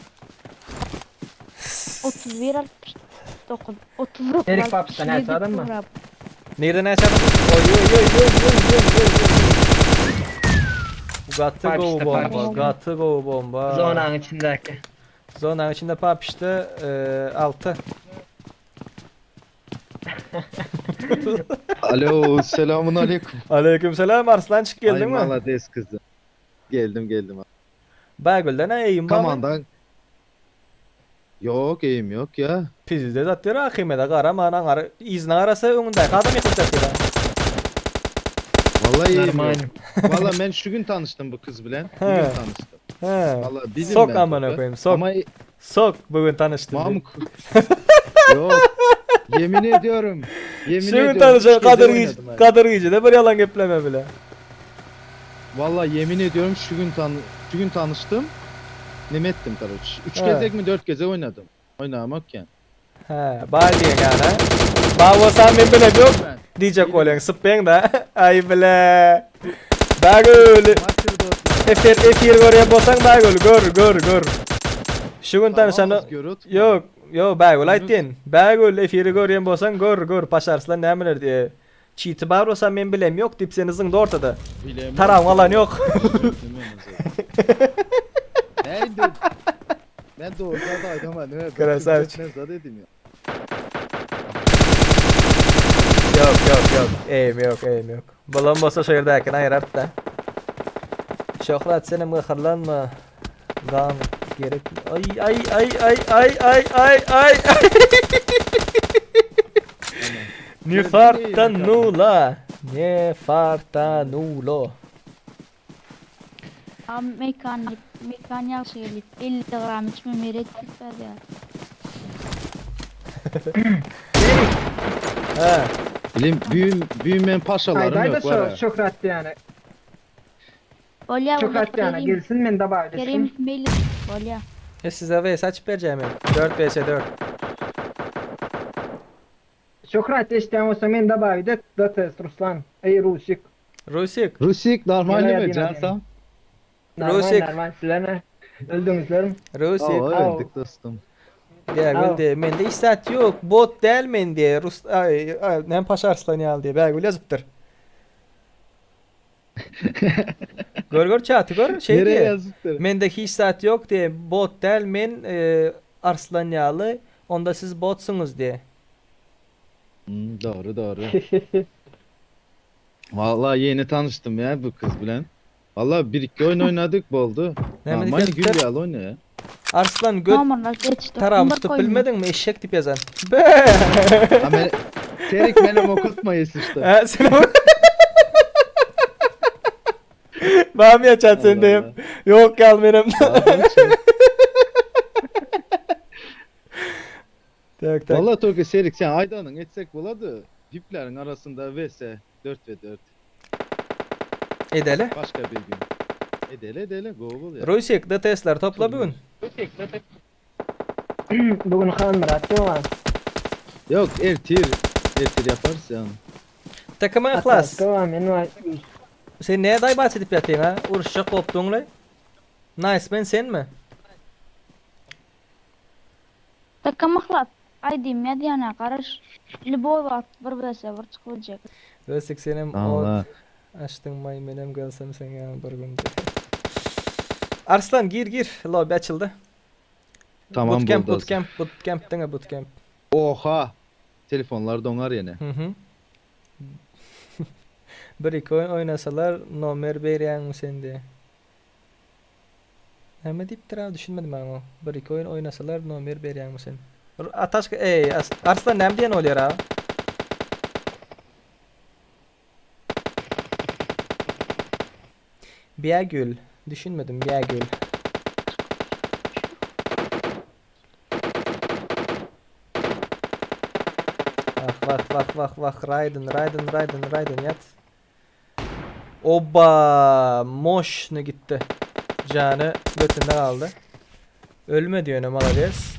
31 69 39 Erik Paps'ta näçe adam bar? Nirede näçe adam? Oý oý oý oý oý oý oý oý. Gaty gowy Papişde, bomba, papişde. gaty gowy bomba. Zonanyň içindäki. Zonanyň içinde papişde 6. Alo, selamun aleyküm. Aleyküm selam Arslançyk Ay geldiňmi? malades kızım. Geldim geldim. Bägülden eýim barmy? Komandan. Yok eğim yok ya. Pizde zat ýör ahimede garaman aňary yzyna garasa öňündäki adam ýykylacak ýör. Vallahi eğim yok. Normal. Vallahi ben şu gün tanıştım bu kız bilen. He. Bugün tanıştım. He. Vallahi bilim Sok ben amına topu. koyayım sok. Ama Sok bugün tanıştım. Mahmut. yok. Yemin ediyorum. Yemin Şu gün ediyorum. tanışan üç gece Kadir oynadım gece, ha. Kadir gecede bir yalan gepleme bile. Vallahi yemin ediyorum şu gün tan şu gün tanıştım. Nemettim karoç. Üç He. gezek mi dört geze oynadım. Oynamak yani. He, bay diýen ýaly. Ba bolsa men bile yok diýjek bolýan sypbeň da. Ay bile. Bagül. Efir efir görýän bolsaň Bagül gör gör gör. Şu gün tanışan Yok, yok Bagül aýtdyn. Bagül efiri görýän bolsaň gör gör Paşarslan nämeler diýe. Çiti bar bolsa men bilem yok diýip seni zyňdy ortada. Tarawyň alan yok. Men doğru zat aýdaman, he. Krasavçik. Men zat edim ya. Yok yok yok. Eým yok, eým yok. Bolan bolsa şu ýerdäkini aýyrardy da. Şöhrat senem gaharlanma. Gan gerek. Ay ay ay ay ay ay ay ay ay. Ne fartanula. Ne fartanulo. Am mekan mekan ýagşy gelip 50 gram içme meret gitmez ya. Ha. Bilim büyüm büyümen paşalarım yok var. ha. Şöhrat yani. Bolýa Şöhrat yani gelsin men dabay Kerim meyli bolýa. E size vs açıp bereceğim ben. 4 vs 4. Şöhrat eşten olsa men dabay det dates Ruslan. Ey Rusik. Rusik. Rusik normal Yana mi yadina Cansam? Rusik. Normal sizler ne? Öldüňizlermi? Rusik. Oo, öldük dostum. Ya güldü. Mende hiç saat yok. Bot değil men diye. Rus ay, ay nem Paşa Arslan al diye. Belgül yazıptır. Gör gör çatı gör şey Nereye diye. yazıptır? Mende hiç saat yok diye. Bot değil men e, Arslan yağlı. Onda siz botsunuz diye. Hmm, doğru doğru. Vallahi yeni tanıştım ya bu kız bilen. Vallahi bir iki oyun oynadık boldu. Ne Normal dedik gül yazıptır? yalı oyna ya. Arslan göt Nomerlar geçdi. tarafı Number tutup koyma. bilmedin mi? Eşek tip yazan. Be. Ha, men, Serik benim okutmayız işte. Ha, sen Bana mı açan sen Allah deyim. Yok gel benim. Tak tak. Vallahi Toki Serik sen Aydan'ın etsek boladı. Viplerin arasında vs 4 ve 4. Edele. Başka bir gün. Edele edele go ya. Rusik DTS'ler topla bugün. Bugün Han Murat yok. Yok ertir. Ertir yaparız yani. Takıma ihlas. Tamam men var. Sen neye day bahsedip yatayım ha? Uruşacak koptuğun lay. Nice ben sen mi? Takım yhlat. Ay diýim ýa diýene garaş. Lüboý wagt bir vs bir çykyp biljek. Rusik senem Allah. ot açtın may menem gelsem sen ýaly bir gün. Arslan gir gir. Lobby açıldı. Tamam Bootcamp boldu. bootcamp bootcamp diňe bootcamp. Oha. Telefonlar donar yine. Hı hı. Bir iki oyun oynasalar nomer berýäňmi sen diye. Näme diýipdir ha düşünmedim ben o. Bir iki oyun oynasalar nomer berýäňmi sen? R- Ataş ey As- Arslan näme diýen bolýar ha? Biyagül. Düşünmedim Biyagül. Vah vah vah vah vah Raiden Raiden Raiden Raiden yat. Oba moşnu gitti. Canı götünde kaldı. Ölme diyor ne malades.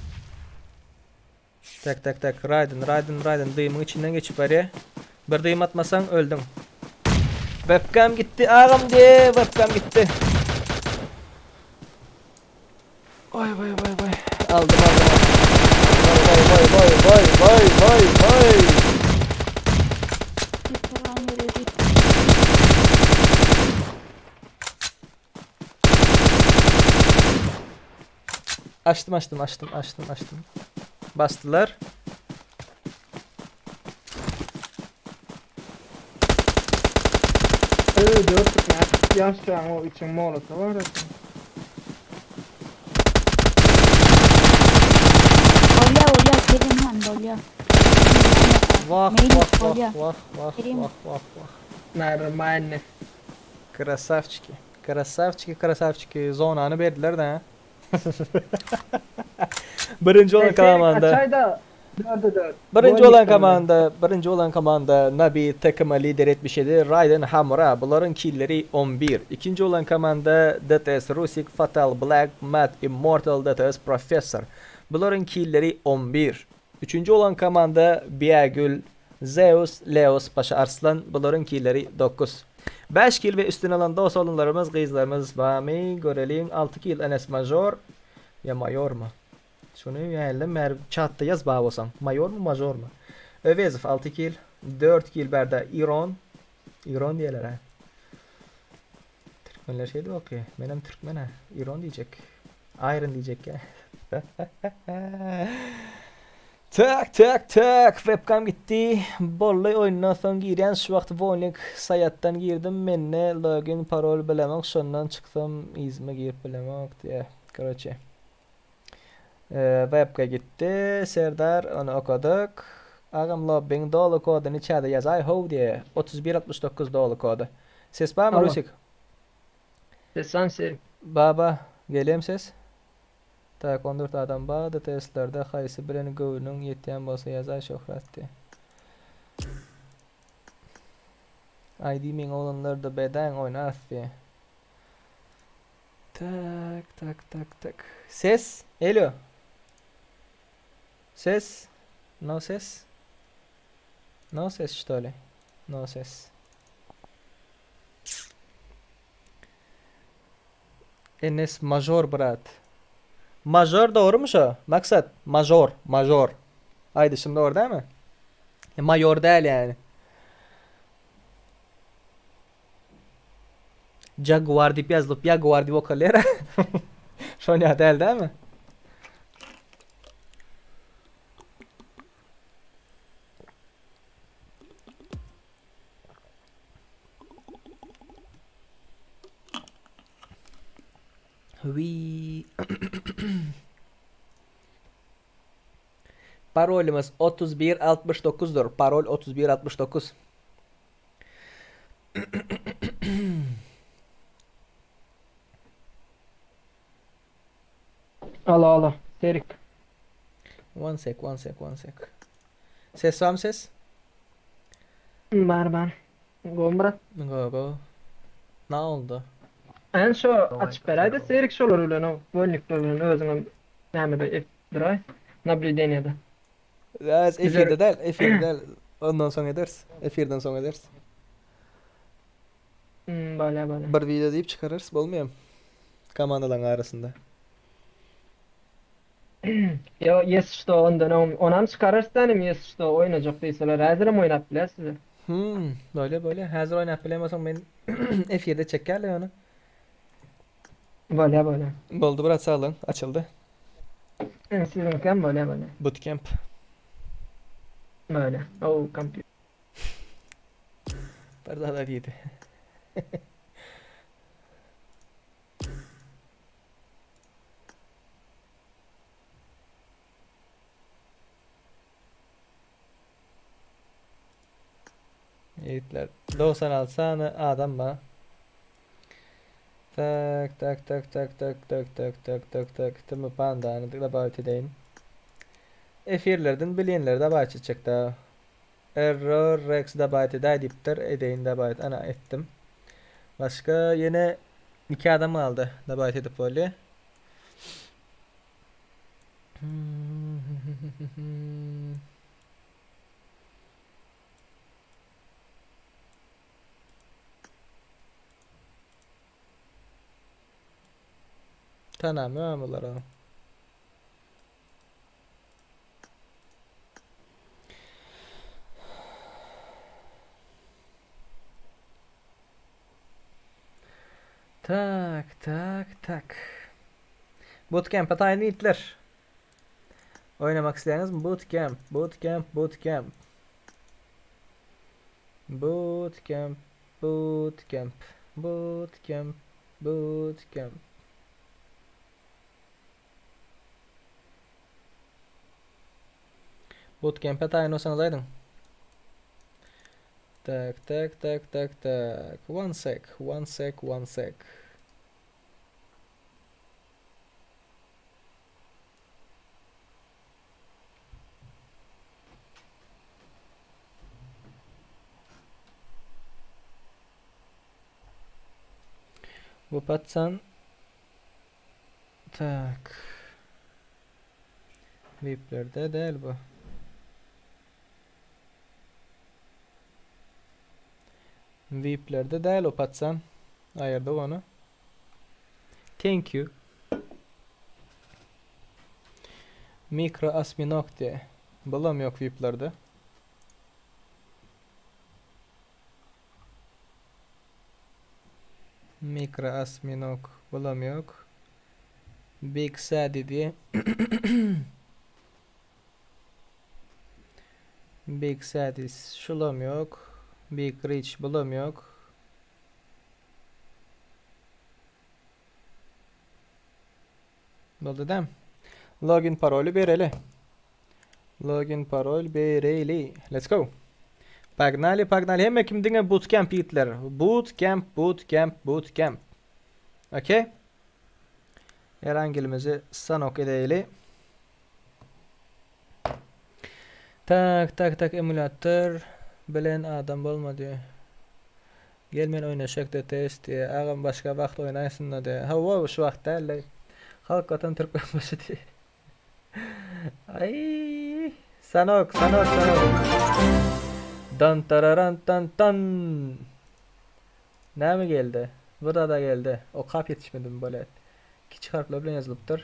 Tak tak tak Raiden Raiden Raiden dıyımın içinden geçip araya. Bir dıyım atmasan öldün. Webcam gitti ağam diye webcam gitti. Vay vay vay vay. Aldım aldım aldım. Vay vay vay vay vay vay vay. Tamam ýöredi. Açtım açtım açtım açtım açtım. Bastılar. Öldü Yaşan o için molota var. Bolýa bolýa Kerim han bolýa. Vah Meyli vah vah bolýa. vah vah Kerim. vah vah vah. Нормально. Красавчики. Красавчики, красавчики. Zonany berdiler de ha. Birinci olan komanda. Açayda 4'e 4. Birinci olan komanda, birinci olan komanda Nabi takıma lider 77, Raiden Hamura. Buların killleri 11. İkinci olan komanda DTS Rusik, Fatal Black, Matt Immortal, DTS Professor. Buların killleri 11. Üçüncü olan komanda Biagül, Zeus, Leos, Paşa Arslan. Buların killleri 9. 5 kill ve üstüne alan dost olanlarımız, kızlarımız Bami, Görelin, 6 kill Enes Major. Ya Mayor mu? Şunu yani mer chatta yaz bağ olsan. Mayor mu major mu? Övezov 6 kill. 4 kill berda İran. İran diyeler ha. Türkmenler şey de bakıyor. Benim Türkmen ha. İran diyecek. Iron diyecek ya. Tak tak tak webkam gitdi. Bolly oýundan soň girýän şu wagt wolnik saýatdan girdim mende login parol bilemok şondan çyksam yzyma girip bilemok diýä karoçe webka gitdi Serdar ony okadyk agam lobbyň doly kodyny çada ýazaý how diýä 31 69 doly kody ses barmy Rusik Ses sen Baba gelýämi ses. Tak 14 adam bardy testlerde haýsy bilen göwnüň ýetýän bolsa ýazaý Şöhrat diý. ID meň oglanlarda bedäň oýnarys diý. Tak tak tak tak. Ses Elo. Ses No ses. No ses što li? No ses. Enes major brat. Major dogrymy şo? Maksat major, major. Aýdyşym dogry dälmi? E, maýor däl ýani. Jaguar diýip ýazylyp, Jaguar diýip okalýar. Şonýa däl dälmi? We Parolymyz 3169-dyr. Parol 3169. Alo alo. Serik. One sec, one sec, one sec. Ses barmy ses? Bar bar. Gowy brat. Go go. Ne oldu? En şo açyp beräýde Serik şolar bilen o bölnikler bilen özüňem nämede et duraý. Nablýudeniýada. Ez efirde däl, efirde däl. Ondan soň ederis. Efirden soň ederis. Hmm, bolýa bolýa. Bir video diýip çykararys, bolmaýam. Komandalaryň arasynda. Ýo, ýes şto ondan öň onam çykararys dänim ýes şto oýnajak diýseler häzirem oýnap biler size. Hmm, bolýa bolýa. Häzir oýnap bilemesem men efirde çekýärler ony. Bolýa bolýa. Boldy brat saglyň açyldy. Siziňkem bolýa bolýa. Bootcamp. Bolýa. O kompýuter. Bir zada diýdi. Ýigitler 96 sany adam bar. Tak tak tak tak tak tak tak tak tak tak Timi pandany dabawit edeýin. Efirlerden bilýänleri dabawit etjek da. Error Rex dabawit edäý diýipdir. Edeýin dabawit. Ana etdim. Başga ýene iki adam galdy. Dabawit edip bolýar. Tanamıyorum bunları. Tak, tak, tak. Bootcamp'e taýyn ýigitler. Oýnamak isleýäňizmi? Bootcamp, bootcamp, bootcamp. Bootcamp, bootcamp, bootcamp, bootcamp. Bootcamp'e taýyn bolsaňyz aýdyň. Tak, tak, tak, tak, tak. One sec, one sec, one sec. Bu patsan Tak. VIP'lerde däl bu. VIP'lerde däl o patsan. Aýyrdyk ony. Thank you. Mikro osminok diýe. Bulam ýok VIP'lerde. Mikro osminok bulam ýok. Big Sadie diye. Big Sadie şulam yok. Big Rich bulam yok. Boldy däm. Login paroly bereli. Login parol bereli. Let's go. Pagnali, pagnali. Hemme kim diňe bootcamp ýigitler. Bootcamp, bootcamp, bootcamp. Okey. Erangilimizi sanok edeýli. Tak, tak, tak, emulator bilen adam bolmady. Gel men oýnaşak DTS diýe. Agam başga wagt oýnaýsynda diýe. Hawa, şu wagt däl-le. Halk watan Türkmenbaşy diýe. Aý, sanok, sanok, sanok. Dan tararan tan tan. Näme geldi? Bir zada geldi. Okap ýetişmedim bolet. Kiçi harplar bilen ýazylypdyr.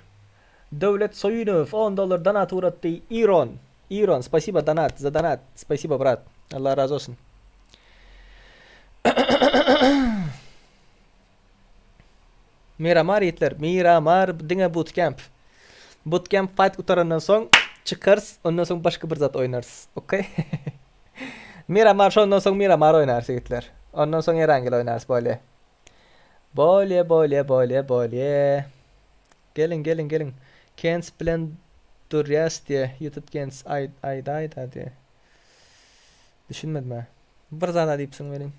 Döwlet Soýunow 10 dollar donat ugratdy. Iron. Iron, spasibo donat, za donat. Spasibo brat. Allah razy bolsun. Miramar ýigitler, Miramar diňe bootcamp. Bootcamp fight gutarandan soň çykarys, ondan soň başga bir zat oýnarys. Okey? Miramar şondan soň Miramar oýnarys ýigitler. Ondan soň Erangel oýnarys bolýa. Bolýa, bolýa, bolýa, bolýa. Geliň, geliň, geliň. Kens bilen durýas diýe. YouTube Kens aý aýdaýda diýe. Düşünmedim ha. Bir zada diýipsiň welin.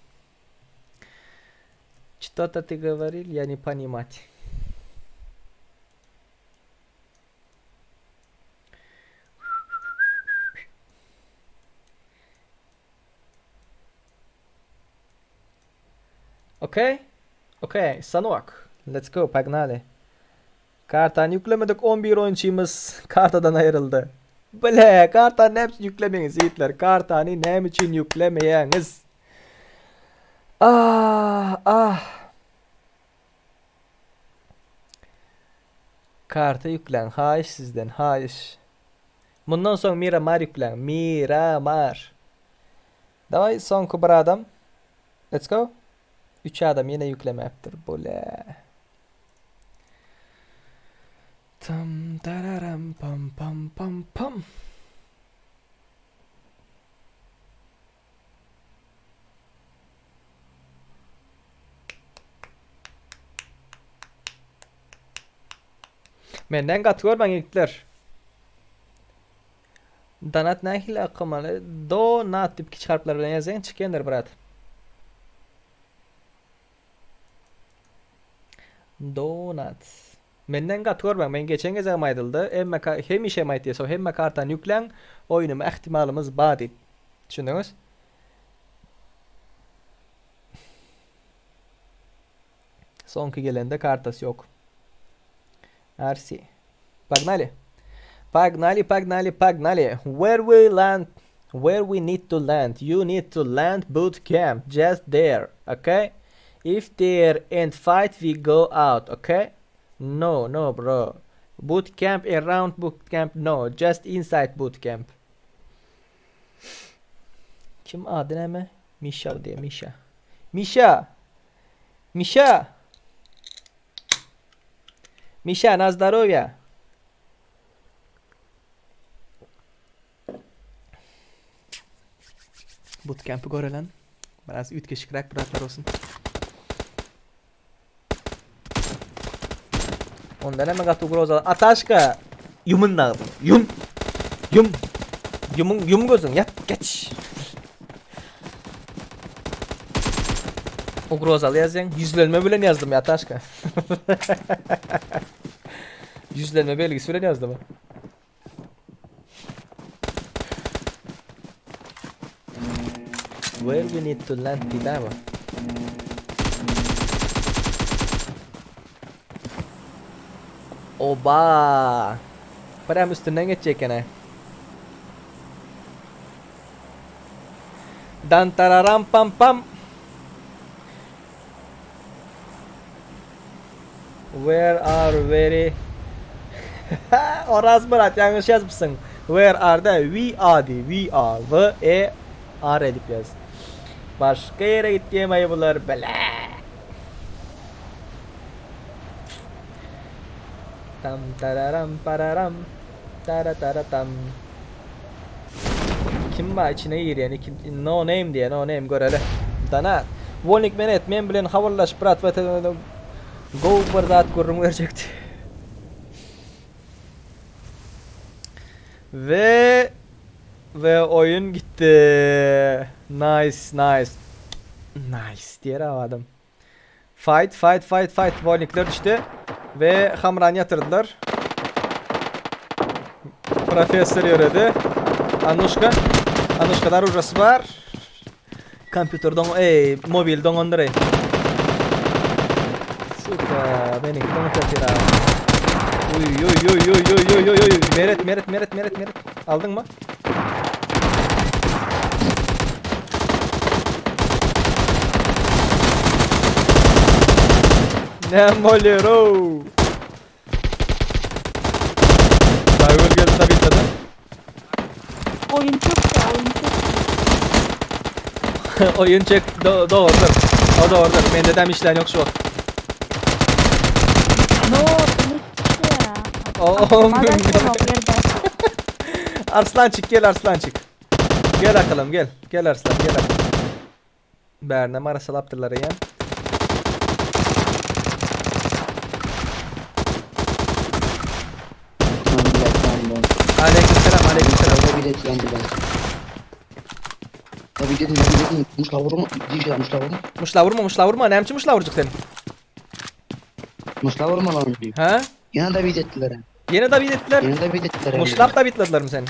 Что-то ты говорил, я не понимать. Okey? Okey, Sanok. Let's go, pagnali. Kartany ýüklemedik 11 oýunçymyz kartadan aýryldy. Bile, kartany näme üçin ýüklemeýäňiz ýigitler? Kartany näme üçin ýüklemeýäňiz? Ah, ah. Karta ýükläň, haýyş sizden, haýyş. Mundan soň Miramar ýükläň, Miramar. Daway soňky bir adam. Let's go. 3 adam ýene ýüklemäpdir. Bole. Tam tararam pam pam pam pam. Menden gaty görmäň ýigitler. Donat nähili akamaly? Donat diýip kiçi harplar bilen ýazsaň çykýandyr brat. Donat. Menden gaty görmäň. Men geçen gezegem aýdyldy. Hemme hemişem aýtýas. O hemme kartany ýükläň. Oýnama ähtimalymyz bar diýip. Düşündiňiz? Soňky gelende kartasy ýok. RC. Pagnali. Pagnali, pagnali, pagnali. Where we land, where we need to land. You need to land boot camp just there, okay? If there and fight we go out, okay? No, no bro. Boot camp around boot camp no, just inside boot camp. Kim ady näme? Misha diýe, Misha. Misha. Misha. Misha na zdorowýa. Bootcamp'i görelen. Biraz üýtgeşikräk bir zatlar bolsun. Ondan hem gaty ugroza. Ataşka! Ýumun agzyňy. Ýum! Ýum! Ýumuň, ýum gözüň, ýat, geç. Ugrozaly ýazýaň. Ýüzlenme bilen ýazdym ýataşka. Ýüzlenme belgisi bilen ýazdym. Where we need to land diýdämi? Oba! Birem üstünden geçjek eken-ä. Dan tararam pam pam. Where are very Oraz Myrat ýalňyş ýazypsyň. Where are da we are diý. We are. W E R edip ýaz. Başga ýere gitýämaý bular bile. Tam tararam pararam tara tara tam. Kim bar içine girýän kim no name diýen no name göreli. Dana Wolnik Menet men bilen habarlaş brat Gowy bir zat gürrüň berjekdi. Ve ve oyun gitti. Nice nice. Nice diýer adam. Fight fight fight fight Wolnikler düşdi ve Hamrany ýatyrdylar. Professor ýöredi. Anuşka. Anuşkada orujasy bar. Kompýuter doň, eý, mobil doňandyr eý. Suka, meniňki doňup ýatyr ha. Uý, uý, uý, uý, uý, uý, uý, uý, Meret, Meret, Meret, Meret, Meret. Aldyňmy? Näme bolýar, ow? Daýgül geldi tabitledi. Oyun çöktü, oyun çöktü. Oyun çek do dogrudur. O dogrudur. Mende dem işlän yok şu wagt. No, ne ya? O, o Arslançık gel Arslançık. Gel akalım gel. Gel Arslan gel akalım. Bärine marasalapdyrlar eýýäm. Aleyküm selam, aleyküm selam. Muşla vurma, muşla vurma. Nämçe muşla vurjak sen? Muşla vurma lan diýip. Ha? Ýene da bit etdiler. Ýene da bit etdiler. Ýene da bit etdiler. Muşlap da bitladylarmy sen?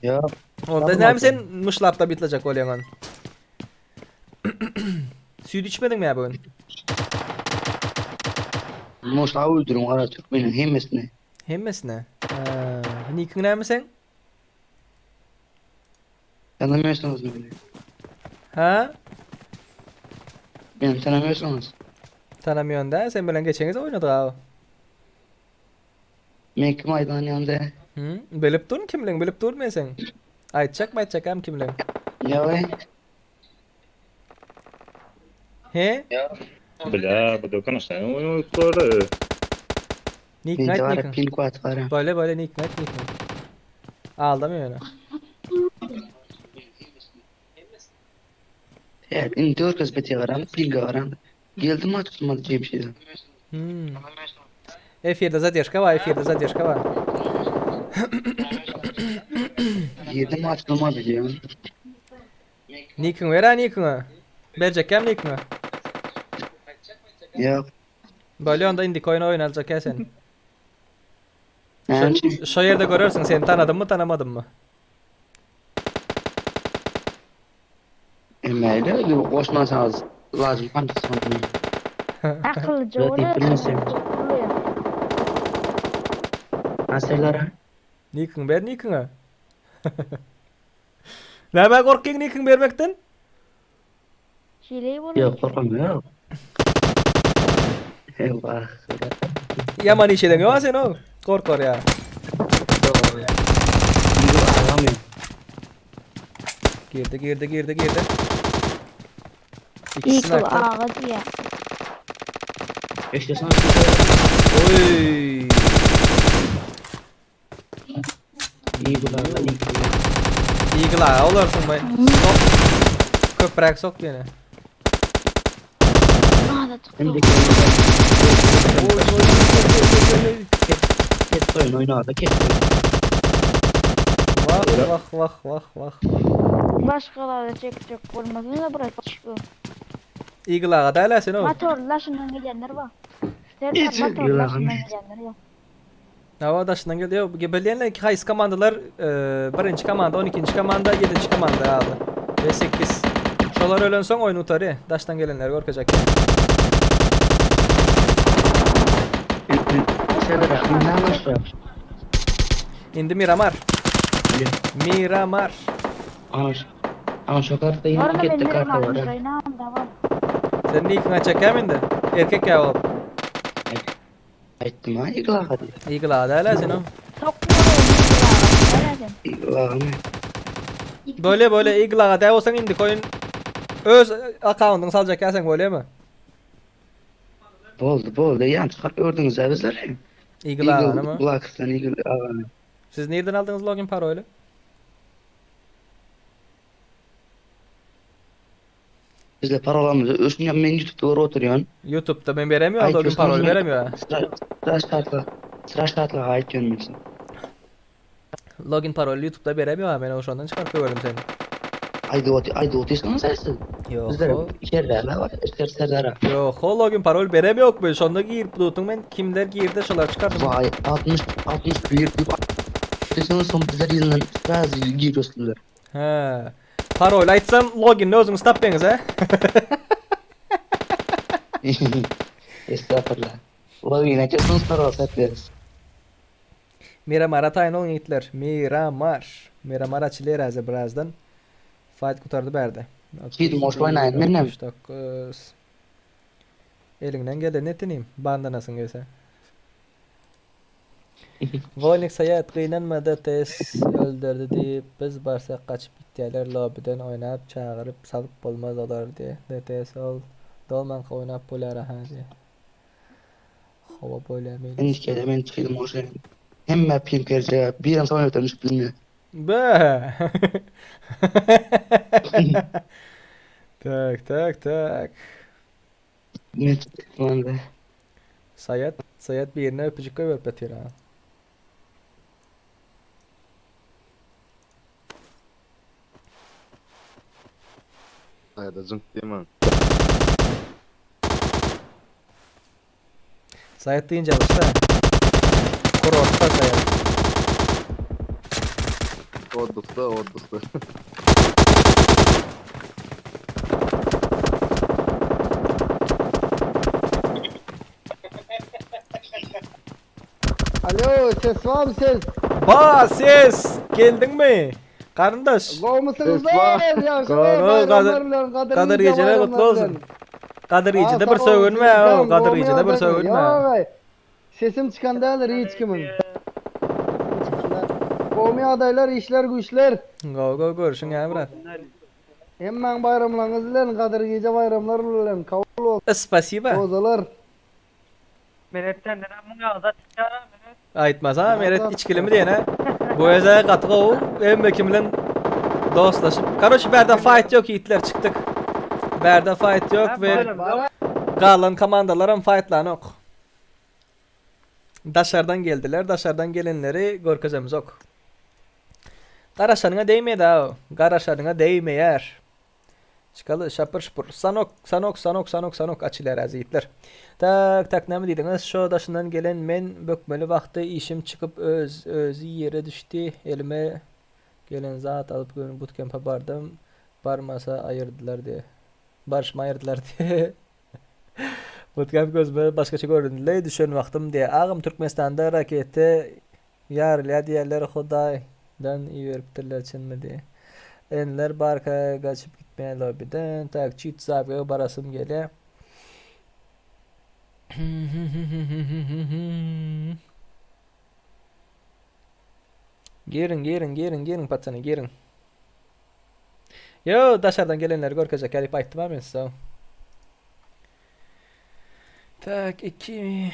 Ýok. Onda näme sen muşlap da bitlajak bolýaň ony? Süýt içmediňmi ýa bu gün? Muşlap öldürin gara türkmeniň hemmesini. Hemmesine. Ha, nikiň näme sen? Tanamıyorsunuz beni. Ha? Beni tanamıyorsunuz. Tanamıyorsun da sen bilen geçeňiz oýnadyk abi. Men kim aýdan ýanda? Hı? Bilip durun kimleň, bilip dur men sen. Aýtjak aýtjak hem kimleň. Ýa He? Бля, bu dokan aşağı oyunları. Nick Mende Knight var, Nick. pink var var. Böyle böyle Nick Knight Nick. Aldamıyor ýöne. Evet, indi dört beti garam, pink garam. Geldim mi tutmadı diye bir şeyden. Hmm. Efirde zadержка var, efirde zadержка var. Girdim açılmadı diyor. Nick'in ver ha Nick'ini. Berjek hem Nick'ini. Yok. Böyle onda indik oyun oynayacak ya sen. Yani Şu, şu yerde görürsün seni tanıdım mı tanımadım mı? Emelde koşmasanız lazım sandım. Akıllıca Zaten oluyor. bilmesem. Asırlara. Nick'in ver Nick'ini. Näme korkyň Nick'in bermekden? Şileyi Yok korkamıyorum. Eyvah. Yaman iş eden yok sen o. Korkar ya. Ağlamıyorum. Girdi girdi girdi girdi. İyi İkisini kıl aktı. ağa diye. İşte sana Oy. iyi kulağına iyi kulağına. Eagle ağa olarsın bay. Sok. Köpräk sok ýene. Aa da çıktı. Hem de Oy oy oy oy oy. Kes oyun oynadı kes oyun. Vah vah vah vah vah. Başkaları çek çek olmasın da bırak çıkıyor. Eagle ağa da sen o. Motorla şundan gidenler var. Hiç Serdar motorla yılan. şundan gidenler var. Hava daşından geldi. Yo, bilýänler ki haýsy komandalar e, birinci komanda, 12. komanda, 7. komanda aldı. Ve 8. Şolar ölen soň oyun utary. Daşdan gelenler görkecek. Serdar ne anlaşıyor? Indi Miramar. Miramar. Ana Ana şu kartta yine Orada gitti benim kartta var. varmış ha. Reyna'm da var. Sen nickini çekem indi. Erkek ya olup. Aytdım ha iyi kulağa hadi. Eagle ağa da sen o. Sokmuyor oyunu. İyi kulağa ne? Böyle böyle Eagle ağa da olsan indi oyun öz account'unu salacak ya sen böyle mi? Boldy, boldy. Ýan çykaryp gördüňiz-ä bizleri. Eagle agany mı? Blacks'tan Eagle agany. Siz nirden aldyňyz login paroly? Bizde parolamyzy öşün men YouTube'da görüp oturýan. YouTube'da men beremiyorum login paroly beremiyor. Sıra şartla. Sıra şartla aýtýan men size. Login paroly YouTube'da beremiyor men o şondan çykaryp gördüm seni. Aýdyp oty, aýdyp otyrsyňyz siz. Ýok. Bizler Serdar var, Ser Serdar. Ýok, o login parol beremiyor ben şonda girip dutun men kimler girdi şolar çykardım. Vay 60 61 diýip otyrsyňyz soň bizler ýylyna biraz giriyorsunlar. He. Parol aýtsam loginini özüňiz tapýaňyz he. Estağfurullah. Login açarsanız parol satıyoruz. Miramar ataýyn oň ýigitler. Miramar. Miramar açylýar häzir birazdan. Fight gutardy bärde. Gidin boş oýnaýyn menem. 69. Eliňden geleni et inim. Bandanasyň gelse. Wolnik Saýat gynanma DTS öldürdi diýip biz barsak gaçyp gitýäler lobbyden oýnap çagyryp salyp bolmaz olary diýe DTS ol dolmanka oýnap bolýar aha diýe. Hawa bolýar meýlis. Endikede men çykydım boş Hemme ping berjek. Birem samolýotdan düşüp bilmiyor. Be. Tak tak tak. Men çykydım be. Saýat Saýat birine öpüjik goýberip ýatyr ha. Hayda jink diýmän. Saýat dynç alyşda. Kurortda Saýat. Otdukda, otdukda. Alo ses var mı ses? Ba ses geldiňmi? Garyndaş. Gowmysyňyz Goro gadyr Gadyr geceler kutlu olsun. Gadyr gecede bir sögünme o Gadyr gecede bir sögünme. Sesim çıkan değildir hiç kimin. Gowmy adaylar işler güçler. Go go görüşün ya brat. Hemmäň bayramlaryňyz bilen Gadyr gece bayramlar bilen kabul olsun. Spasiba. Ozalar. Meretden neden bunu azat çıkar Meret? Aýtmasa Meret içgilimi diýene. Bu eze gaty gowy. Hemme kim bilen dostlaşyp. Karoçi bärde fight ýok ýigitler çykdyk. Bärde fight ýok we galan komandalaram fightlanok. Daşardan geldiler. Daşardan gelenleri görkezemizok. Garaşanyňa değmeýär o. Garaşanyňa değmeýär. Çykaly şapır şupur. Sanok, sanok, sanok, sanok, sanok açylýar äzi ýigitler. Tak, tak näme diýdiňiz? Şo daşyndan gelen men bökmeli wagty işim çykyp öz özi ýere düşdi. Elime gelen zat alyp göni bootcamp'e bardym. Barmasa aýyrdylar diýe. Barşyma aýyrdylar diýe. Bootcamp gözüme başgaça göründi. Düşen wagtym diýe. Agam Türkmenistanda rakete Ýarylýar diýerler Hudaýdan iberipdirler çynmy diýe. Enler barka gaçyp gitmeýär lobbyden. Tak çit zabga barasym gelýär. Giriň giriň giriň giriň patsany giriň. Yo daşardan gelenleri görkezjek diýip aýtdym ha men size. Tak 2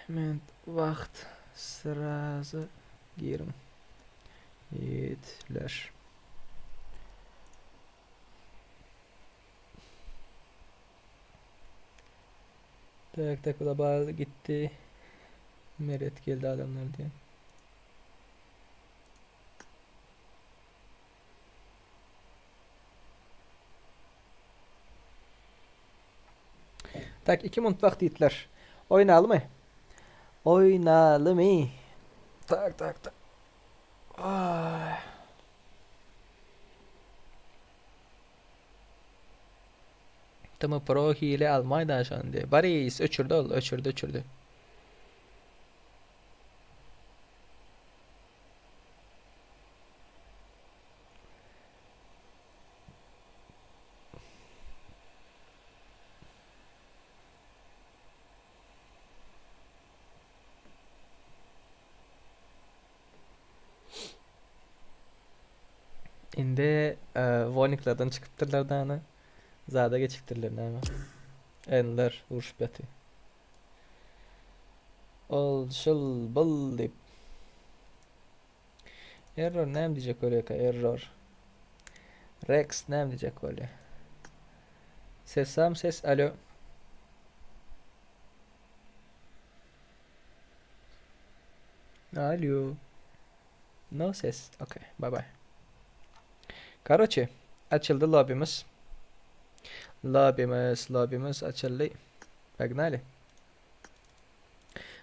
minut wagt srazy giriň. Ýigitler. Tak tak global gitti. Meret geldi adamlar diye. Tak 2 minut wagt diýdiler. Oýnalymy? Oýnalymy? Tak tak tak. Ay. Tm Pro hile almaýda şony diýe. Baris öçürdi ol, öçürdi, öçürdi. Indi Wolniklerden çykypdyrlar dany. Zada geçipdirler näme. Enler urşup ýaty. Ol şul bul diýip. Error näme diýjek bolýarka error. Rex näme diýjek bolýar? Ses sam ses alo. Alo. No ses. Okay, bye bye. Karoçe, açyldy lobimiz. Lobimiz, lobimiz açyldy. Погнали.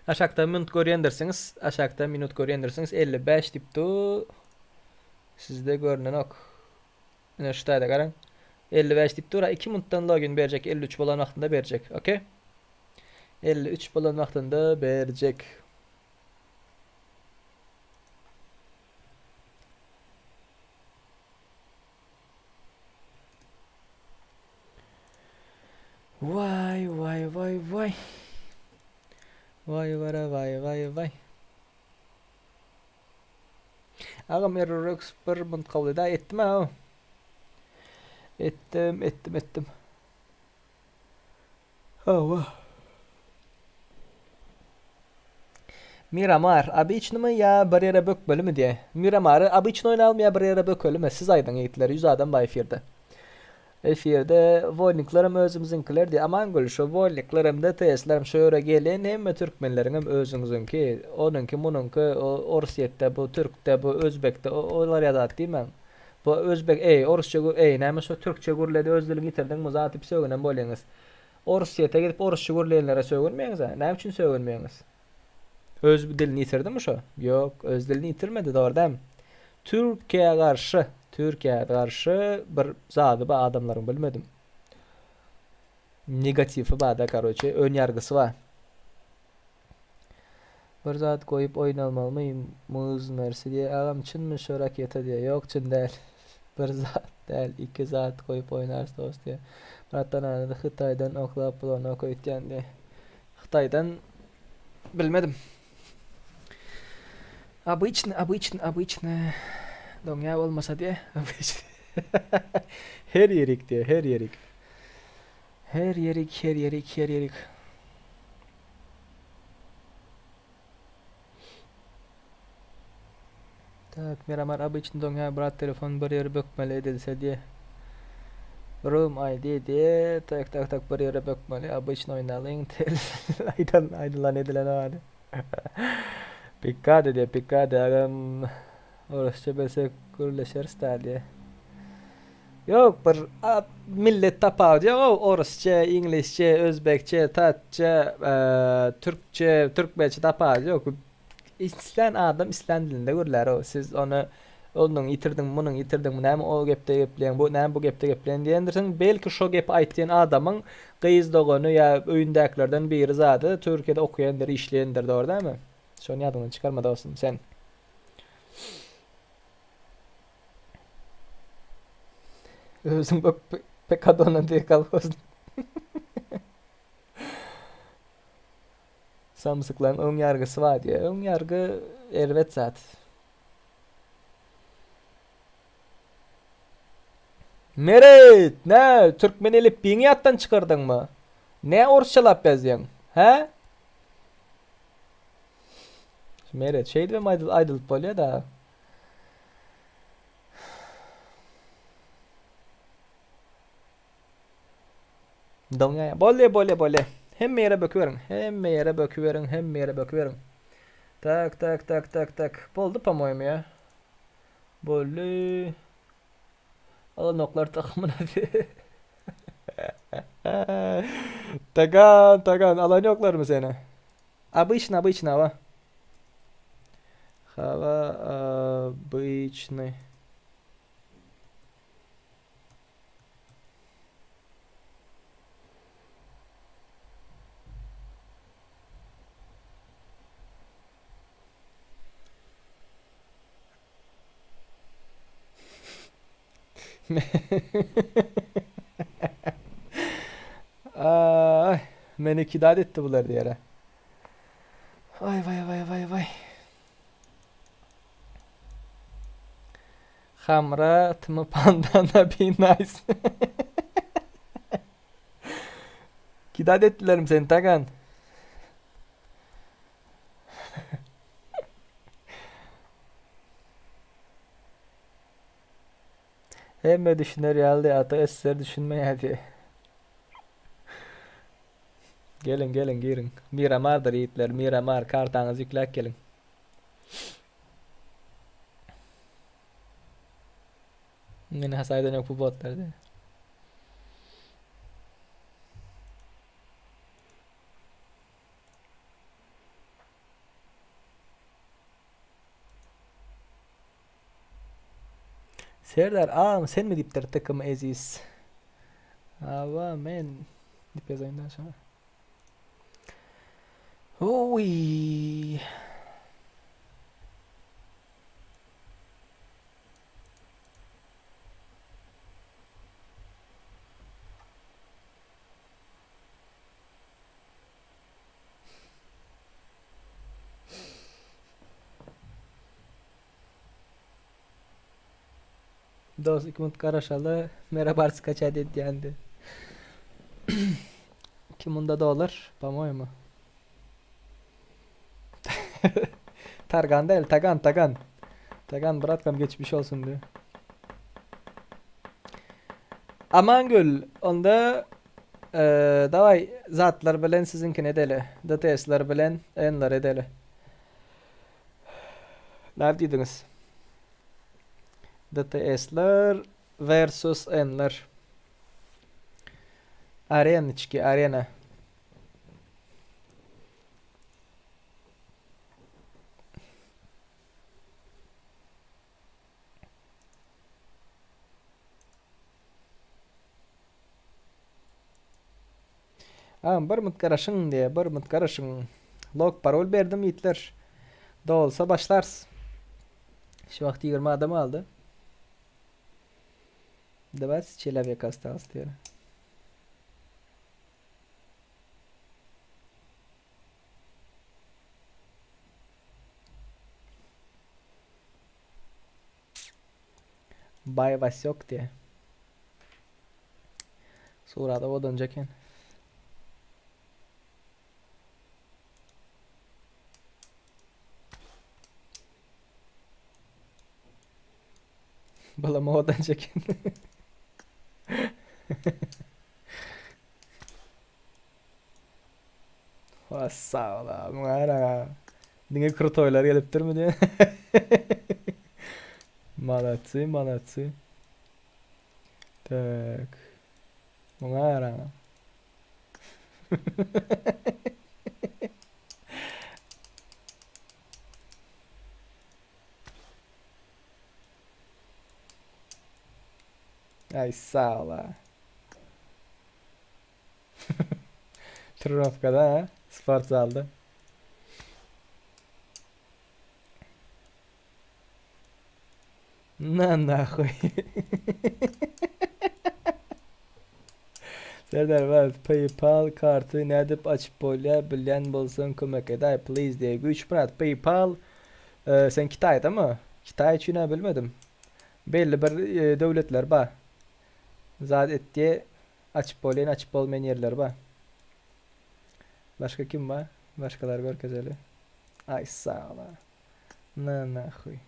Aşakda minut görýändirsiňiz. Aşakda minut görýändirsiňiz. 55 diýip dur. Sizde görnenok. Ine şu taýda garaň. 55 diýip dur. 2 minutdan login berjek. 53 bolan wagtynda berjek. Okey. 53 bolan wagtynda berjek. Waý waý waý waý. Waý wara waý waý waý. Agam error x bir munt kabul eda etdim ha. Etdim etdim etdim. Hawa. Miramar, obiçnymy ýa bir ýere bökmelimi diýe. Miramary obiçny oýnalymy ýa bir ýere bökelimi? Siz aýdyň ýigitler, 100 adam bar efirde. Efirde wolniklerem özümiziňkiler diýe. Amangül, şo wolniklerem, DTS-lerem şo ýere gelen hemme türkmenleriňem özüňiziňki. Onuňky, munuňky, o orsýetde bu, türkde bu, özbekde o, olar ýa zat diýmäň. Bu özbek eý orusça gür eý näme şo türkçe gürledi öz diliňi ýitirdiňmi zat diýip sögünen bolýaňyz. Orsýete gidip orusça gürleýänlere sögünmeýäňizä näme üçin sögünmeýäňiz? Öz dilini ýitirdimi şo? Ýok öz dilini ýitirmedi dogry dämi? Türkiýä garşy Türkiýä garşy bir zady bar adamlaryň bilmedim. Negatifi barda karoçe ön ýargysy bar. Bir zat goýup oýnalmalymy muz mersi diýe agam çynmy şo raketa diýe ýok çyn däl bir zat däl iki zat goýup oýnarys dos diýe Myratdan agany hytaýdan oklap bolanok öýtýän diýe hytaýdan bilmedim obyçny obyçny obyçny doňýa bolmasa diýe obyçny her ýerik diýe her ýerik her ýerik her ýerik her ýerik. Tak, Miramar obyçny doňýar brat telefon bir ýere bökmeli edilse diýe. Room ID diýe. Tak tak tak bir ýere bökmeli. Obyçny oýnalyň. Tel aýdan aýdylan edilen ady. Pikade diýe, pikade agam. Orusça bilsek gürleşeris da diýe. Ýok bir millet tapawudy ýok ow orusça, iňlisçe, özbekçe, tatça, türkçe, türkmençe tapawudy ýok. Islän adam islän dilinde gürlär ow. Siz ony onuň ýitirdiň, munuň ýitirdiň, näme o gepde gepleýäň, bu näme bu gepde gepleýäň diýendirsiň. Belki şo gepi aýtýan adamyň gyz dogany ýa öýündäkilerden biri zady Türkiýede okaýandyr, işleýändir, dogry dälmi? Şony ýadyňdan çykarma dostum sen. Özüň bak pekadona diye kolhoz. Samsyklaryň öň ýargysy bar diýýär. Öň ýargy erbet zat. Meret, nä türkmen elipbiýiňi ýatdan çykardyňmy? Nä orsçalap ýazýaň? Hä? Meret, şeýdibem aýdylyp bolýar-da. Doňýa. Bolýa, bolýa, bolýa. Hemme ýere böküberiň. Hemme ýere böküberiň, hemme ýere böküberiň. Tak, tak, tak, tak, tak. Boldy, po-moýemu ýa. Boldy. Alanoklar takymyna. Tagan, tagan, alan ýoklarmy seni? Obyçny, obyçny, hawa. Hawa, obyçny. Ay, meni kidat etdi bular diýere. Vay vay vay vay vay. Hamra tmy pandana be nice. Kidat etdilerim seni Tagan. Hemme düşüner ýaly ata össer düşünmeýärdi. Geliň geliň giriň. Miramardyr ýigitler Miramar kartaňyzy ýükläp geliň. Meni hasaýdan ýok bu botlar diýip. Serdar agam senmi diýipdir TKM Eziz. Hawa men diýip ýazaýyn da şoňa. Oý. Dost 2 minut garaşaly. Merhaba skaçat edýändi. 2 munda dolar, po-moýemu. Targan däl, Tagan, Tagan. Tagan bratkam geçmiş olsun diýip. Amangül, onda daway zatlar bilen siziňkini edeli. DTS-ler bilen N-ler edeli. Näme diýdiňiz? DTS-ler versus N-ler. Areniçki, arena. Agam bir mut garaşyň diýe, bir mut garaşyň. Log parol berdim ýitler. Dolsa başlarys. Şu wagt 20 adam galdy. Dwadzat çelowek ostals diýer. Bay Vasýok diýe. Surada owadanjy eken. Bulam owadanjy eken. Sag ol abi, muňa gara. Diňe krutoýlar gelipdirmi diýen. Malatsy, malatsy. Tak. Muňa gara. Ay sag ol. Trenirovkada ha, sport zalda. Na nahuy. Serdar bar PayPal karty nädip açyp bolýar bilýän bolsaň kömek edäý please diýe Güýç brat PayPal e, sen Kitaýdamy? Kitaý üçin-ä bilmedim. Belli bir e, döwletler bar. Zat etdi Açyp bolýan açyp bolmaýan ýerleri bar. Başga kim bar? Başgalary görkezeli. Aý sagla. Na nahuý.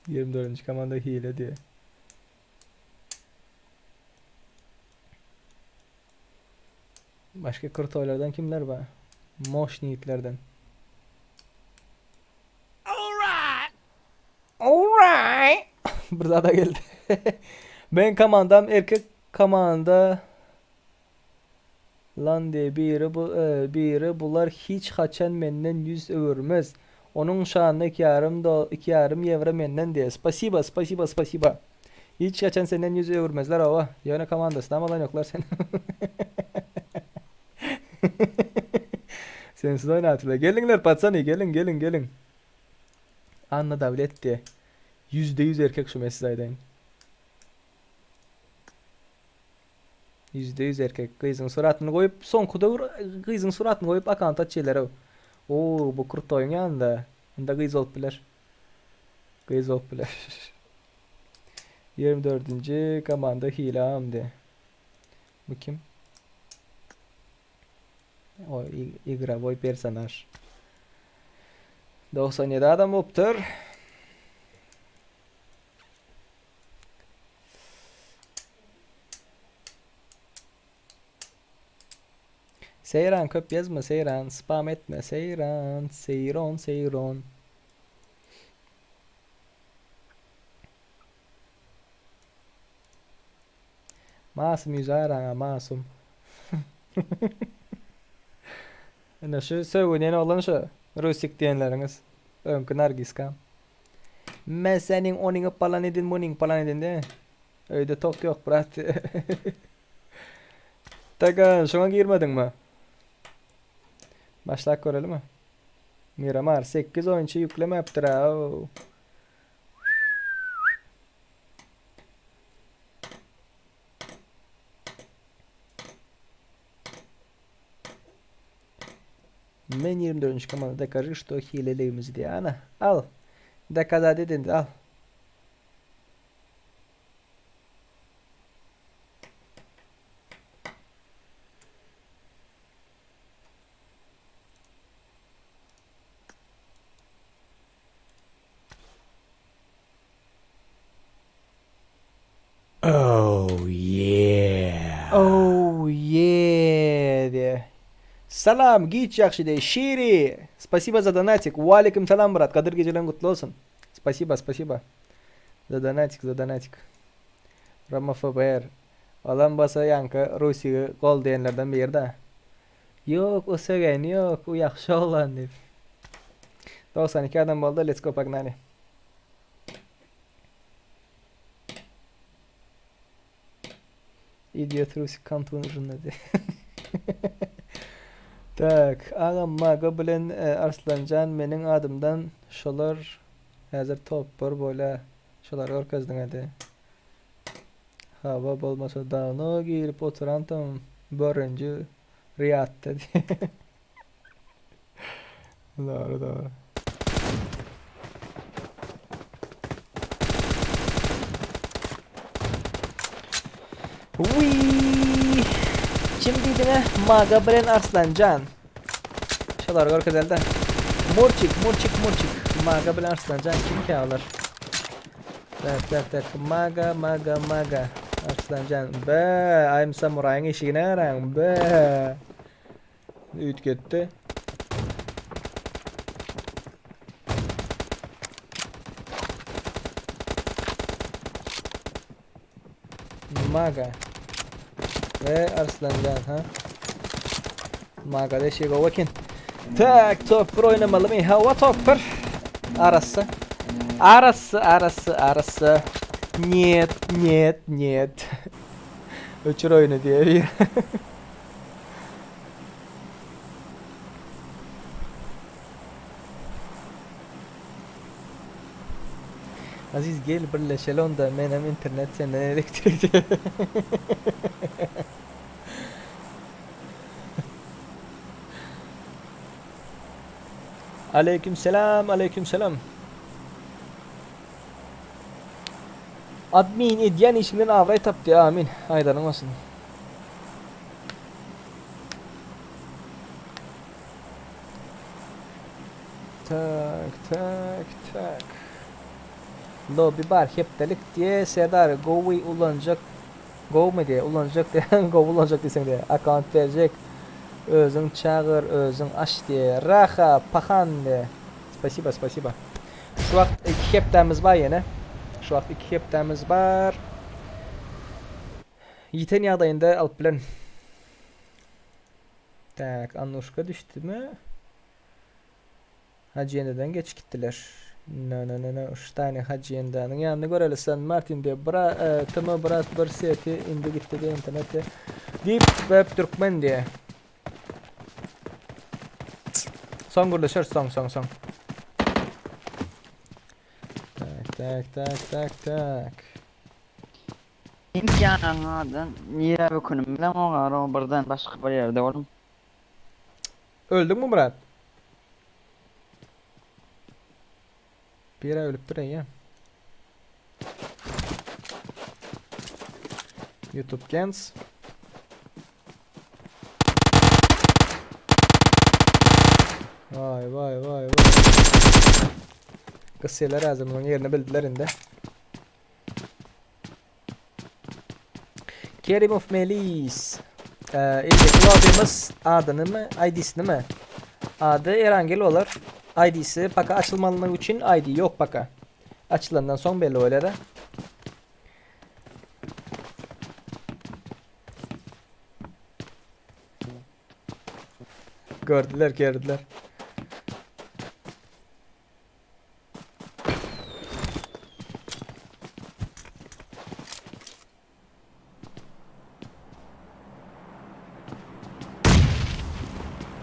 24-nji komanda hile diýe. Başga krutoýlardan kimler bar? Moşny ýigitlerden. Alright. Bir zada geldi. Men komandam erkek komanda lan diye biri bu e, biri bular hiç haçan menden yüz öwürmez. Onuň şanyna iki ýarym do iki ýarym ýewro menden diye. Spasiba, spasiba, spasiba. Hiç haçan senden yüz öwürmezler owa. Ýöne komandasynam alan ýoklar sen. Sensiz oýnatylar. Geliňler patsany, geliň, geliň, geliň. Anna Dawlet diýe. %100 erkek şu men size aýdaýyn. %100 erkek. Gyzyň suratyny goýup, soňky döwür gyzyň suratyny goýup akkaunt açýarlar. Oo, bu krutoýyň ýanynda. Unda gyz bolup biler. Gyz bolup biler. 24-nji komanda hile agam diýe. Bu kim? O igrowoý personaž. 97 adam bolupdyr. Seyran köp ýazma Seyran spam etme Seyran Seyron Seyron. Masum ýüz aýraňa masum. Ine şu sögünýän oglan şu Rusik diýenleriňiz. Öňki Nargiskam. Men seniň onyňy palan edin munyňy palan edin diýen. Öýde tok ýok brat. Tagan şoňa girmediňmi? Başlap görelimi? Miramar 8 oýunçy ýüklemäpdir-ä. Men 24-nji komanda dokaži, što hileligimizi diýýär. Ana, al. Dokazat et indi, al. Oh yeah. Oh yeah diýe. Salam giç ýagşy diýe. Şiri. Spasiba za donatik. Waleýkim salam brat. Gadyr gijeleň gutly bolsun. Spasiba spasiba. Za donatik za donatik. Roma FBR. Olam bolsa ýaňky Rusigi gol diýenlerden biri-dä. Ýok o sögeni ýok u ýagşy oglan diýip. 92 adam boldy let's go pagnali. Idiot Rusik kantun ujunda diýip. Tak, agam Mago bilen e, Arslanjan meniň adymdan şolar häzir topbar bolýa. Şolary görkezdiň hadi. Hawa bolmasa dawno girip oturantam birinji Riýatda diýip. Dogry dogry. Wii! Kim diýdiňä? Maga bilen Arslanjan. Şolary görkezeli-de. Murçik, Murçik, Murçik. Maga bilen Arslanjan kimkä olar? Tak, tak, tak. Maga, maga, maga. Arslanjan. Be, I'm samuraýyň işigine garaň. Be. Üýtgetdi. Maga. Ve Arslanjan ha. Maga deşi gowy eken. Tak, top bir oýnamalymy? Hawa top bir. Arassa. Arassa, arassa, arassa. Niet, niet, niet. Öçür oýny diýe bir. Aziz gel birleşeli onda menem internet senden elektrik diye. Aleyküm selam, aleyküm selam. Admin edýän işiňden abraý tap diýä amin. Aýdanyň bolsun. Tak, tak, tak. Lobby bar hepdelik diýe Serdar gowy ulanjak gowmy diýe ulanjak diýe gowy ulanjak diýseň diýe akkaunt berjek özüň çagyr özüň aç diýe Raha pahan diýe spasiba spasiba şu wagt iki hepdämiz bar ýene şu wagt iki hepdämiz bar ýiten ýagdaýynda alyp bilerin tak Annuşka düşdümi Hajiýendadan geçip gitdiler. No no no no Ştani Hajiýendanyň ýanyny göreli San Martin diýip bra e, tm brat bir seti indi gitdi diýe internet diýe. Deep web türkmen diýe. Soň gürleşeris soň soň soň. Tak tak tak tak tak. Imkanadan nirä bökenim bilemok ara birden başga bir ýerde boldum. Öldüňmi Myrat? Biri ölüpdir eýýäm. YouTube Gens. Vay vay vay vay. Gysýarlar häzir munuň ýerini bildiler indi. Kerimov Melis. Ee, indiki lobby'miz adyny mı? ID'sini mi? Ady Erangel bolar. ID'si paka açylmalyny üçin ID yok paka. Açylandan soň belli bolýar da. Gördüler, gördüler.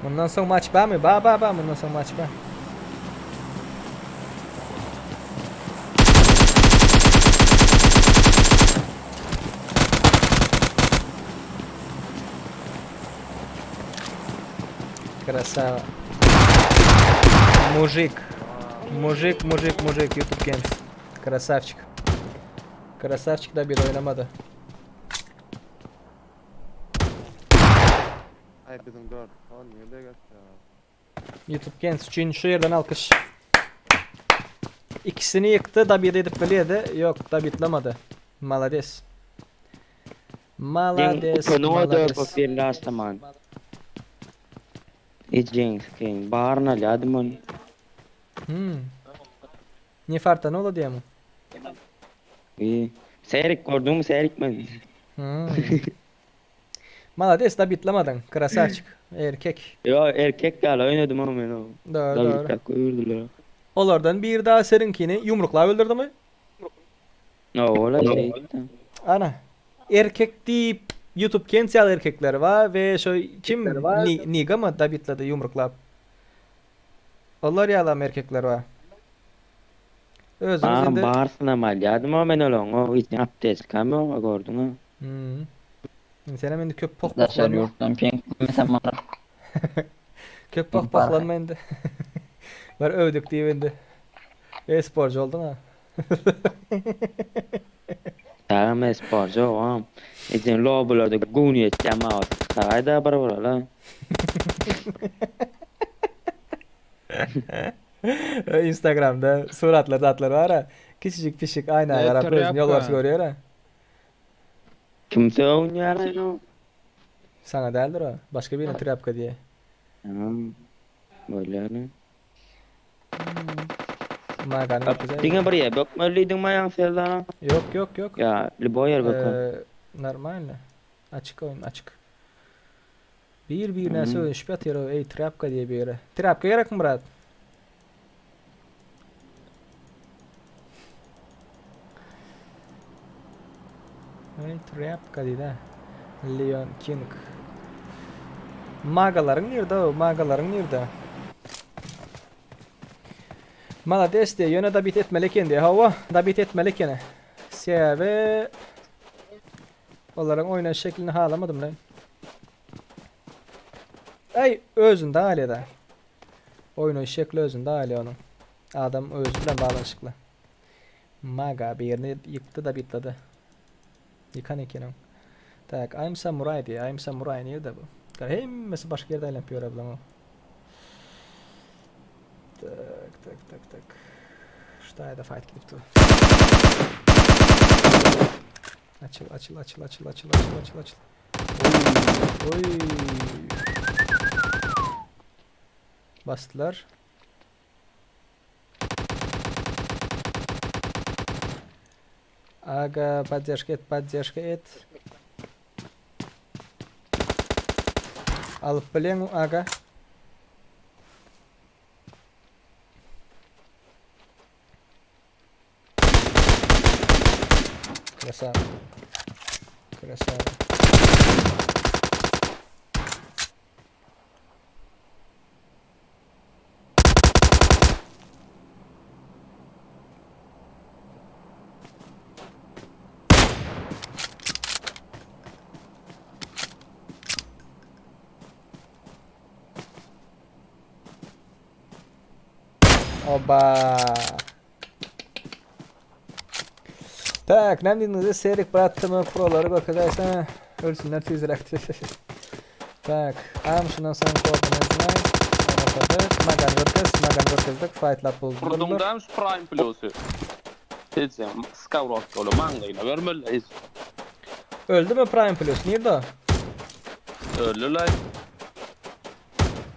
Bundan soň maç barmy? Ba ba ba bundan soň maç bar. Красава. Мужик. Мужик, мужик, мужик. YouTube Games. Красавчик. Красавчик da bir oynamadı. Ay bizim 4. O niye de ya? YouTube Games üçin şu yerden alkış. İkisini yıktı da bir edip bilýärdi. Yok da bitlemedi. Malades. Malades. Malades. bir lastaman. Ejeng king barna ladman. Hmm. Ne farta ne oldu diye mi? İyi. Serik gördün mü serik mi? Hmm. Malades da bitlemedin. Krasavçık. Erkek. Yo erkek gala oynadım ama ben o. Doğru David doğru. dakika öldüler. Olardan bir daha serinkini yumrukla öldürdü mü? No ola şey. Ana. Erkek deyip YouTube kent erkekler var ve şu kim Ni, Niga mı da bitladı yumruklap. Onlar yalam erkekler var. Özüňiz Aa indi. barsın ama yadım ama ben olon. O için abdest kamera gördün ha. Hmm. Sen indi köp Daşary pok-poklanma. ýurtdan peng mesela Köp pok-poklanma indi. Var övdük diýip indi. E-sporcu oldun ha. Tamam sporcu o. Ejeng lobularda gun yetýän ma. Tagayda bir bola. Instagramda suratlar zatlar var ha. Kiçijik pişik ayna Evet, garap özüni trapka. ýolbars görýär ha. Kimse oynayar o. Sana däldir o. Başka birine trapka diýe. Tamam. Böyle. Maganyň güzel. Diňe bir ýer bökmelidiň maýaň serdana. Yok yok yok. Ya libo ýer bökme. Ee, normal. Açık oyun açık. Bir bir näse Hmm. öýüşüp ýatyr o. Ey trapka diye bir ýere. Trapka gerek mi Murat? Ey trapka diýdi. Leon King. Magalaryň nirde o? Magalaryň nirde? Malades diye ýöne da bit etmeli eken diye. Hawa, da bit etmeli ekeni. Sebäbi Olaryň oýnaş şeklini halamadym lan. Ey özünde alýa da. Oýnaş şekli özünde alýa onuň. Adam özü bilen baglanyşykly. Maga bir ýerini ýykdy da bitledi. Ýykan eken oň. Tak, I'm Samurai diýe. I'm Samurai nirde bu? Hemmesi başga ýerde aýlanyp ýör ablam. Tak, tak, tak, tak. Ştaýda fight gidip dur. Açıl, açıl, açıl, açıl, açıl, açıl, açıl, açıl. Oy, oy. Bastılar. Aga, поддержка et, поддержка et. Alyp bileň aga. Красава. Красава. Oba. Tak, nem diýdiňiz? Serik bıraktı mı? Proları bakacaksan ölsünler tizräk. Tak, am şundan soň koordinatını. Gösterdik. Magan görkez, Magan görkezdik. Fightlap Vurdum buldurlar. da şu Prime Plus'u. Ece, Skavrotka ola maňlaýyna bermeli. Ece. Öldü mü Prime Plus? Nerede o? Öldü lay.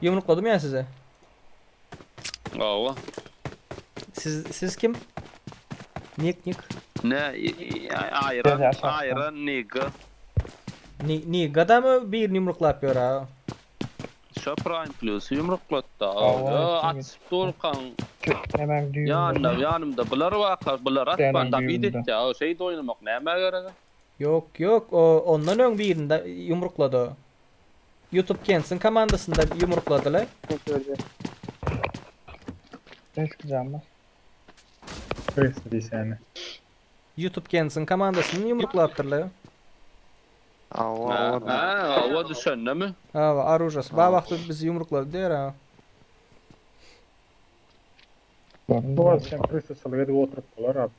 Yumrukladım ya size. Awa. Siz siz kim? Nick Nick. Ne ayran, ayran nigga. Ni ni gadamı bir yumruklap ýör ha. Şu Prime Plus'u yumruklatdy. Awa, atyp durkan. Hemen düğümde. Yanında, yanımda bular wakar, bular atman da bir det ya. Şey de oynamak näme gerek? Yok yok o ondan öň birinde yumruklady. o. YouTube Kensin komandasynda yumrukladylar. Ne çıkacağım ben? YouTube Kensin komandasyny yumruklapdyrlar. Ha, awa düşende mi? Ha, arujasy. Ba wagty bizi yumruklady diýer ha. Bu sen krysasılı edip oturup dolar abi.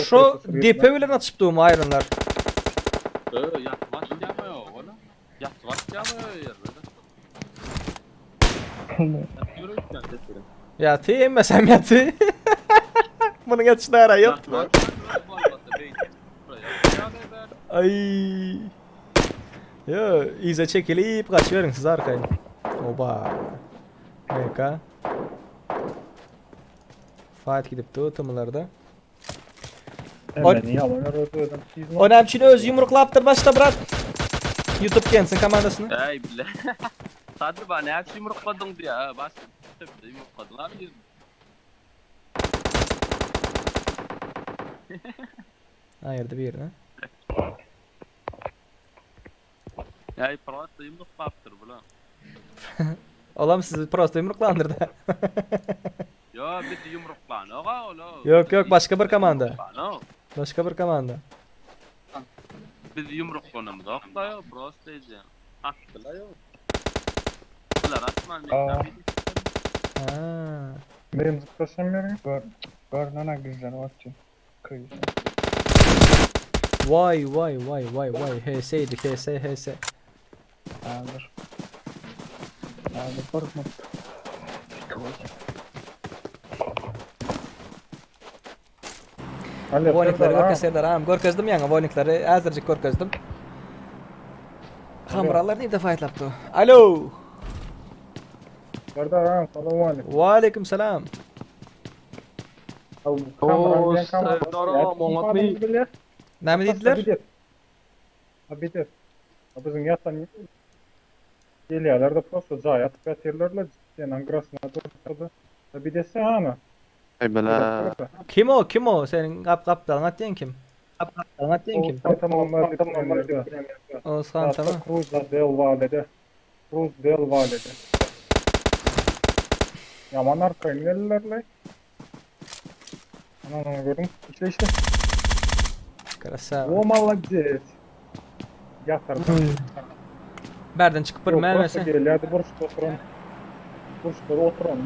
Şu depe bilen atyp durma aýrynlar. Ö, ýatmaç ýa ola. Ýatmaç ýa ýerde. Ýaty emmesem ýaty. Munuň ýatyşyna ara ýokdy. Ay. Yo, ize çekilip kaçıverin siz arkayın. Oba. MK. Fight gidip dur tımlarda. Onem için öz yumruklaptır başta bırak. YouTube Kensin komandasyny. Ey bile. Sadri ba näçe yumrukladyň diýä, baş tepde yumrukladyň abi. Ayırdı bir yerine. Ey prosta yumruklapdyr bular. Olam sizi prosta yumruklandırdı. Yo, bir yumruklan oga ola. Yok yok başka bir komanda. Yumruklan, Başka bir komanda. Biz yumruklanamyz okla yo, prosta ece. Atdylar yo. Bular atman Ha. Benim zıplasam yerim. Gör, görünene güzel bakçı. Kıyısı. Vay vay vay vay vay HS'ydi HS HS. Hazır. Hazır korkma. Vonikleri görkezerler am görkezdim ýaňy vonikleri azırcık görkezdim. Hamralar nirde fightlapdy? Alo. Serdar ağam salam aleyküm. Wa aleyküm selam. Oo, Serdar ağam, oňatmy? Näme diýdiler? Abidet. Bizim yatan gelýärler de prosta jaý atyp ýatyrlarlar. Senin grasına durdy. Abidetse ana. Ay bela. Kim o? Kim o? Senin gap gapdalyň atýan kim? Gap gapdalyň atýan kim? Oğuzhan tamam. Cruz del Valle'de. Cruz del Valle'de. Yaman arkayın geldiler Aman onu gördüm. İşte işte. Krasava. O молодец. Yatar. Berden çykyp bir Yok, mälmese. prosta gelýärdi burçda oturan. Burçda oturan.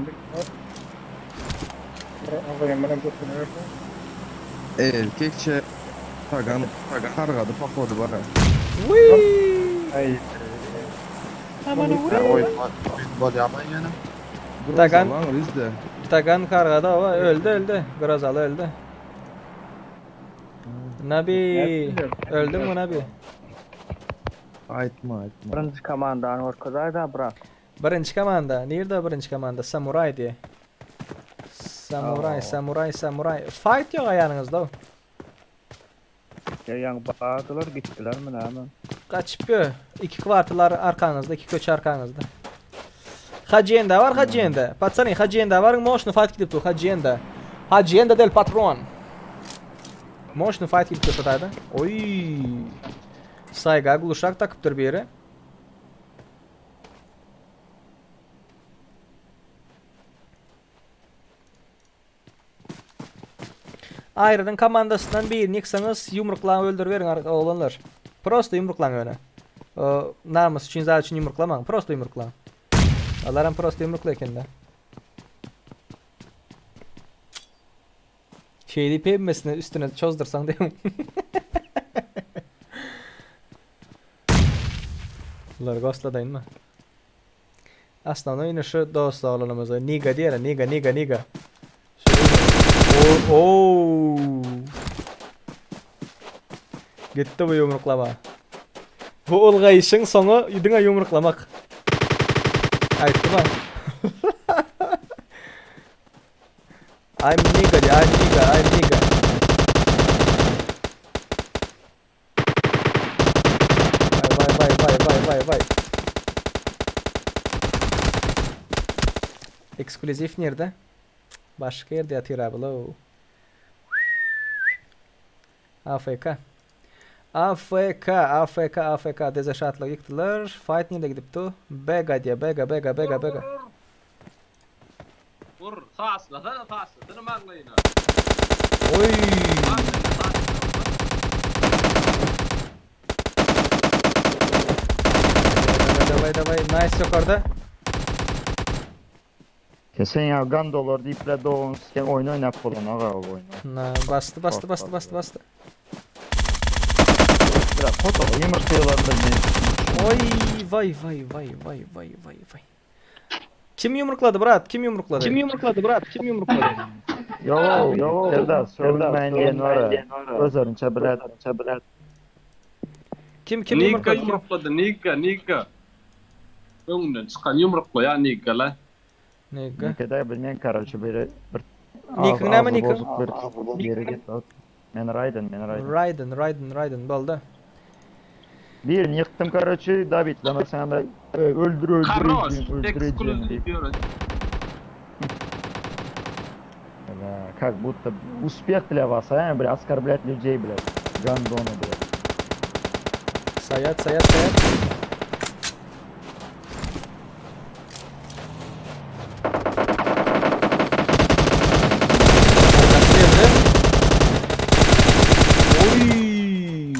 Ağayım bana götürüyor. Erkekçe tagan kargady pohody bar. Ay. Oy, bolýamy ýene? Tagan Lan rizde. Tagan kargada o öldü öldü. Grozalı öldü. Nabi öldü mü Nabi? Aýtma aýtma. Birinci komandany orkadayda bırak. Birinci komanda. Nerede birinci komanda? Samuray diye. Samuray, samuray, samuray. Fight yok ayağınızda. o. Ya yani bağırdılar gittiler mi ne hemen? Kaçıp yo. İki kvartalar arkanızda, iki köçe arkanızda. Hacıyenda var, Hacıyenda. Patsani, Hacıyenda var. Moşnu fight gidip dur, Hacıyenda. Hacıyenda del patron. Moşnu fight gidip dur şotayda. Oy. Sayga guluşak takıp dur bir yere. Ayrıdın komandasından birini yıksanız yumruklan öldürüverin ar- oğlanlar. Prosta yumruklan öne. O, namus için zaten için yumruklaman. Prosta yumruklan. Alaram prosta yumrukla ekende. Şey deyip hemmesini üstüne çozdursan değil mi? Bulary gosladaýynmy? Aslanı ine şu dost oglanymyzy Niga diýere, Niga, Niga, Niga. Şu Niga. O, o. Gitdi bu ýumruklama. Bu ulgaýşyň soňy diňe ýumruklamak. Aýtdym ha. I'm nigga, I'm nigga, I'm nigga. Vay vay vay vay vay vay vay. Ekskluzif nirde? Başga ýerde ýatyr ablo. AFK. AFK, AFK, AFK. Deze şatlygy ýykdylar. Fight nirde gidipdi? B gaýdýar, B, B, B, B, B. Vur, saslasana, saslasana maňlaýyna. Oý! Daway, daway, nice ýokarda. Sen ya gandolar diýip bile dogan sen oýun oýnap bolan aga ol oýun. Na, basdy, basdy, basdy, basdy, basdy. Biraz foto ýumurtlaýarlar bizi. Oý, waý, waý, waý, waý, waý, waý, waý. Kim ýumruklady brat? Kim ýumruklady? Kim ýumruklady brat? Kim ýumruklady? Yo, yo, Serdar, sövünmeýin diýen bar. Özlerinçe bilet, bilet. Kim kim Nigga ýumruklady? Kim? ýumruklady, nigga, nigga. Öňünden çykan ýumruklaýar niggalar. Nigga. Nikada bilmeýän karoçe bir bir Nikiň näme nikiň? bozuk bir ýere gitdi. Men Raiden, men Raiden. Raiden, Raiden, Raiden boldy. Birini ýykdym karoçe, David lamasaň da öldür öldür Karoş, öldür öldür ekskluzif diýip. ýöret. Да, как будто успех для вас, а, бля, оскорблять людей, блядь. Гандоны, блядь. Saýat, saýat, saýat. Geldi. Oy!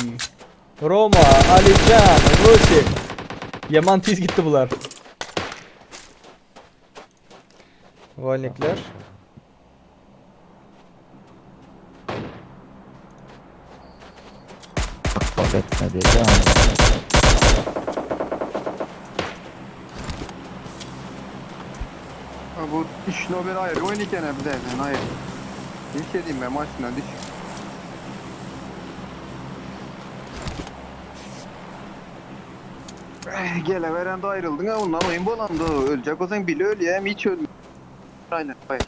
Roma, Alican, Rusik. Yaman tiz gitti bular. Volnikler. Bak etmedi. Devam. Ha, bu üç Nobel ayrı oyun iken hem de ayrı. Bir şey diyeyim ben maçına düş. Eh, Gele veren de ayrıldın ha ondan oyun bolandı. Ölecek olsan bile öl ya hem hiç ölme. Aynen. Hayır.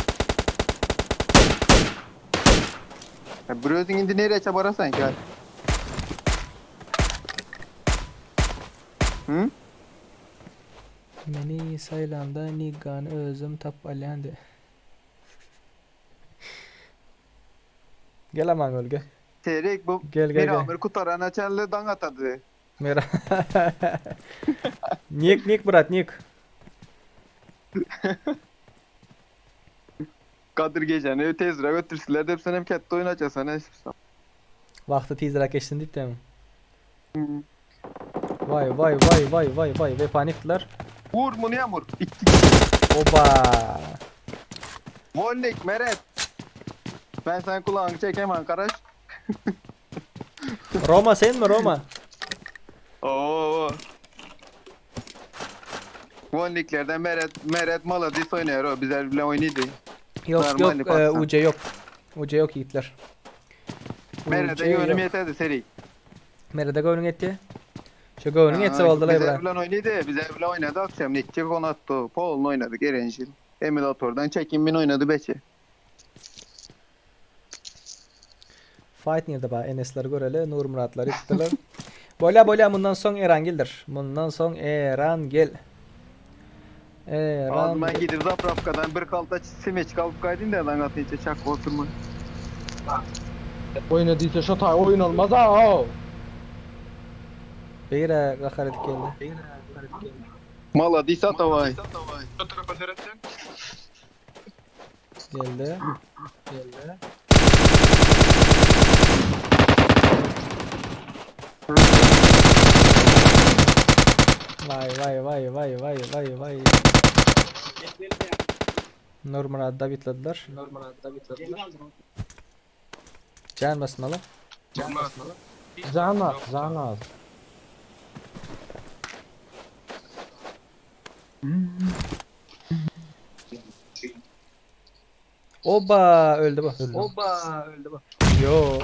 Ya bir indi nereye çabarasan ki? Hı? Meni saýlanda Niggany özüm tap alýandy. Gel aman gel gel. Seyrek bu Gel gel gel. Miramir kutarana çenli dang atadı. Mira. Nik nik brat nik. Kadir geceni tezre götürsünler dep sen hem ketde oyun açasan ne Wagty tizräk geçsin diýip dämi? Vay vay vay vay vay vay ve paniktiler. Vur bunu yağmur. İki. Oba. Volnik Meret. Ben sen kulağını çekemem arkadaş. Roma sen mi Roma? Oo. Volniklerden Meret Meret Maladis oynuyor o bizler bile oynuyordu. Yok Normal yok e, pastan. UC yok. UC yok yiğitler. Meret'e UC gönlüm yok. yeterdi seri. Meret'e gönlün yetti. Şu gönlün yetse oldu la Bizler bra. bile oynadı. Bizler bile oynadı akşam. Netçe gol attı. Paul'un oynadık Erencil. Emülatörden çekim bin oynadı beçi. Fight nerede ba Enes'ler göreli, Nur Muratlar ýykdylar. Bolya bolya bundan soň Erangildir. Bundan soň Erangil. Ağzıma Erangil. gidip zapravkadan bir kalta simeç kalıp kaydın da lan atınca çak oturma. Oynadıysa şu tay oyun olmaz ha o. Beýre gahar edip geldi. Maladis atavay. Geldi. Geldi. Vay vay vay vay vay vay vay. Nur Murat Davidlediler. Nur Murat Davidlediler. Can basmalı. Can az, can az. Oba öldü bu. Oba öldü bu. Yo.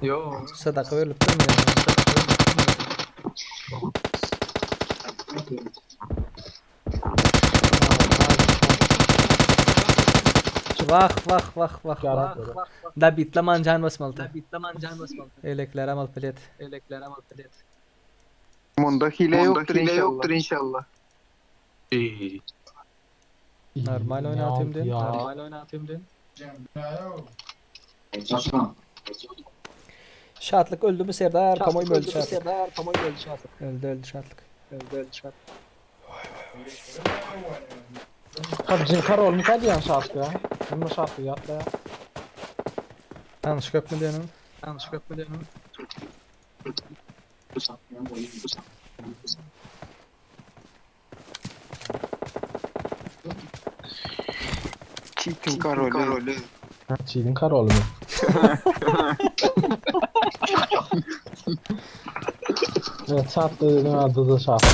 Yo. Sadaka verilip durmuyor. Vah vah vah vah vah. Da bitlaman can basmalı. Da bitlaman can basmalı. Elekler amal pelet. Elekler amal pelet. Bunda hile Bunda yoktur hile inşallah. yoktur inşallah. Normal oynatayım den. Normal oynatayım den. Şatlık öldü mü Serdar? Kamoy mu öldü şatlık? Serdar Kamoy öldü şatlık. Öldü öldü şatlık. Öldü öldü şatlık. PUBG'nin karolunu kadyan şarkı ya. Hemme şarkı ýatla ya. Tanış köp mü diyelim? Tanış köp mü diyelim? Çitin karolü. Çiğdin karolu mu? Evet, çatlı dedim adı da şarkı.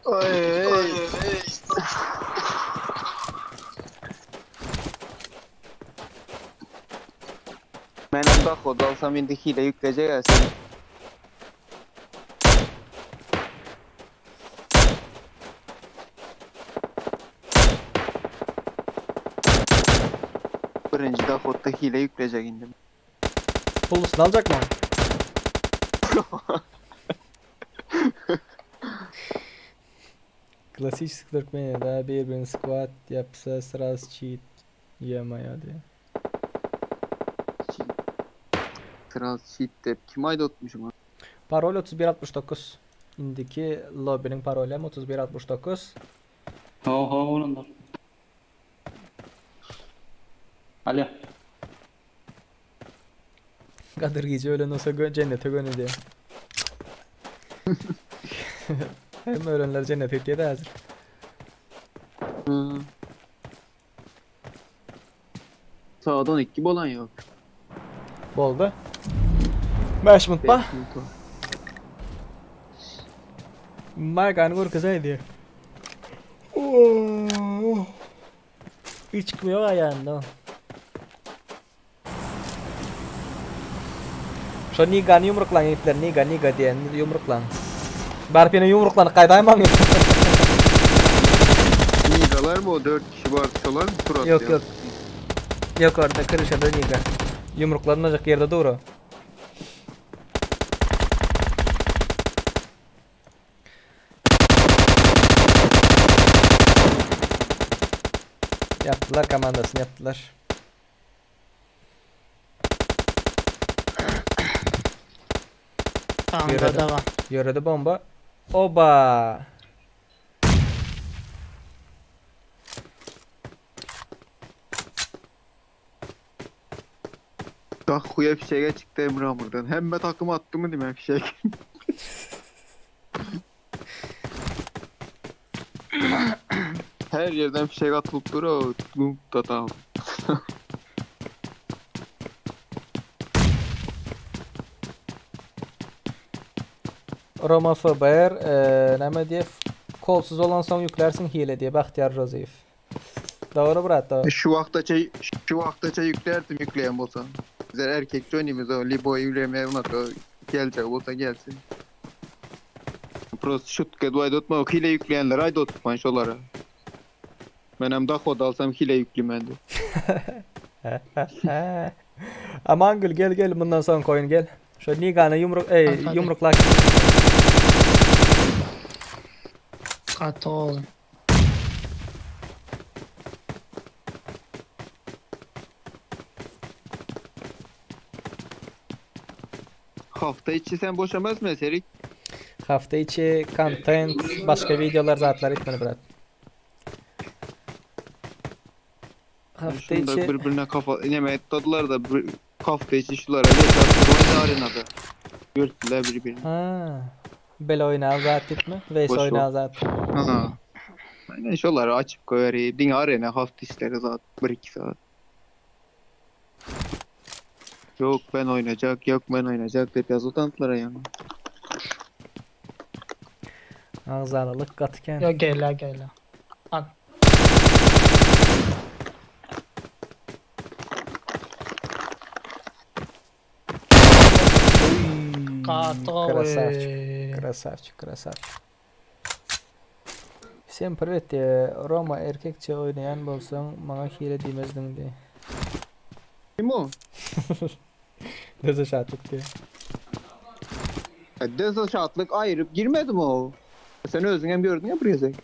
Ay ay. Benim de kod alsam indi hile yükleyecek ya seni. Birinci de kodda hile yükleyecek indim. Pulusunu alacak mı? Klasik Türkmeni'de bir bin squat yapsa sırası cheat yemeye diye. Kral cheat de kim aydotmuşum ha? Parol 3169. Indiki lobby'nin parolü hem 3169. Ho ho oğlum. Alo. Kadir gece ölen olsa gö cennete gönü diye. Hem ölenler cennete diye de hazır. Hı. Sağdan iki bolan yok. Boldu. 5 minut ba. Markan korkasaydı. Oh. Hiç çıkmıyor ayağında. Şu Niga'nı yumruklan ipler Niga Niga diye yumruklan. Barpini yumruklan kaydayman. Nigalar mı o 4 kişi var şolar mı tur atıyor? yok yok. Yok orada kırışada Niga. Yumruklanmayacak yerde doğru. Yaptılar komandasını yaptılar. Tamam Yörede, da var. yörede bomba. Oba. Bak huya fişeğe çıktı Emre buradan. Hem takım attı mı değil mi fişek? Her yerden fişek atılıp duruyor. Lump da tamam. Roma FBR e, neme diye kolsuz olan son yüklersin hile diye Bahtiyar Roziyev. Doğru brat doğru. Şu vaktaça şu vaktaça yüklerdim yükleyen olsa. Bizler erkek Johnny'miz o Libo'yu yüklemeye o gelecek olsa gelsin. Prost şut kedvay aydotma o hile yükleyenler aydotman şolara. Ben hem daha kod alsam hile yüklemendi. Aman gül gel gel bundan son koyun gel. Şu Niga'nı yumruk ey Hadi. yumrukla. Katı oğlum. Hafta içi sen boşamaz mı Serik? Hafta içi content başka videolar zatlar etmeni brat. Hafta Şunu da içi birbirine kafa neme ettiler da bir, hafta içi şulara geç attı oyna arenada. Gördüler birbirini. Ha. Bel oyna zat etme. Veys Boş oyna ol. zat. Ha. Aynen şoları açıp koyar. Din arena hafta işleri zaten 1-2 saat. Yok ben oynayacak, yok ben oynayacak diýip ýazyp tanıtlara ýaňy. Agzalalyk gaty kän. Yo gel gel. Al. Красавчик, красавчик, красавчик. Всем привет diýe. Roma erkekçe oýnaýan bolsaň maňa hile diýmezdiň diýe. Kim o? Deze şatlyk diýe. Deze şatlyk aýryp girmedi mi o? Sen özüň hem gördüň ya bir gezek.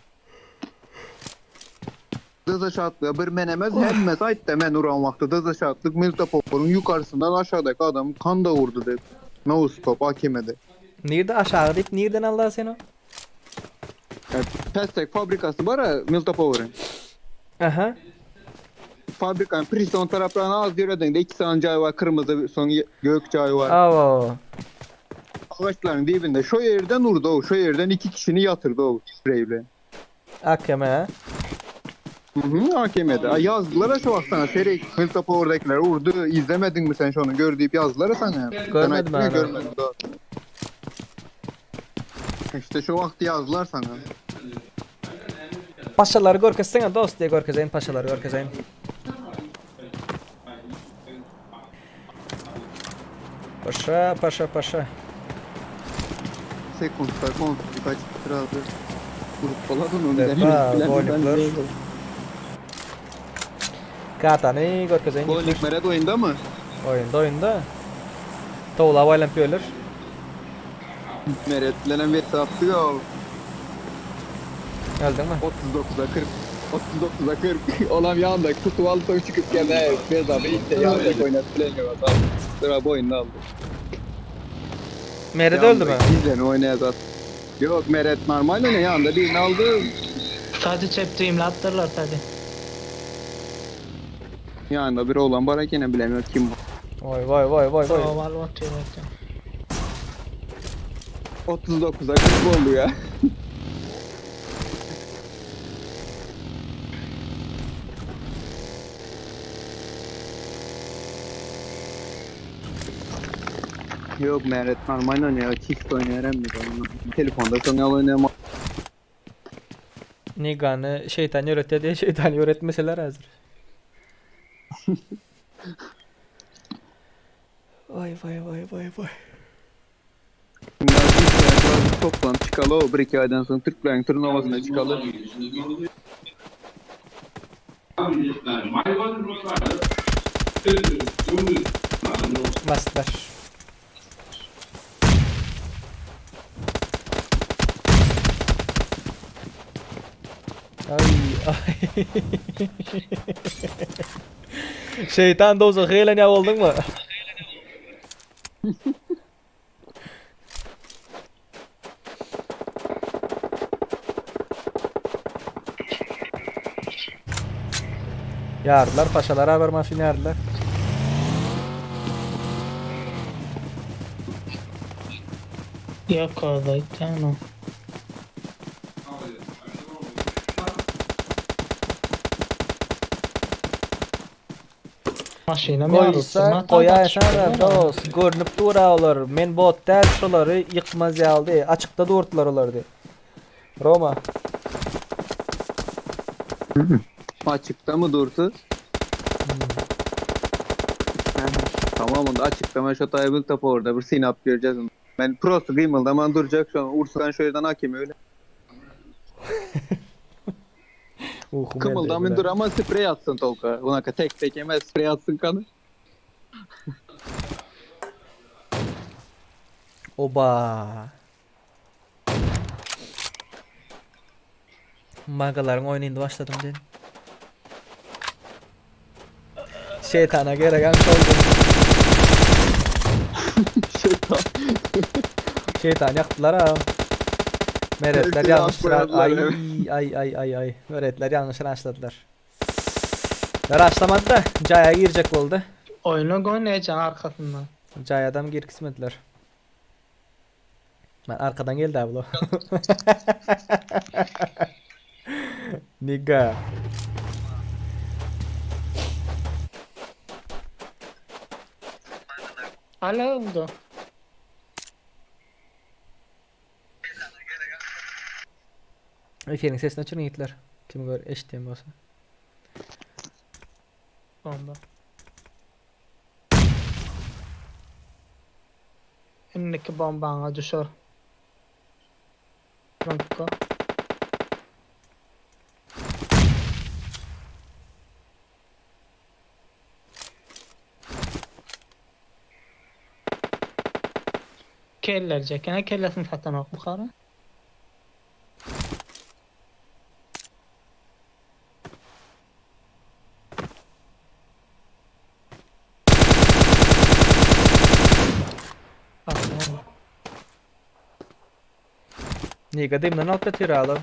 Deze şatlyga bir men emez hemmesi aýtdy men uran wagty Deze şatlyk Milta Poporyň ýukarsyndan aşagdaky adamy kanda urdy diýip. No scope AKM-de. Nirde aşagy diýip nirden aldy sen o? Pestek fabrikasy bar a Milta Poweryň. Aha. Fabrikanyň priston taraplaryna az ýöredeňde iki sany jaý bar kyrmyzy soň gök jaý bar. Awa. Agaçlaryň dibinde şo ýerden urdy o şo ýerden iki kişini ýatyrdy o sprey bilen. AKM ha? Mhm AKM-de. A ýazdylar şo wagt sana serek Milta Powerdakiler urdy izlemediňmi sen şony gör diýip ýazdylar sana. Görmedim Sen görmedim. İşte şu wagt ýazdylar sana. Paşalary görkezsene dost diye görkezeyim paşalary görkezeyim. Paşa paşa paşa. Sekundlar konsul kaç liradı. Grup falan onu Defa, bolikler. Katany görkezeyim. Bolik Meret oyunda mı? Oyunda oyunda. Towla baylanıp ýörler. Meret bilen bir saptı ya. Öldün mü? 39'a 40. 39'a 40. Olan yanında kutu aldı sonra çıkıp geldi. Beza bir işte yanında oynat bilen yok. Sıra bu oyunda aldı. Meret öldü mü? Bizden oynaya zaten. Yok Meret normal oynuyor yanında birini aldı. Sadece çeptiğimle attırlar sadece. Yanında bir oğlan var gene bilemiyor kim bu. Vay vay vay vay vay. Oval atıyor atıyor. 39'a 40 oldu ya. Yok Meret normal oynuyor. Çift oynuyor hem de. Telefonda sonra oynayamam. Nigany şeytan öğretýär diye şeytan öğretmeseler hazır. Vay vay vay vay vay. Toplan çıkalı o bir iki aydan sonra Türklerin turnuvasına çıkalı. Bastılar. Ay ay. Şeytan dozu hıyla ne oldun mu? Yardılar paşalara haber maşını yardılar. Yok orada tamam. Maşyna Goýsa goýaýsaňa dost, görnüp dur olar. Men bot däl şolary ýykmaz ýaly. Açykda durdylar olar diý. Roma. Açıkta mı durdu? Tamam onda açıkta ben şu taybil topu orada bir sinap göreceğiz. Ben prosu kıymıldaman duracak şu an. Ursan şöyleden hakem öyle. Kımıldaman dur ama sprey atsın Tolga. Unaka tek tek yemez sprey atsın kanı. Oba. Magalaryň oýny indi başladım diýen. Şeytana gerek hem oldu. Şeytan. Şeytan yaktılar ha. Meretler Hepsini yanlış koyarlar, ay evet. ay ay ay ay. Meretler yanlış raşladılar. Raşlamadı da Caya girecek oldu. Oyuna oynayacağın arkasından. Caya adam gir kısmetler. Ben arkadan geldi abla. Nigga. Hala öňde. Efiriň sesini öçürin ýigitler. Kim gör eşitýän bolsa. Bomba. Indiki bombaňa düşer. Knopka. Kellerjek ene kellesini satanokmy hara? Niga dymdan alyp ýatyr adam.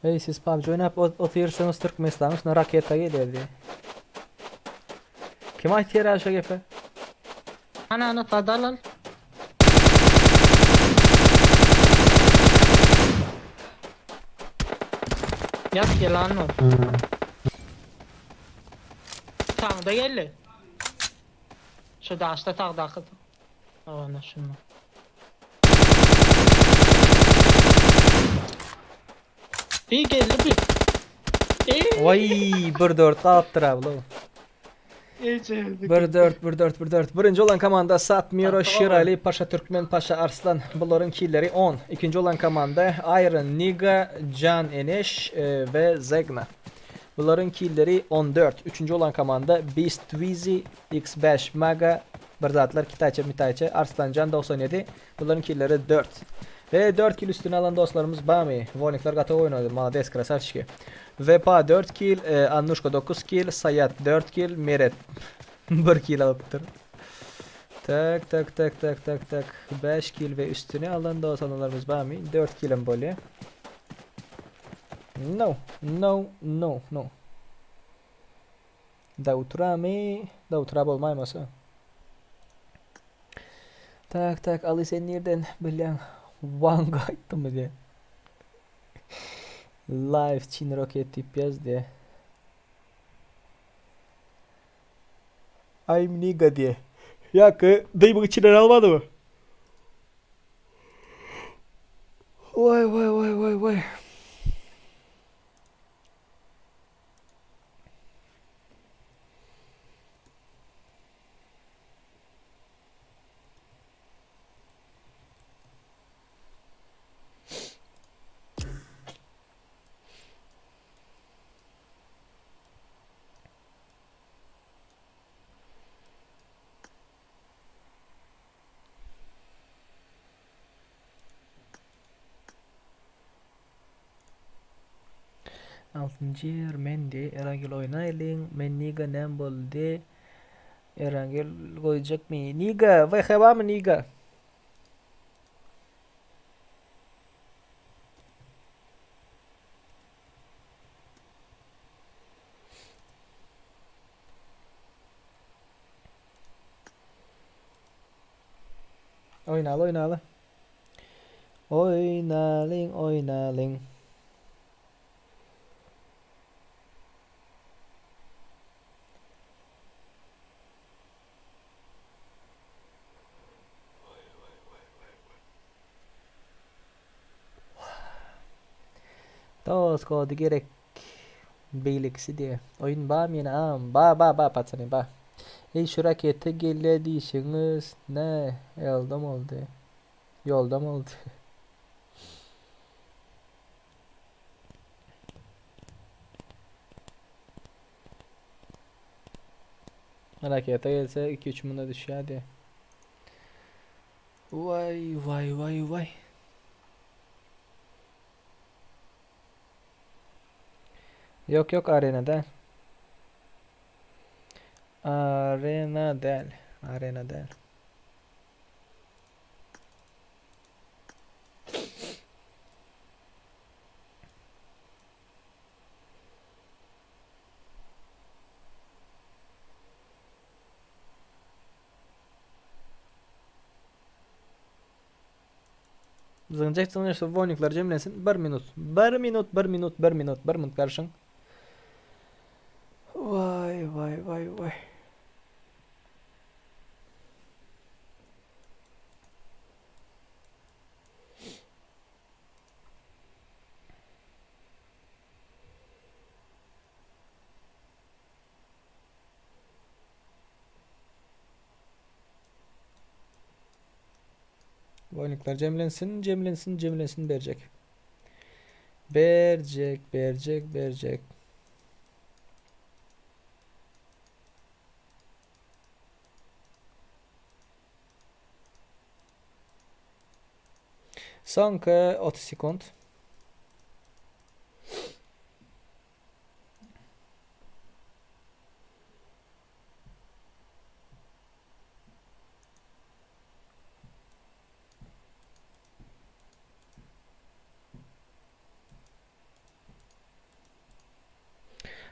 Eý siz PUBG oýnap otyrsyňyz Türkmenistanyň üstüne raketa gelýär diýe. Kim aýtýar a şo gepi? Ana ana sadal al. Ýat ýylan ol. Sagda geldi. Şu daşda sagdaky. Ana şunda. Bir geldi bir. Waý 1-4 galypdyr abla. 1-4 1-4 1-4. Birinji olan komanda Satmiro, Şirali, Paşa Türkmen, Paşa Arslan. Bularyň killeri 10. Ikinji olan komanda Iron Niga, Can Eneş e, ve Zegna. Bularyň killeri 14. Üçünji olan komanda Beast Twizy, X5 Maga, bir zatlar Kitaýça Mitaýça, Arslanjan 97. Bularyň killeri 4. Ve 4 kill üstüne alan dostlarymyz Bami. Vonikler gaty oýnady. Malades krasavçiki. Vepa 4 kill, e, Annuşka 9 kill, Saýat 4 kill, Meret 1 kill alypdyr. Tak tak tak tak tak tak 5 kill ve üstüne alan dostlarymyz Bami 4 kill hem bolýar. No, no, no, no. Dautrami, Dautra bolmaýmasa. Tak tak Aly sen nirden bilýäň? Wang aýtdymy diýe. Live Çin roket diýip ýaz diýe. I'm nigga diýe. Ýa-ki dymyň içinden almadymy? Waý waý waý waý waý. Altynjy ýer mendi Erangel oýnaýlyň men niga näme boldy Erangel goýjakmy niga VH barmy niga. Oýnaly oýnaly. Oýnalyň oýnalyň. Dos kody gerek beýlekisi diýe. Oýun bamy ýene agam? Ba ba ba patsany ba. Eý şu raketa gelýä diýşiňiz nä ýoldam boldy. Ýoldam boldy. Raketa gelse 2-3 munda düşýär diýe. Waý waý waý waý. Ýok ýok arena däl. Arena däl. Arena däl. Zyňjak zyňjak şu wonikler jemlensin. Bir minut. Bir minut, bir minut, bir minut, bir minut garşyň. Vay vay vay vay. Woýnikler jemlensin, jemlensin, jemlensin berjek. Berjek, berjek, berjek. Soňky 30 sekund.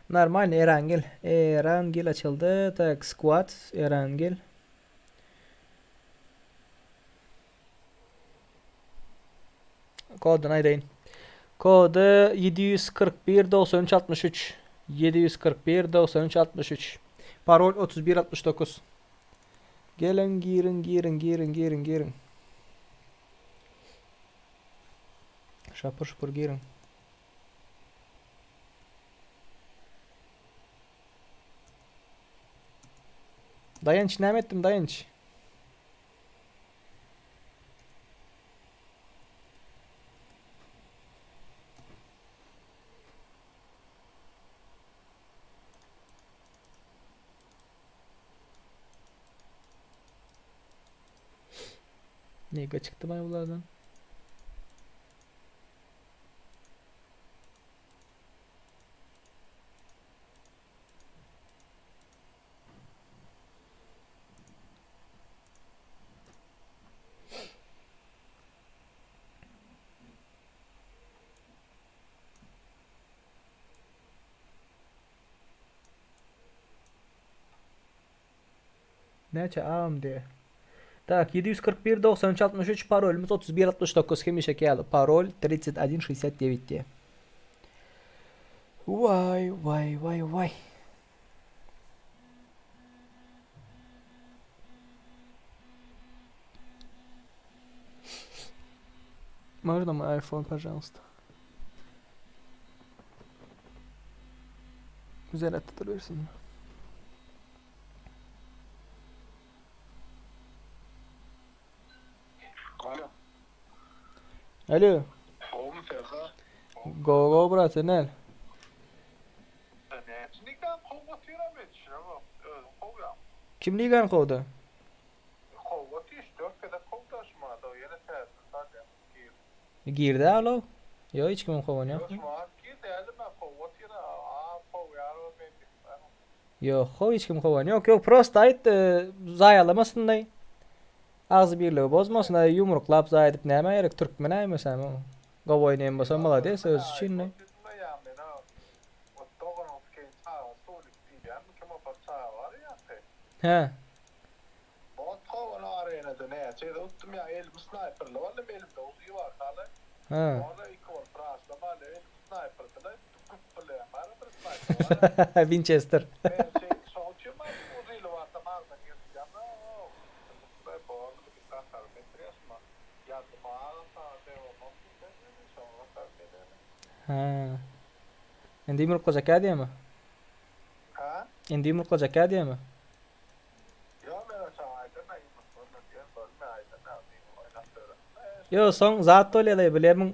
Normal Erangel. Erangel açyldy. Tak squad Erangel. Kodyny aýdaýyn. Kody 741 93 63. 741 93 63. Parol 31 69. Geliň giriň giriň giriň giriň giriň. Şapur şupur giriň. Daýanç näme etdim daýanç? Nega çykdy bay bulardan? Näçe AMD? Tak, 741 93 63 parolymyz 31 69 hemişeki ýaly parol 31 69 diýe. Waý waý waý waý. Можно мой iPhone, пожалуйста? Güzel duruyorsun. Alo. Alo. Gowmy Serha? Go go brat sen näl? Näçe kowup otyram men düşünemok. Özüň kowýaň. Kim ligany kowdy? Kowup otyr, 3-4 gezek kowdy şumada ýene täzeden salýar. Gir. Girdi alo. Ýok hiç kimem kowan ýok. Ýok şumat girdi äli men kowup otyr a kowýar o men bilmän. Ýok how hiç kim kowan ýok ýok prosta aýt zaýalamasynlaý. Agzy birligi bozmasyn aý ýumruklap zaý edip nämä gerek türkmen aýmasam o. Gowy oýnaýan bolsa malades özi üçin. Hä. Hä. Winchester. Hä. Indi ýumruklajak diýemi? Indi ýumruklajak diýemi? Ýo soň zat bolýalaý bilermiň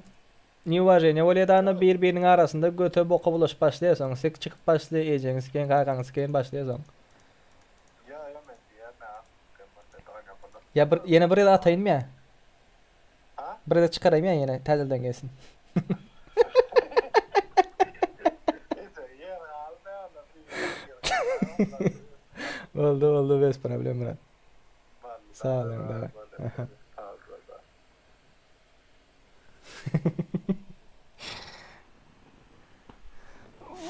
Neuvaženiýa bolýadanda bir biriniň arasynda göte boka bulaşyp başlaýa soň sik çykyp başlaýa ejeňi sikeýin kakaňy sikeýin başlaýa soň. Ýa bir ýene bir ýyl ataýynmy ýa? Bir ýyl çykaraýmy ýa ýene täzeden gelsin. Boldy boldy bez problem brat. Sag boluň daway.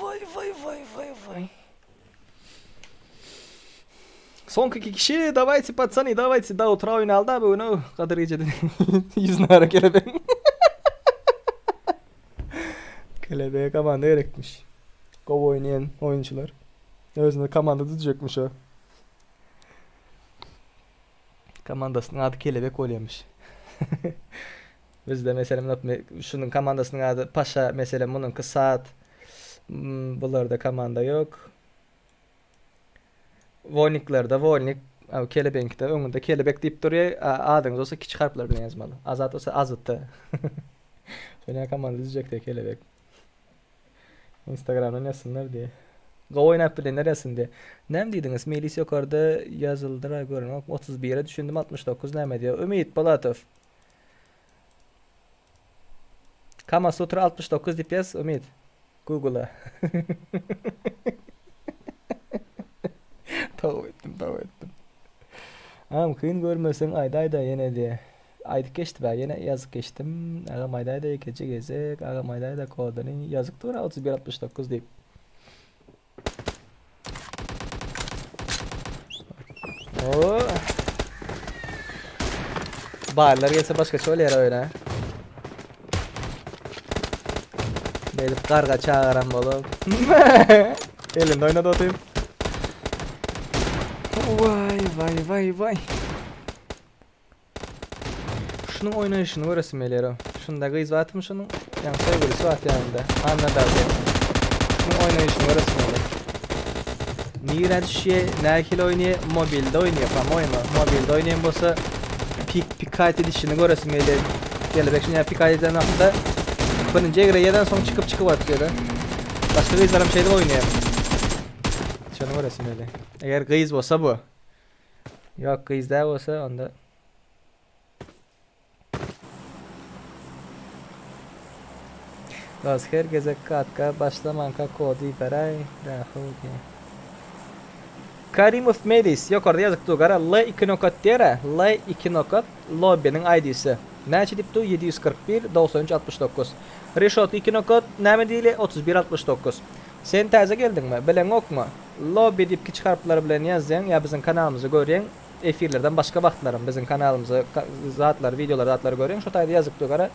Vay vay vay vay vay. Soňky iki kişi dawayte patsany dawayte da utра oýnaly da bu gün Gadyr gijede ýüzüne gara kelebegiň. Kelebeğe komanda gerekmiş. Gowy oýnaýan oýunçylar. Özüne komanda düzjekmiş o. Komandasynyň ady Kelebek bolýarmyş. Bizde meselem şunuň komandasynyň ady Paşa, meselem munuňky Saat. Hmm, bularda komanda ýok. Wolniklerde Wolnik, Kelebeňkide öňünde Kelebek diýip durýar. Adyňyz bolsa kiçi harplar bilen ýazmaly. Azat bolsa Azat. Şonýa komanda düzjekde Kelebek. Instagramdan ýazsynlar diýe. Gowy oýnap bilenler ýazsyn diýe. Näme diýdiňiz? Melis ýokarda ýazyldyra görünok. 31-e düşündim 69 näme diýe. Ümit Polatow. Kama Sutra 69 diýip ýaz Ümit. Google'a. Toba etdim, toba etdim. Agam kyn görmeseň aýdaýda ýene diýe. Aýdyp geçdi bä ýene ýazyp geçdim. Agam aýdaýda ýekeje gezek. Agam aýdaýda kodyny. Ýazyp dur 31 69 diýip. Oo. Barlar gelse başgaça bolýar oýna. Beýdip garga çagyran bolup. Elinde oýnady otyryn. Waý waý waý waý. Şunuň oýnaýşyny göresim gelýär. Şunda gyz batmy şunuň? Ýa söýgülisi bat ýanynda. Anna Dawid. Şunuň oýnaýşyny göresim gelýär. Nirä düşýär, nähili oýnaýar? Mobilde oýnaýar, po-moýemu. Mobilde oýnaýan bolsa pik pikayt edişini göresim gelýär. Kelebek şuny pikayt eden wagtda birinji egre ýeden soň çykyp çykyp atýar. Başga gyzlaram şeýdip oýnaýar. Şony göresim gelýär. Eger gyz bolsa bu. Ýok gyz däl bolsa onda Dos her gezek katka başlamanka kody beräý rahu diýe. Karimow Melis ýokarda ýazyp dur gara L 2 nokat diýer-ä L 2 nokat lobbiniň ID-si näçe diýip dur 741 93 69 Reşotka 2 nokat näme diýilýär 31 69 Sen täze geldiňmi bileňokmy Lobby diýip kiçi harplar bilen ýazýaň ýa biziň kanalymyzy görýäň efirlerden başga wagtlaram biziň kanalymyzy zatlary wideolary zatlary görýäň şo taýda ýazyp dur gara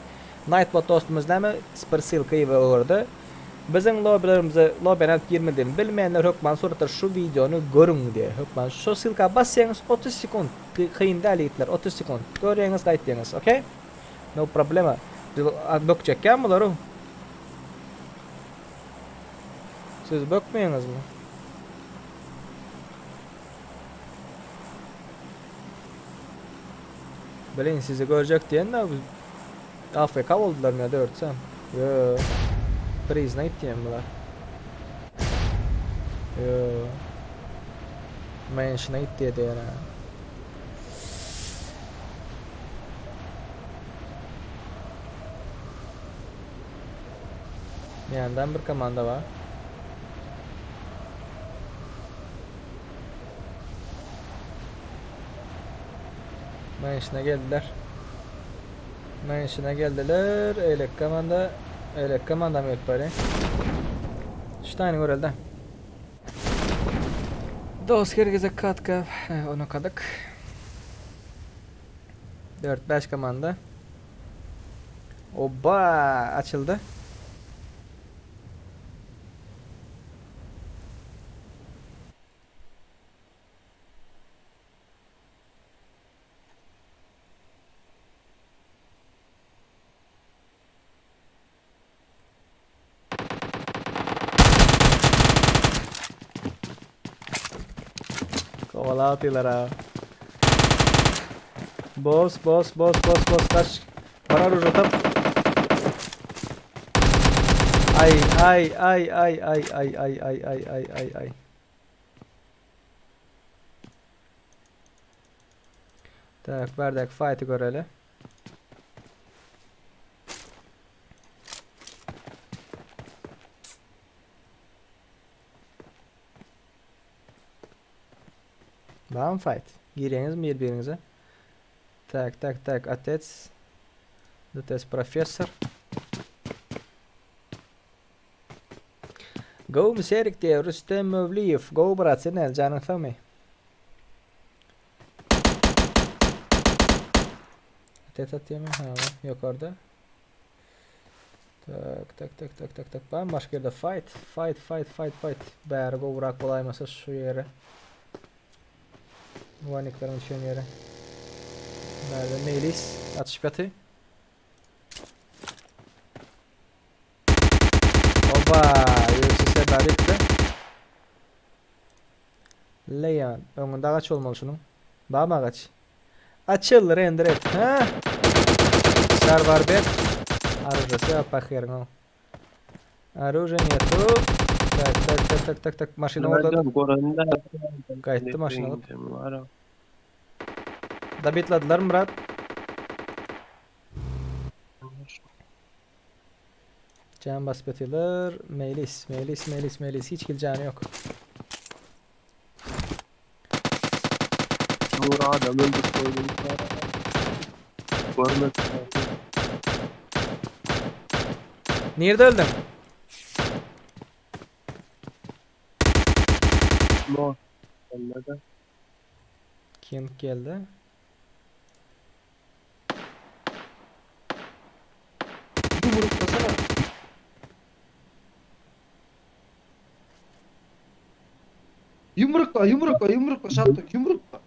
Nightbot dostumyz näme bir ssylka iberdi biziň lobbylarymyzy lobbyny alyp girmelidigini bilmeýänler hökman suratda şu wideony görüň diýe hökman şo ssylka basýaňyz 30 sekunt kyn däl ýigitler 30 sekunt görýäňiz gaýtýaňyz okey no problema bökjekýän bularu Siz bökmeýäňizmi? Bilin sizi görjek diýen-de AFK boldular mı ya dörtsem. Yo. Prizna gitýän bular. Yo. Mansion'a gitdi diýen. Ýandan bir komanda bar. Mansion'a geldiler. Mansion'a geldiler. Eýlek komanda, eýlek komanda mı gelip barýar? Şu taýyny görelde. Dost her gezek katka onu okadyk. 4-5 komanda. Oba açyldy. Kovala atýarlar ha. Bos bos bos bos bos kaç. Bana ruj tap. Ay ay ay ay ay ay ay ay ay ay ay ay. Tak berdek fight'ı göreli. Barmy fight? Girýäňizmi bir-biriňize? Tak, tak, tak, otec. Otec professor. Gowmy Serik diýýär Rüstem Möwliýew. Gowy brat, sen näl janyň sagmy? Otec atýarmy? Ha, ýokarda. Tak tak tak tak tak tak. Bam başga ýerde fight fight fight fight fight. Bäri gowurak bolaýmasa şu ýere. Vanikleriň düşen ýeri. Bärde Melis atyşyp ýaty. Oba, UFC Serdar ýetdi. Leýan, öňünde agaç bolmaly şunuň. Barmy agaç? Açyl, render et. Ha? Sarwarbek. Оружие ýok, pahyryň o. Оружие нету. Tak, tak, tak, tak, tak, tak. Maşyny orada. Gaýtdy maşyny alyp. Dabitladylar Murat. Can basyp ýatyrlar. Meýlis, Meýlis, Meýlis, Meýlis. Hiç hili jany ýok. Dur adam öldürip goýdum. Görmedim. Nirde öldüň? No. Ölmedi. King geldi. Yumruklasana. Yumrukla, yumrukla, yumrukla, şatlık, yumrukla.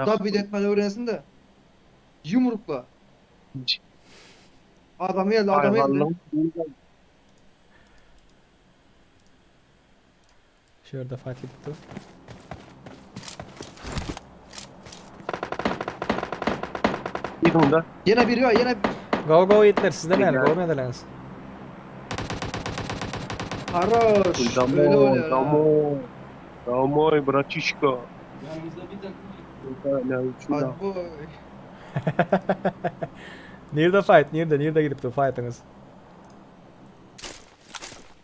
David etmeni öğrensin de. Yumrukla. Adam geldi, adam geldi. Şu ýerde fight gidipdi. Yıkıldı. Yine biri var, yine Go go ýitler sizde näme? Gel. Go medeleňiz. Haroş. Öyle Домой, oluyor ha. домой. Домой, братишка. Hadi boy. Nirde fight? Nirde? Nirde gidipdi fightyňyz?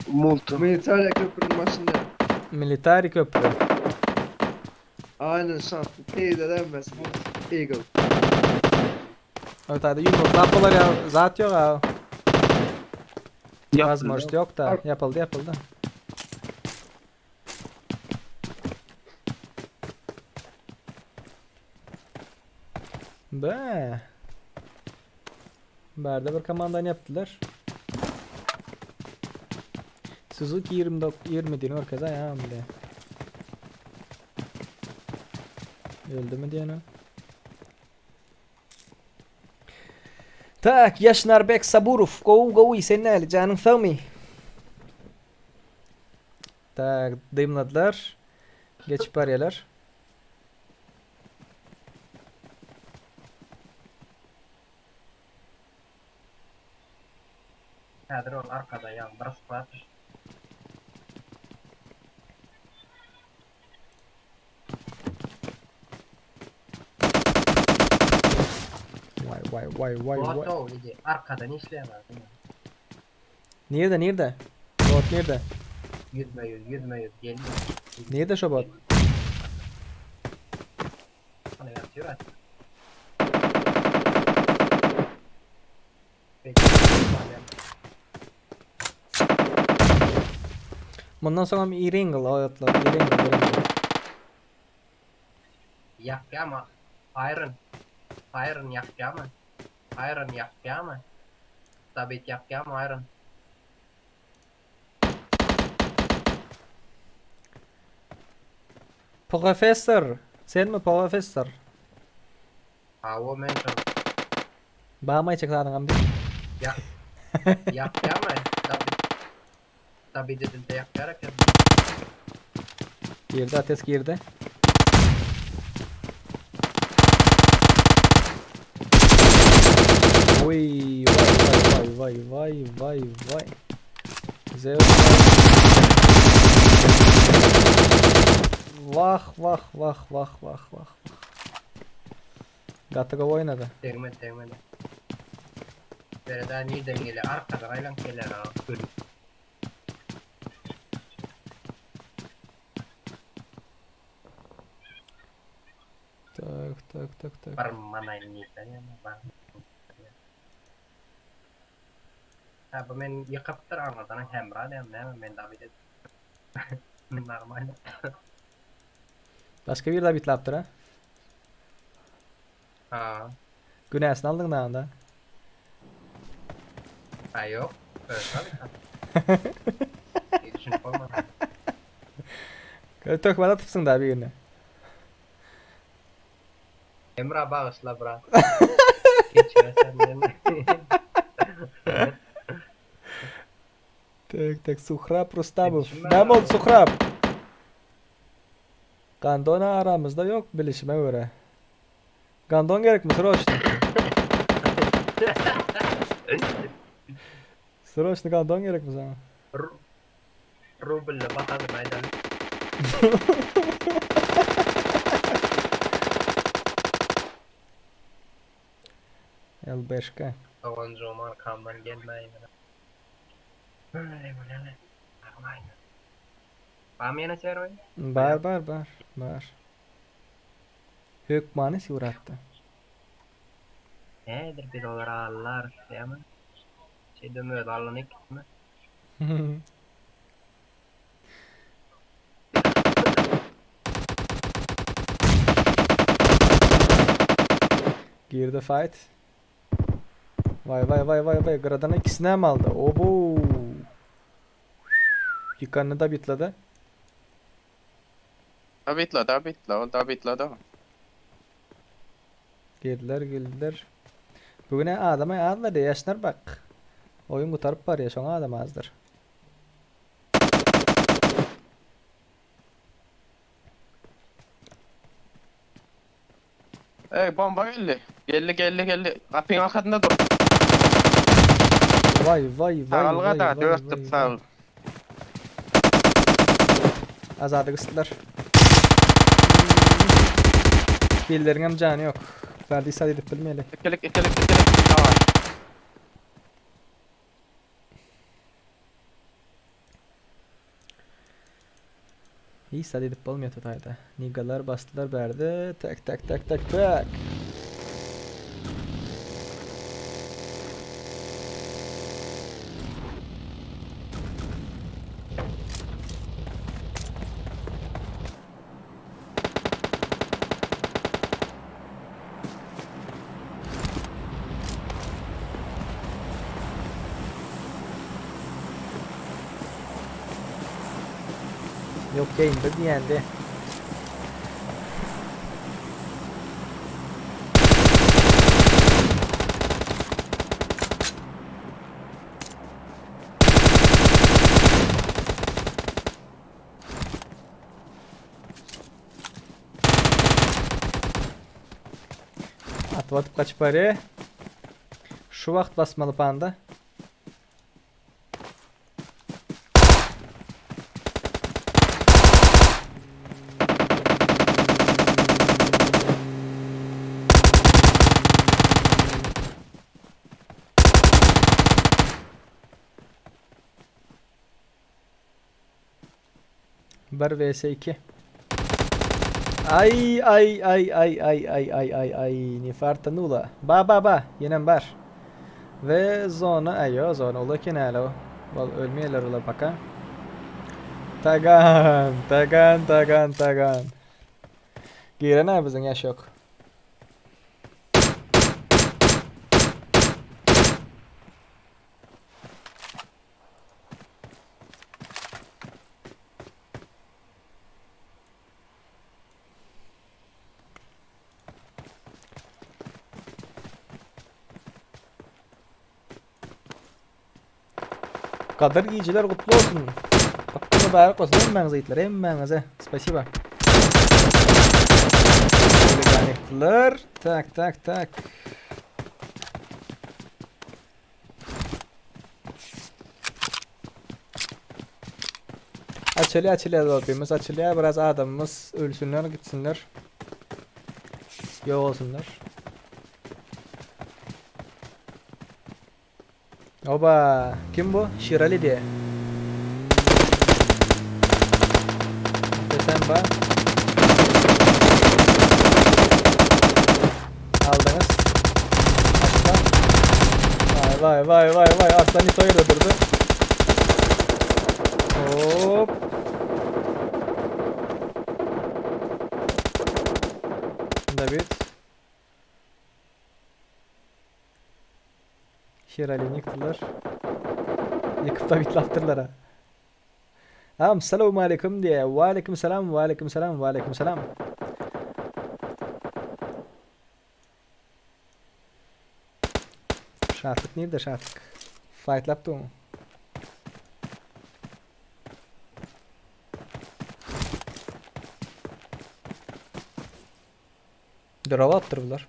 Multum. Militariya köprünün başında. Military köprü. Aynen şanslı. Teyze denmesin. Eagle. Ötede yumruklap bolar ya. Zat ýok ha. Возможность ýok da. Ýapyldy, ýapyldy. Be. Bärde bir komandany ýapdylar. Suzuki 29 20 diýen görkez aýam bile. Öldü mü diýen o? Tak, Yaşnarbek Saburov, go go sen näli janyň sagmy? Tak, dymladylar. Geçip barýarlar. Häzir ol arkada ýa bir squad. Vay vay vay vay vay. Bot o idi. Arkadan işleýärler. Nirde nirde? Bot nirde? Yüzme yüz, yüzme yüz gelmiyor. Nirde şu bot? Bana yatıyor artık. Peki, Mundan soňam Iringl oýatlar, Iringl, Iringl. Ýakýarmy? Iron. Iron ýakýarmy? Iron ýakýarmy? Sabit ýakýarmy Iron? Professor, senmi professor? Hawa men şol. Bamy aýtjak zadyňam diý. Ýak. Ýakýarmy? Sabit. Sabit edilse ýakýar eken. Girdi, ates girdi. Oý, vay vay vay vay vay vay. Zeus. Wah wah wah wah wah wah. Gaty gowy oýnady. Degmedi, degmedi. Bereda nirden gelýär? Arkadan aýlanyp gelýär ha. Tak tak tak tak. Bir manaý nirden ýa bar. Ha bu men ýykypdyr aňyrdan hemra diýen näme men David et. Normal. Başga bir David lapdyr ha. Ha. Günäsini aldyň da onda. Ha ýok. Düşünip bolmaz. Töhmet atypsyň da birine. Emra bagyşla brat. Geçire sen meni. Tek tek Suhrab Rustamow. Näme boldy Suhrab? Gandona aramyzda ýok bilişime görä. Gandon gerekmi sroçny? Sroçny gandon gerekmi saňa? Rublle bahasyny aýdaly. LBŞK. Doganjygym arkamdan gelmäý mena. Öý bu näme? Barmaýyn. Barmy ýene serwi? Bar bar bar bar. Hökmany suratda. Nädir biz olary allarys diýýärmi? Şeýdem özi alanyk gitme. Girdi fight. Vay vay vay vay vay Gradan ikisini hem aldy. Obo. Ýykanyny da bitledi. Dabitla, dabitla, ol dabitla da. Geldiler geldiler. Bugüne adamy azlar diýýäşler bak. Oýun gutaryp barýar şoňa adam azdyr. Ey bomba geldi. Geldi geldi geldi. Gapyň arkasynda dur. Vay vay vay Sagalga vay da vay dört vay tıp vay. sag. Azady gysdylar. Billeriňem jany ýok. Bärde isat edip bilmeli. Ikilik ikilik ikilik. Tamam. Hiç zat edip bolmaýar tutaýda. Nigalar basdylar bärde. Tak tak tak tak tak. Yok yayında diyendi. Atyp atyp gaçyp barýar. Şu wagt basmaly panda. 1 vs 2. Ay ay ay ay ay ay ay ay ay Nifarta nula. Ba ba ba ýenem bar. We zona aýo zona uly eken häli. Bol ölmeýärler olar paka. Tagan tagan tagan tagan. Giren ha biziň ýaşok. Gadyr gijeler gutly bolsun. Hakkı mübarek olsun hemmäňize ýigitler hemmäňize. Spasiba. Huliganlikler. Tak tak tak. Açylýar açylýar lobbymiz açylýar biraz adamymyz ölsünler gitsinler. Ýok olsunlar. Oba kim bu? Şirali diye. Desen ba. Aldyňyz. Aslan. Vay vay vay vay vay Aslan Ito'yu öldürdü. Hop. David. Şirali'ni yıktılar. Ýykyp tabitlapdyrlar ha. Am salowmaleýkum diýýär. Waleýkim salam, waleýkim salam, waleýkim salam. Şatlyk nirde şatlyk? Faýtlap durmy? Drop atdyr bular.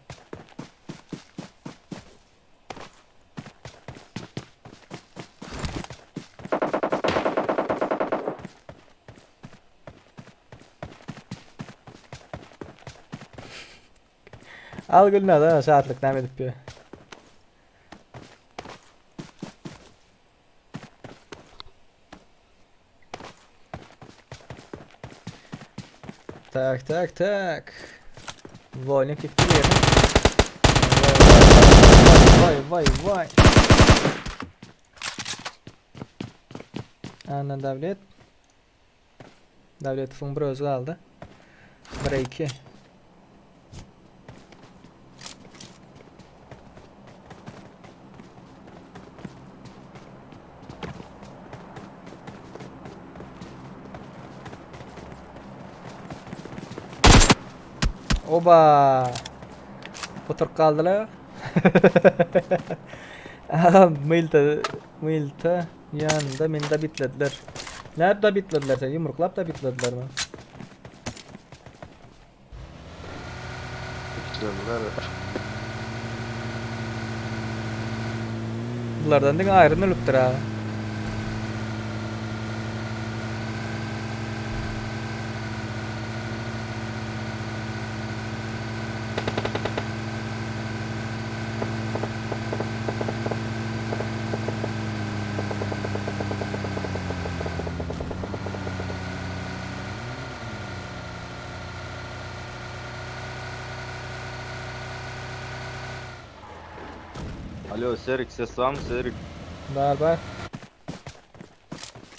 Al gülüne da şatlyk näme edip ýör. Tak tak tak. Wolnik ýykdy birini. Vay vay vay vay. Anna Davlet. Davletowyň bir özi galdy. 1 2. Oba! Oturyp galdylar. Agam mylta mylta ýanynda meni dabitlediler. Nädip dabitlediler seni? Ýumruklap dabitledilermi? Bulardan diňe aýryn ölüpdir ha. Alo Serik ses barmy Serik? Bar bar.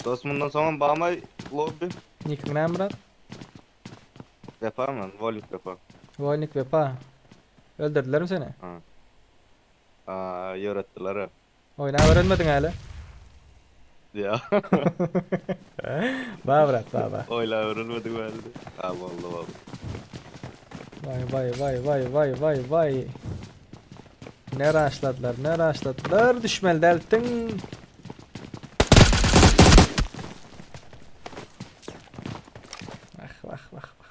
Dost mundan soňam barmy lobby? Nikiň näme Myrat? Wepa men, Wolnik Wepa. Wolnik Wepa. Öldürdülermi seni? Ha. Aa, ýöretdiler. Oýnap öwrenmediň häli. Ýa. Ba brat, ba ba. Oýlap öwrenmedik häli. Ha, boldy, boldy. Vay vay vay vay vay vay vay. Ne raşladylar, ne raşladylar. Düşmeli däldiň. Vah vah vah vah.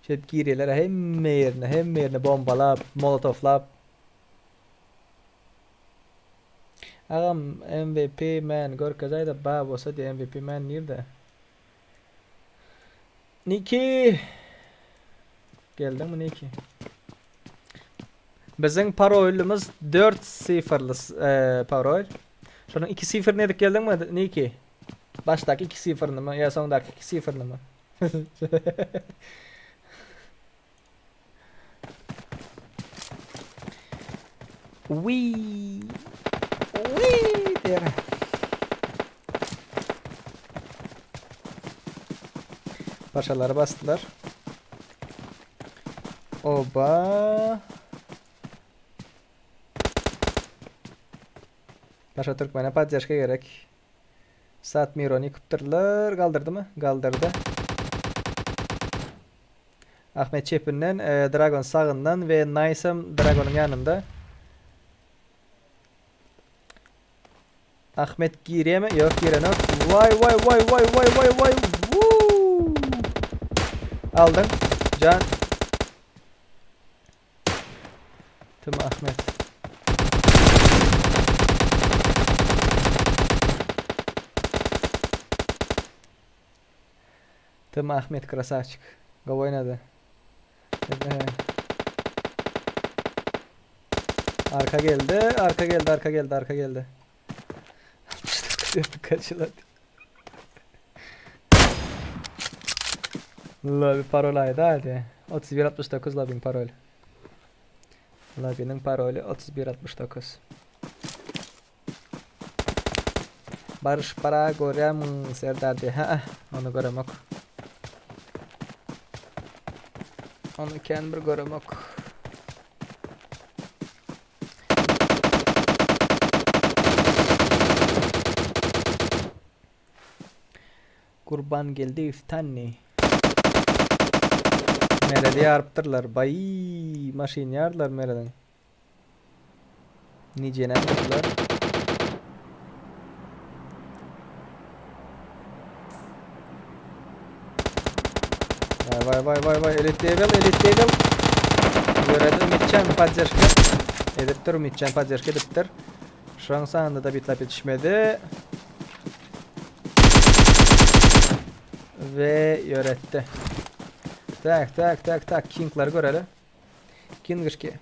Şeýdip girýärler hemme ýerine, hemme ýerine bombalap, molotowlap. Agam MVP man görkezäýdä ba bolsa diýä MVP man nirde? Niki! Geldiňmi Niki? Biziň parolymyz 4 sifrli e, parol. Şonuň 2 sifrini edip geldiňmi Niki? Başdaky 2 sifrnymy ýa soňdaky 2 sifrnymy? Wii. Wii diýer. Paşaları basdylar. Oba. Paşa Türkmene poddeşka gerek. Sat Mirony ýykypdyrlar. Galdyrdymy? Galdyrdy. Ahmet çepinden, e, Dragon sagyndan we Nice'am Dragon'yň ýanynda. Ahmet girýärmi? Ýok, girenok. Waý, waý, waý, waý, waý, waý, waý. Wuu! Aldyň. Can. Tüm Ahmet. Tüm Ahmet krasavçik. Gowy oýnady. Arka geldi, arka geldi, arka geldi, arka geldi. 69 kaçylar. Lobby parol aýda hadi. 3169 lobbyň parol. Lobbynyň paroly 3169. Baryş para görýärmiň Serdar diýe. Hä, ony göremok. Ony kän bir göremok. Gurban Geldiýew Tanni. Meredi ýarypdyrlar. Baý, maşyn ýardylar Merediň. Nijenem tutdular. Vay vay vay vay vay Elite Devil Elite Devil. Göredi Ümitjan podderžka edipdir Ümitjan podderžka edipdir. Şoň sanynda da bitlap ýetişmedi. Ve ýöretdi. Tak tak tak tak Kingleri göreli. Kingişki.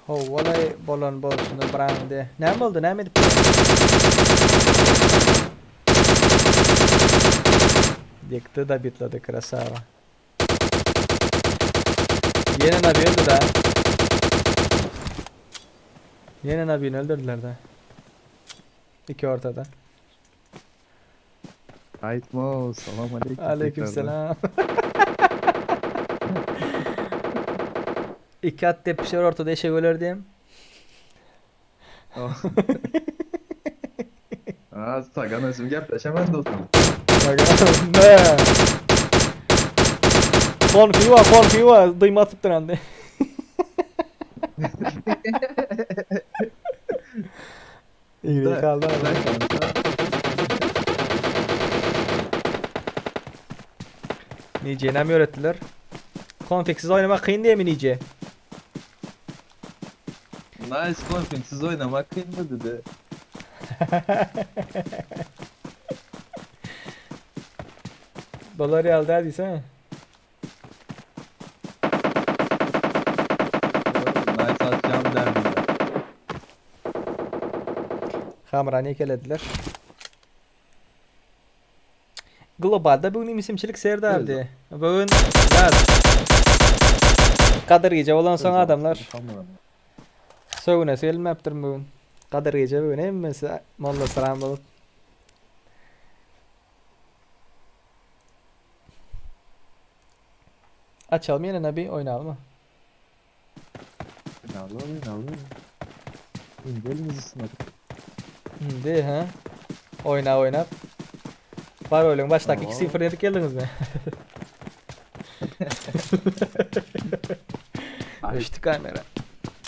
Howalay bolan bolşuny brandy. Näme boldy? Näme edip? Ýykdy da bitlady krasava. Ýene Nabi öldü da. Ýene Nabi'ni öldürdüler da. İki ortada. Aýtma, salam aleyküm. Aleyküm selam. İki at tepişer ortada eşek öler diýem. Ha, Sagan özüm gepleşemez dostum. Sagan ne? Konfiwa, konfiwa, duyma atypdyr andi. İyi kaldı ama. Nice nem öğrettiler. Konfiksiz oynamak kıyın diye mi Nice? Nice konfiksiz oynamak kıyın mı dedi. Dolar aldı hadi sen. Nice atacağım derdim. Hamrany ekelediler. Globalda bugün imisimçilik serdardy. Bugün zat. Gadyr gije bolan soň adamlar sögünesi gelmepdir bugün. Gadyr gije bugün hemmesi molla syran bolup. Açalım ýene Nabi oýnalymy? Oýnaly oýnaly. Indi elimizi ysmadyk. Indi ha? Oýnap oýnap. Bar oýlaň başdaky 2 sifr edip geldiňizmi? Açtı kamera.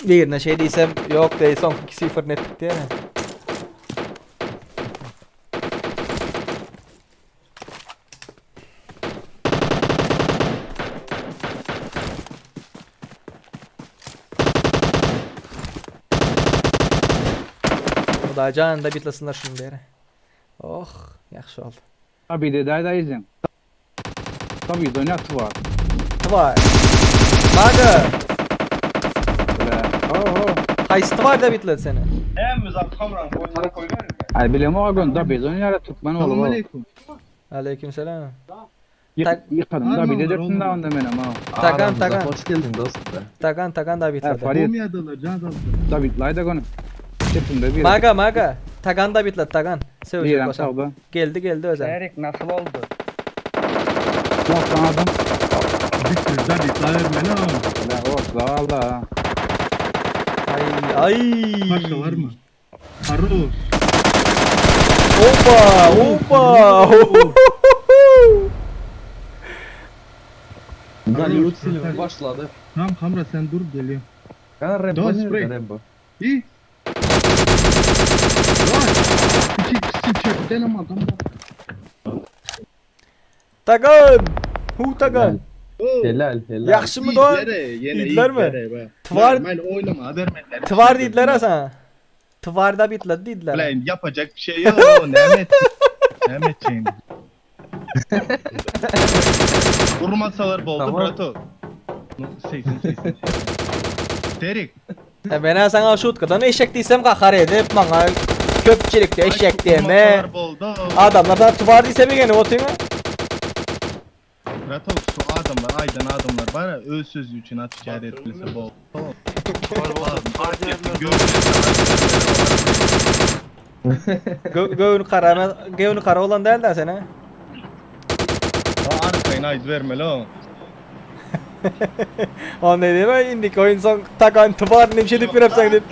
Birine şey diýsem ýok deý soňky 2 sifrini etdik diýene. Hudaý janynda bitlasynlar şuny beri. Oh, ýagşy boldy. Tabi de dayda izin. Tabi donya tvar. Tvar. Maga. Ho ho. Haýsy tvar da bitledi seni? Ay bilem o gün tabi donya Türkmen oğlu. Aleyküm. Aleyküm selam. Yıkadım da bir de döktüm da onda menem ha. Tagan tagan. Hoş geldin dostum. Tagan tagan da bitledi. Farid. Tabi layda gonu. Tepimde bir. Maga maga. Tagan da bitledi tagan. Söwjek Diýem bolsa. sagda. Geldi geldi özem. Erik nasıl oldu? Yok adam. Bitir da bitla vermeli ama. La o valla. Ay ay. Başka var mı? Aruz. Hoppa hoppa. Hollywood filmi başladı. Tamam Hamra sen dur geliyor. Kan Rambo Don't nerede spray. Rambo? İyi. Vay. İki kişi çöpten ama adam da. Tagan. Hu tagan. Helal helal. Yaxşymy don? Diýdiler mi? Tvar Normal oynama vermediler. Tvar diýdiler ha sana. Tvarda bitledi diýdiler. Lan yapacak bir şey yok. Mehmet. Mehmetciğim. Vurmasalar boldu Tamam. brato. 80 80. Serik. E men ha sana şutkadan eşek diýsem gahar edip maňa köpçülikde eşek diýme. Vurmasalar boldu. Adamlar sana tvar diýse begeni otyň. Brato şu adamlar aydan adamlar var ya öz sözü için atıcı etmesi bol. Göwün kara, göwün kara olan däl da sen ha. Arkayın ayd vermeli o. O ne diýme indik oyun son tagan tvar ne bir şey diýip berip sen diýip.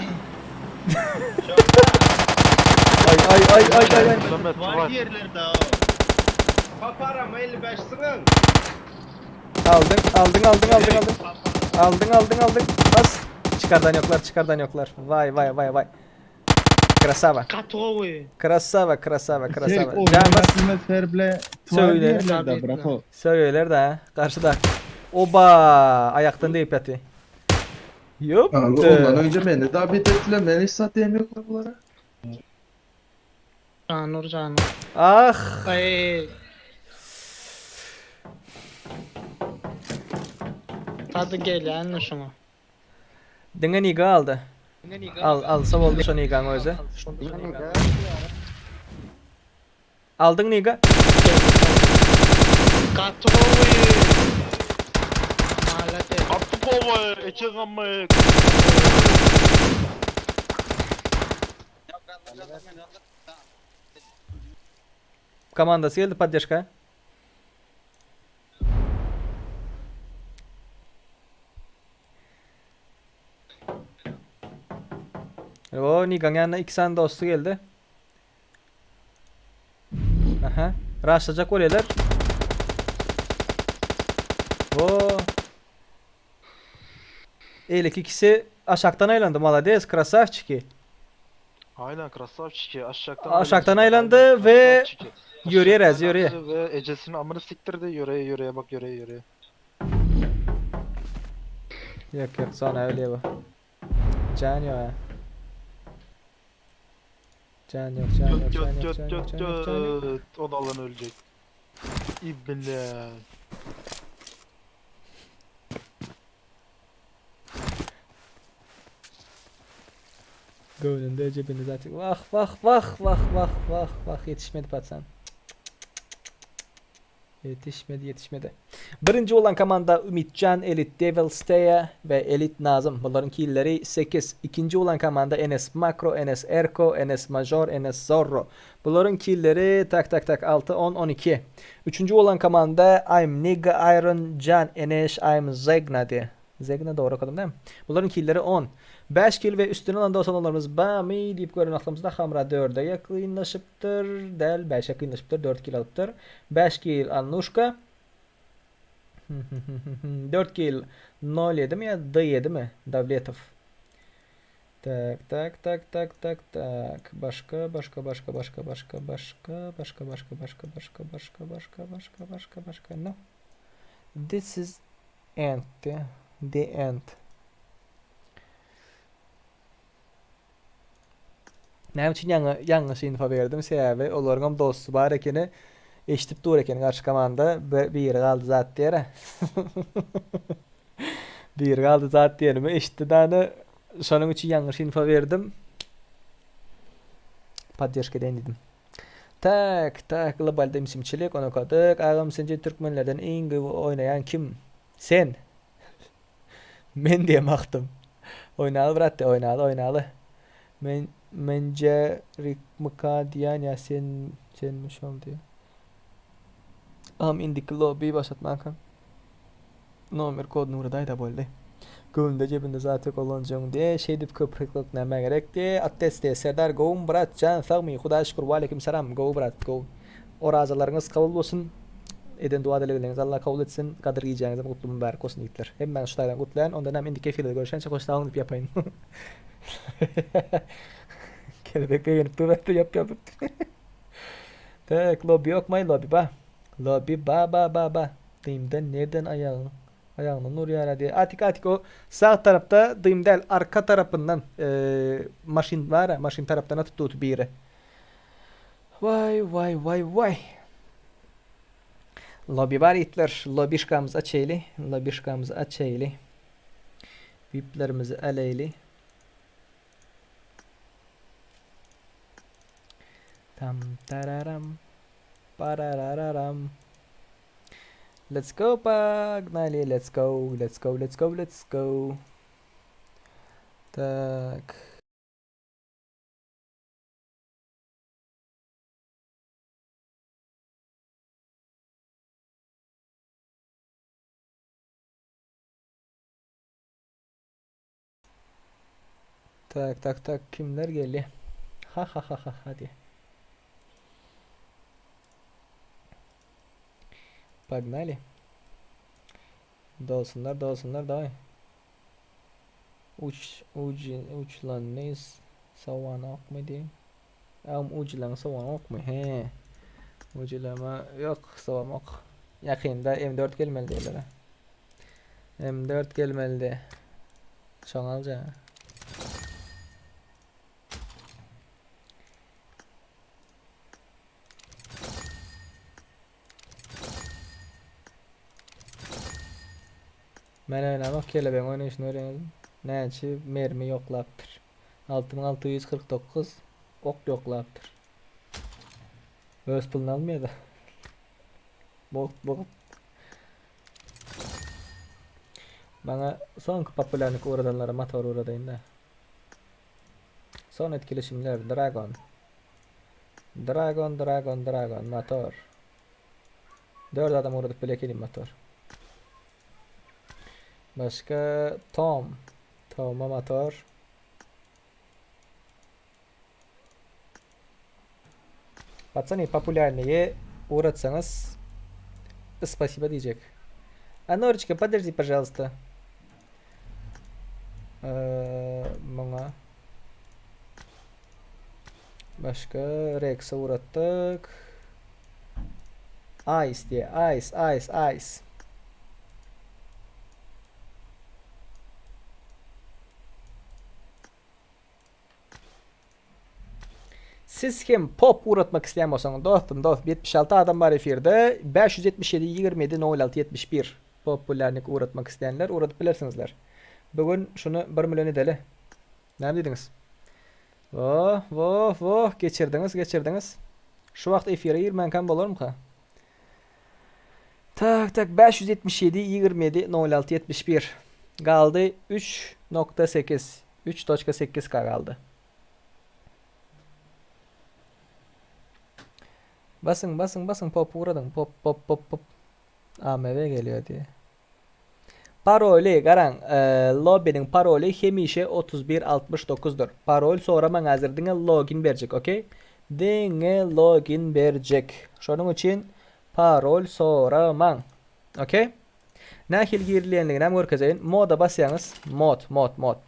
Ay. Ay ay ay ay ay. Var yerlerde o. Paparam 55 siňiň. Aldın, aldın, aldın, aldın, aldın. Aldın, aldın, aldın. Bas. Çıkardan yoklar, çıkardan yoklar. Vay vay vay vay. Krasava. Katowy. Krasava, krasava, krasava. Can bas. Söyle. Söyler de ha. Karşıda. Oba! Ayaktan deyip yatı. Yop. Ondan önce beni davet ettiler. Ben hiç satayım yok bunlara. Canur canur. Ah. Ay. Tadı gelýän şuňa. Diňe Niga aldy. Al, alsa boldy şo Nigaň özi. Aldyň Niga? Katowy. Malate. Gaty gowy, içi gammy. Komandasy geldi poddeşka. O Nigaň ýanyna iki sany dosty geldi. Aha. Raşlajak bolýarlar. O. Eýleki ikisi aşakdan aýlandy. Malades, krasavçiki. Aynen krasavçiki aşaktan Aşakdan aýlandy we ýörýär az ýörýär. Ve ecesini amını siktirdi yöreye yöreye bak yöreye yöreye. Yok yok sonra öyle bu. Can yok ha. Can yok, can yok, can yok, can yok, can yok, can yok. O da alan ölecek. İbne. Göwnünde cebinde zaten. Vah vah vah vah vah vah vah yetişmedi patsan. Yetişmedi yetişmedi. Birinci olan komanda Ümitcan, Elit Devil Staya ve Elit Nazım. Bunların killleri 8. İkinci olan komanda Enes Makro, Enes Erko, Enes Major, Enes Zorro. Bunların killleri tak tak tak 6, 10, 12. Üçüncü olan komanda I'm Nigga Iron Can Enes I'm Zegna diye. Zegna doğru okudum değil mi? Bunların killleri 10. 5 kill ve üstüne olan dostlarımız Bami deyip gören aklımızda Hamra 4'e yakınlaşıptır. Del 5 yakınlaşıptır. 4 kill alıptır. 5 kill Annuşka. 4 kill 07 mi ya D7 mi? Davletov. Tak tak tak tak tak tak. Başka başka başka başka başka başka başka başka başka başka başka başka başka başka başka no. This is end. The end. Näme üçin ýaňy ýalňyş info berdim? Sebäbi olaryňam dosty bar ekeni. Eşidip dur eken garşy komanda biri galdy zat diýere. Biri galdy zat diýenimi eşitdi dany. Şonuň üçin ýalňyş info berdim. Poddeşka edeýin diýdim. Tak, tak, globalda imsimçilik, ony okadyk. Agam sence türkmenlerden iň gowy oýnaýan kim? Sen. Men diýem akdym. Oýnaly brat, oýnaly, oýnaly. Men menje rikmyka diýen ýa sen senmi şol diýen. Am indiki lobby başlatmanka. Nomer koduny ugradaýda boldy. Göwnünde cebinde zat ýok oglanjygyň diýe şeýdip köprüklik nämä gerek diýe atdes diýe Serdar gowmy brat jan sagmy Hudaýa şükür waleýkim salam gowy brat gowy Orazalaryňyz kabul bolsun eden dua dilegleriňizi Allah kabul etsin gadyr gijäňizem gutly mübärek bolsun ýigitler hemmäňizi şu taýdan gutlaýan ondanam indiki efirde görüşençe hoş sagyň diýip ýapaýyn Kelebek begenip dur bende ýap ýap Tak lobby ýokmaý lobby ba lobby ba ba ba ba Dymda neden aýagyň aýagyndan urýara diýe Atik atik o sag tarapda dym däl arka tarapyndan maşyn bara maşyn tarapdan atyp durdy biri Waý waý waý waý. Lobby bar ýigitler. Lobişkamyzy açaýly. Lobişkamyzy açaýly. Viplerimizi alaýly. Tam tararam. Pararararam. Let's go погнали. Let's go. Let's go. Let's go. Let's go. Tak. Tak tak tak kimler geldi? Ha ha ha ha hadi. Pagnali. Dolsunlar, dolsunlar, daway. Uç, uç, uçlanyny sowanokmy diýen. Agam ujylaňy sowanokmy? He. Ujylama ýok, sowamok. Ýakynda M4 gelmeli diýerler. M4 gelmeli. Şoňa alja. Men oýnamok kelebeň oýnaýşyny görýäňizmi? Näçe mermi ýoklapdyr? 6649 ok ýoklapdyr. Öz puluny almaýada. Bogt bogt. Maňa soňky populýarnik ugradanlara motor ugradaýyn-da. Son etkileşimler Dragon. Dragon Dragon Dragon motor. 4 adam ugradyp bilekelim motor. Başga Tom. Tom'a motor. Patsany populярные ugratsaňyz спасибо diýjek. Анорочка, подожди, пожалуйста. Muňa başga Rex-e ugratdyk. Ice diýe, Ice, Ice, Ice. Siz hem pop ugratmak isleýän bolsaňyz dostum dost 76 adam bar efirde 577 27 06 71 populýarnik ugratmak isleýänler ugradyp bilersiňizler. Bu gün şuny 1 million edeli. Näme diýdiňiz? Woh, woh, woh, geçirdiňiz, geçirdiňiz. Şu wagt efire girmänkäm bolarmyka? Tak, tak, 577 27 06 71. Galdy 3.8. 3.8 K galdy. Basın, basın, basın, pop uğradın. Pop, pop, pop, pop. AMV geliyor diye. Paroly garaň, lobbyniň paroly hemişe 31 69 dyr. Parol soramaň häzir diňe login berjek, okey? Diňe login berjek. Şonuň üçin parol soramaň. Okey? Nähili girilýänliginem görkezeýin. Moda basýaňyz. Mod, mod, mod.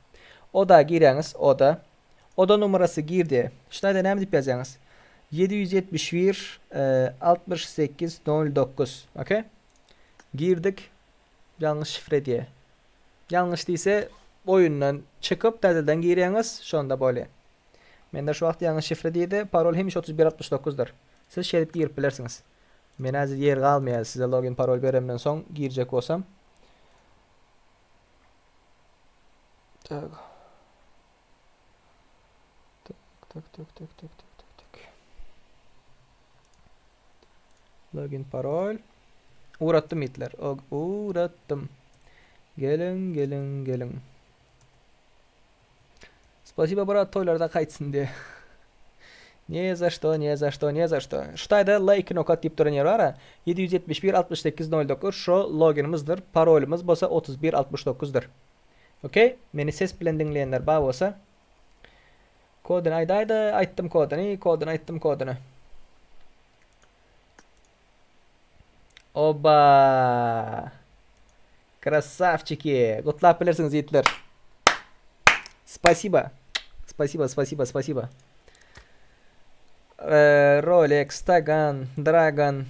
Oda girýäňiz, oda. Oda numarasy gir diýe. Şunaýda näme diýip ýazýaňyz? 771 68 09. Okey? Girdik. Ýalňyş şifre diýe. Ýalňyş diýse oýundan çykyp täzeden girýäňiz, şonda bolýa. Mende şu wagt ýalňyş şifre diýdi. Parol hemişe 31 69 dyr. Siz şeýdip girip bilersiňiz. Men häzir ýer galmaýar size login parol beremden soň girjek bolsam. Tak. Tak tak tak tak tak tak tak. Login parol. Ugratdym itler. Ugratdym. Geliň, geliň, geliň. Spasibo brat toýlarda gaýtsyn diye. Ne za što, ne za što, ne za što. Şu taýda like nokat diýip duran ýer bar-a. 771 68 09 şo loginimizdir. Parolymyz bolsa 31 69dyr. Okey? Meni ses bilen diňleýänler bar bolsa kodyny aýdaýda, aýtdym kodyny, kodyny aýtdym kodyny. Oba! Krasavçiki! Gutlap bilersiňiz ýigitler. Spasiba. Spasiba, spasiba, spasiba. Rolex, Tagan, Dragon,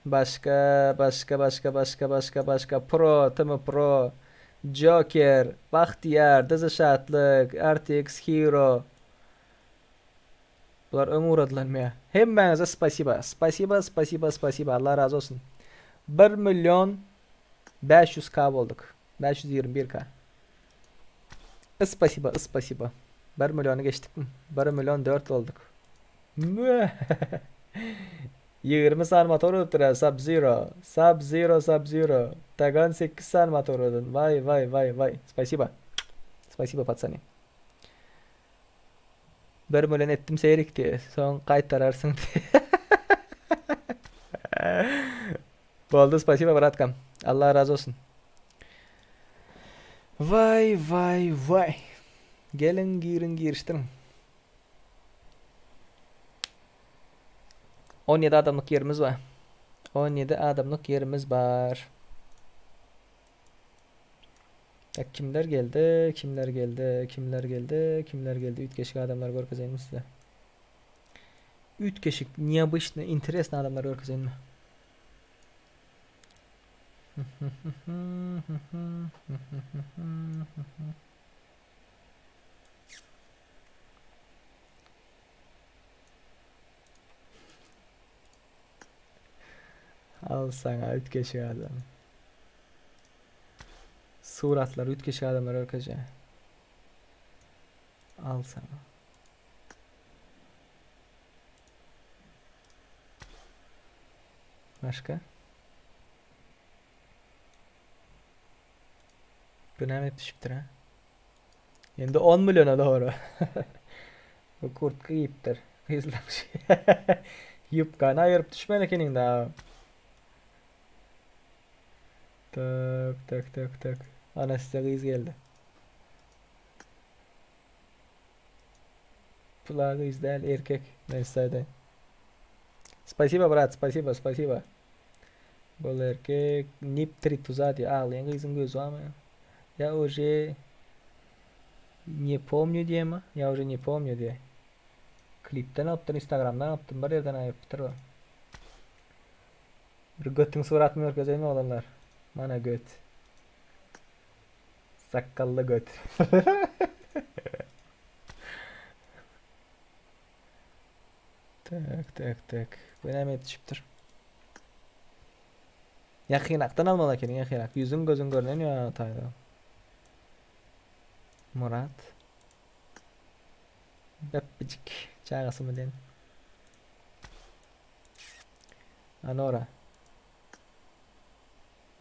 başga, başga, başga, başga, başga, başga, Pro, TM Pro, Joker, Bagtyýar, Dyzy Şatlyk, RTX Hero. Bular öň ugradylanmy ýa? Hemmäňize spasiba. Spasiba, spasiba, spasiba. Allah razy bolsun. 1 million 500 k bolduk. 521 k. Spasiba, spasiba. 1 milliony geçdikmi? 1 million 4 bolduk. 20 sany motor ötüpdir Sub Zero. Sub Zero, Sub Zero. Tagan 8 sany motor ödün. Vay vay vay vay. Spasiba. Spasiba patsany. Bir million etdim seýrik diýe. Soň gaýtararsyň diýe. Boldy, spasiba bratkam. Allah razy bolsun. Vay vay vay. Geliň giriň girişdiriň. 17 adamlyk ýerimiz bar. 17 adamlyk ýerimiz bar. Tak kimler geldi? Kimler geldi? Kimler geldi? Kimler geldi? Üýtgeşik adamlar görkezeýinmi size? Üýtgeşik, neobычный, interesny adamlar görkezeýinmi? Al saňa üýtgeşik adam. Suratlar üýtgeşik adamlar görkezýär. Al saňa. Başga? Bu näme edip düşüpdir ha? Endi 10 milliona dogry. Bu kurtka giýipdir. Gyzlaň Ýubkany aýyryp düşmeli ekeniň da. Tak tak tak tak. Ana size gyz geldi. Pula gyz däl erkek. Men size aýdaýyn. Spasibo brat, spasibo, spasibo. Bul erkek nip tri tuza diýýär. Aglaýan gyzyň gözi barmy? Ýa уже ne pomnю diýemi? Ýa уже ne pomnю diýýär. Klipden alypdyr, Instagramdan alypdyr, bir ýerden aýypdyr o. Bir götüň suratyny görkezeýin oglanlar. Mana göt. Sakgally göt. Tak, tak, tak. Bu näme edip düşüpdir? Ýakynakdan almaly ekeniň, ýakynak. Ýüzüň gözüň görnen ýa taýda. Murat. Bäpbijik çagasymy diýen. Anora.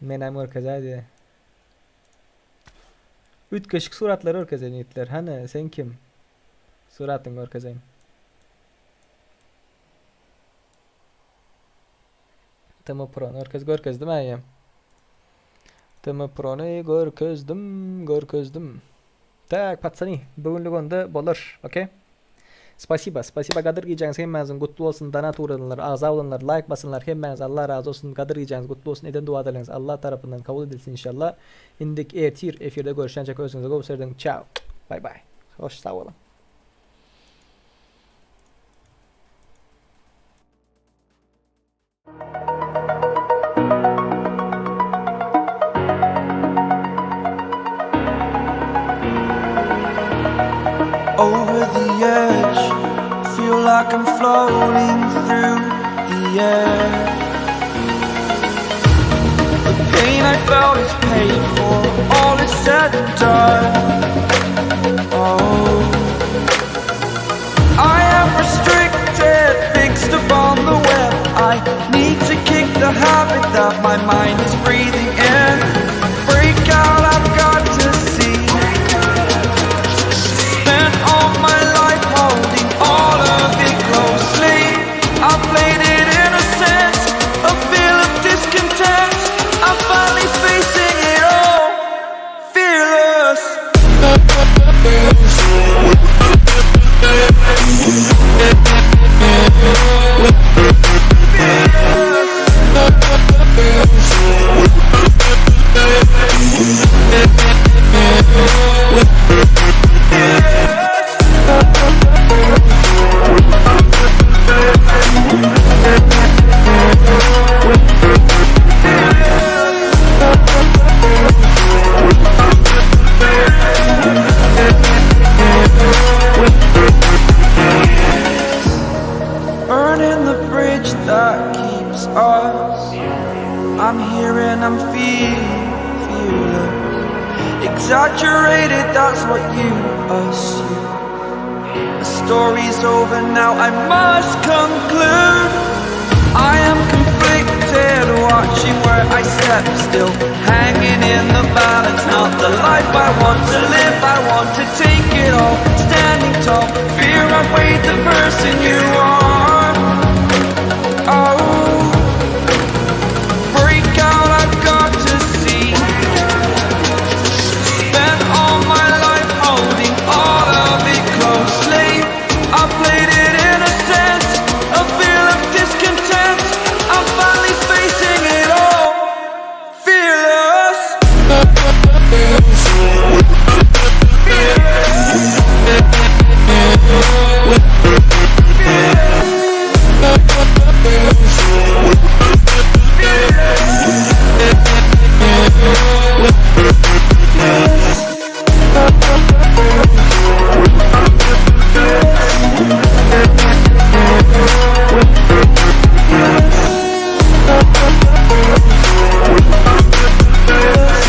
Menem görkezäýdi. Üýtgeşik suratlary görkezeýin ýigitler. Hany, sen kim? Suratyňy görkezeýin. TM Pro-ny görkez, görkezdim äýem. TM Pro-ny görkezdim, görkezdim. Tak, patsany, bu günlük onda bolar, okey? Spasiba, spasiba gadyr gijäňiz hemmäňiziň gutly bolsun, donat ugradanlar, agza bolanlar, laýk basanlar hemmäňiz Allah razy bolsun, gadyr gijäňiz gutly bolsun, eden duadalaryňyz Allah tarapyndan kabul edilsin inşallah. Indik ertir efirde görüşýänçäk özüňize gowy serediň, çao, baý baý, hoş sag boluň. Over the edge, feel like I'm floating through the air. The pain I felt is paid for, all is said and done. Oh, I am restricted, fixed upon the web. I need to kick the habit that my mind is breathing in. Break out, I've got to see. Spent all my life holding all of it closely. I played it innocent, a feel of discontent. I'm finally facing it all, fearless. Burning the bridge that keeps us. I'm here and I'm feeling fearless. Exaggerated, that's what you assume. The story's over now, I must conclude. I am conflicted, watching where I step still, hanging in the balance. Not the life I want to live, I want to take it all. Standing tall, fear I weighed the person you are.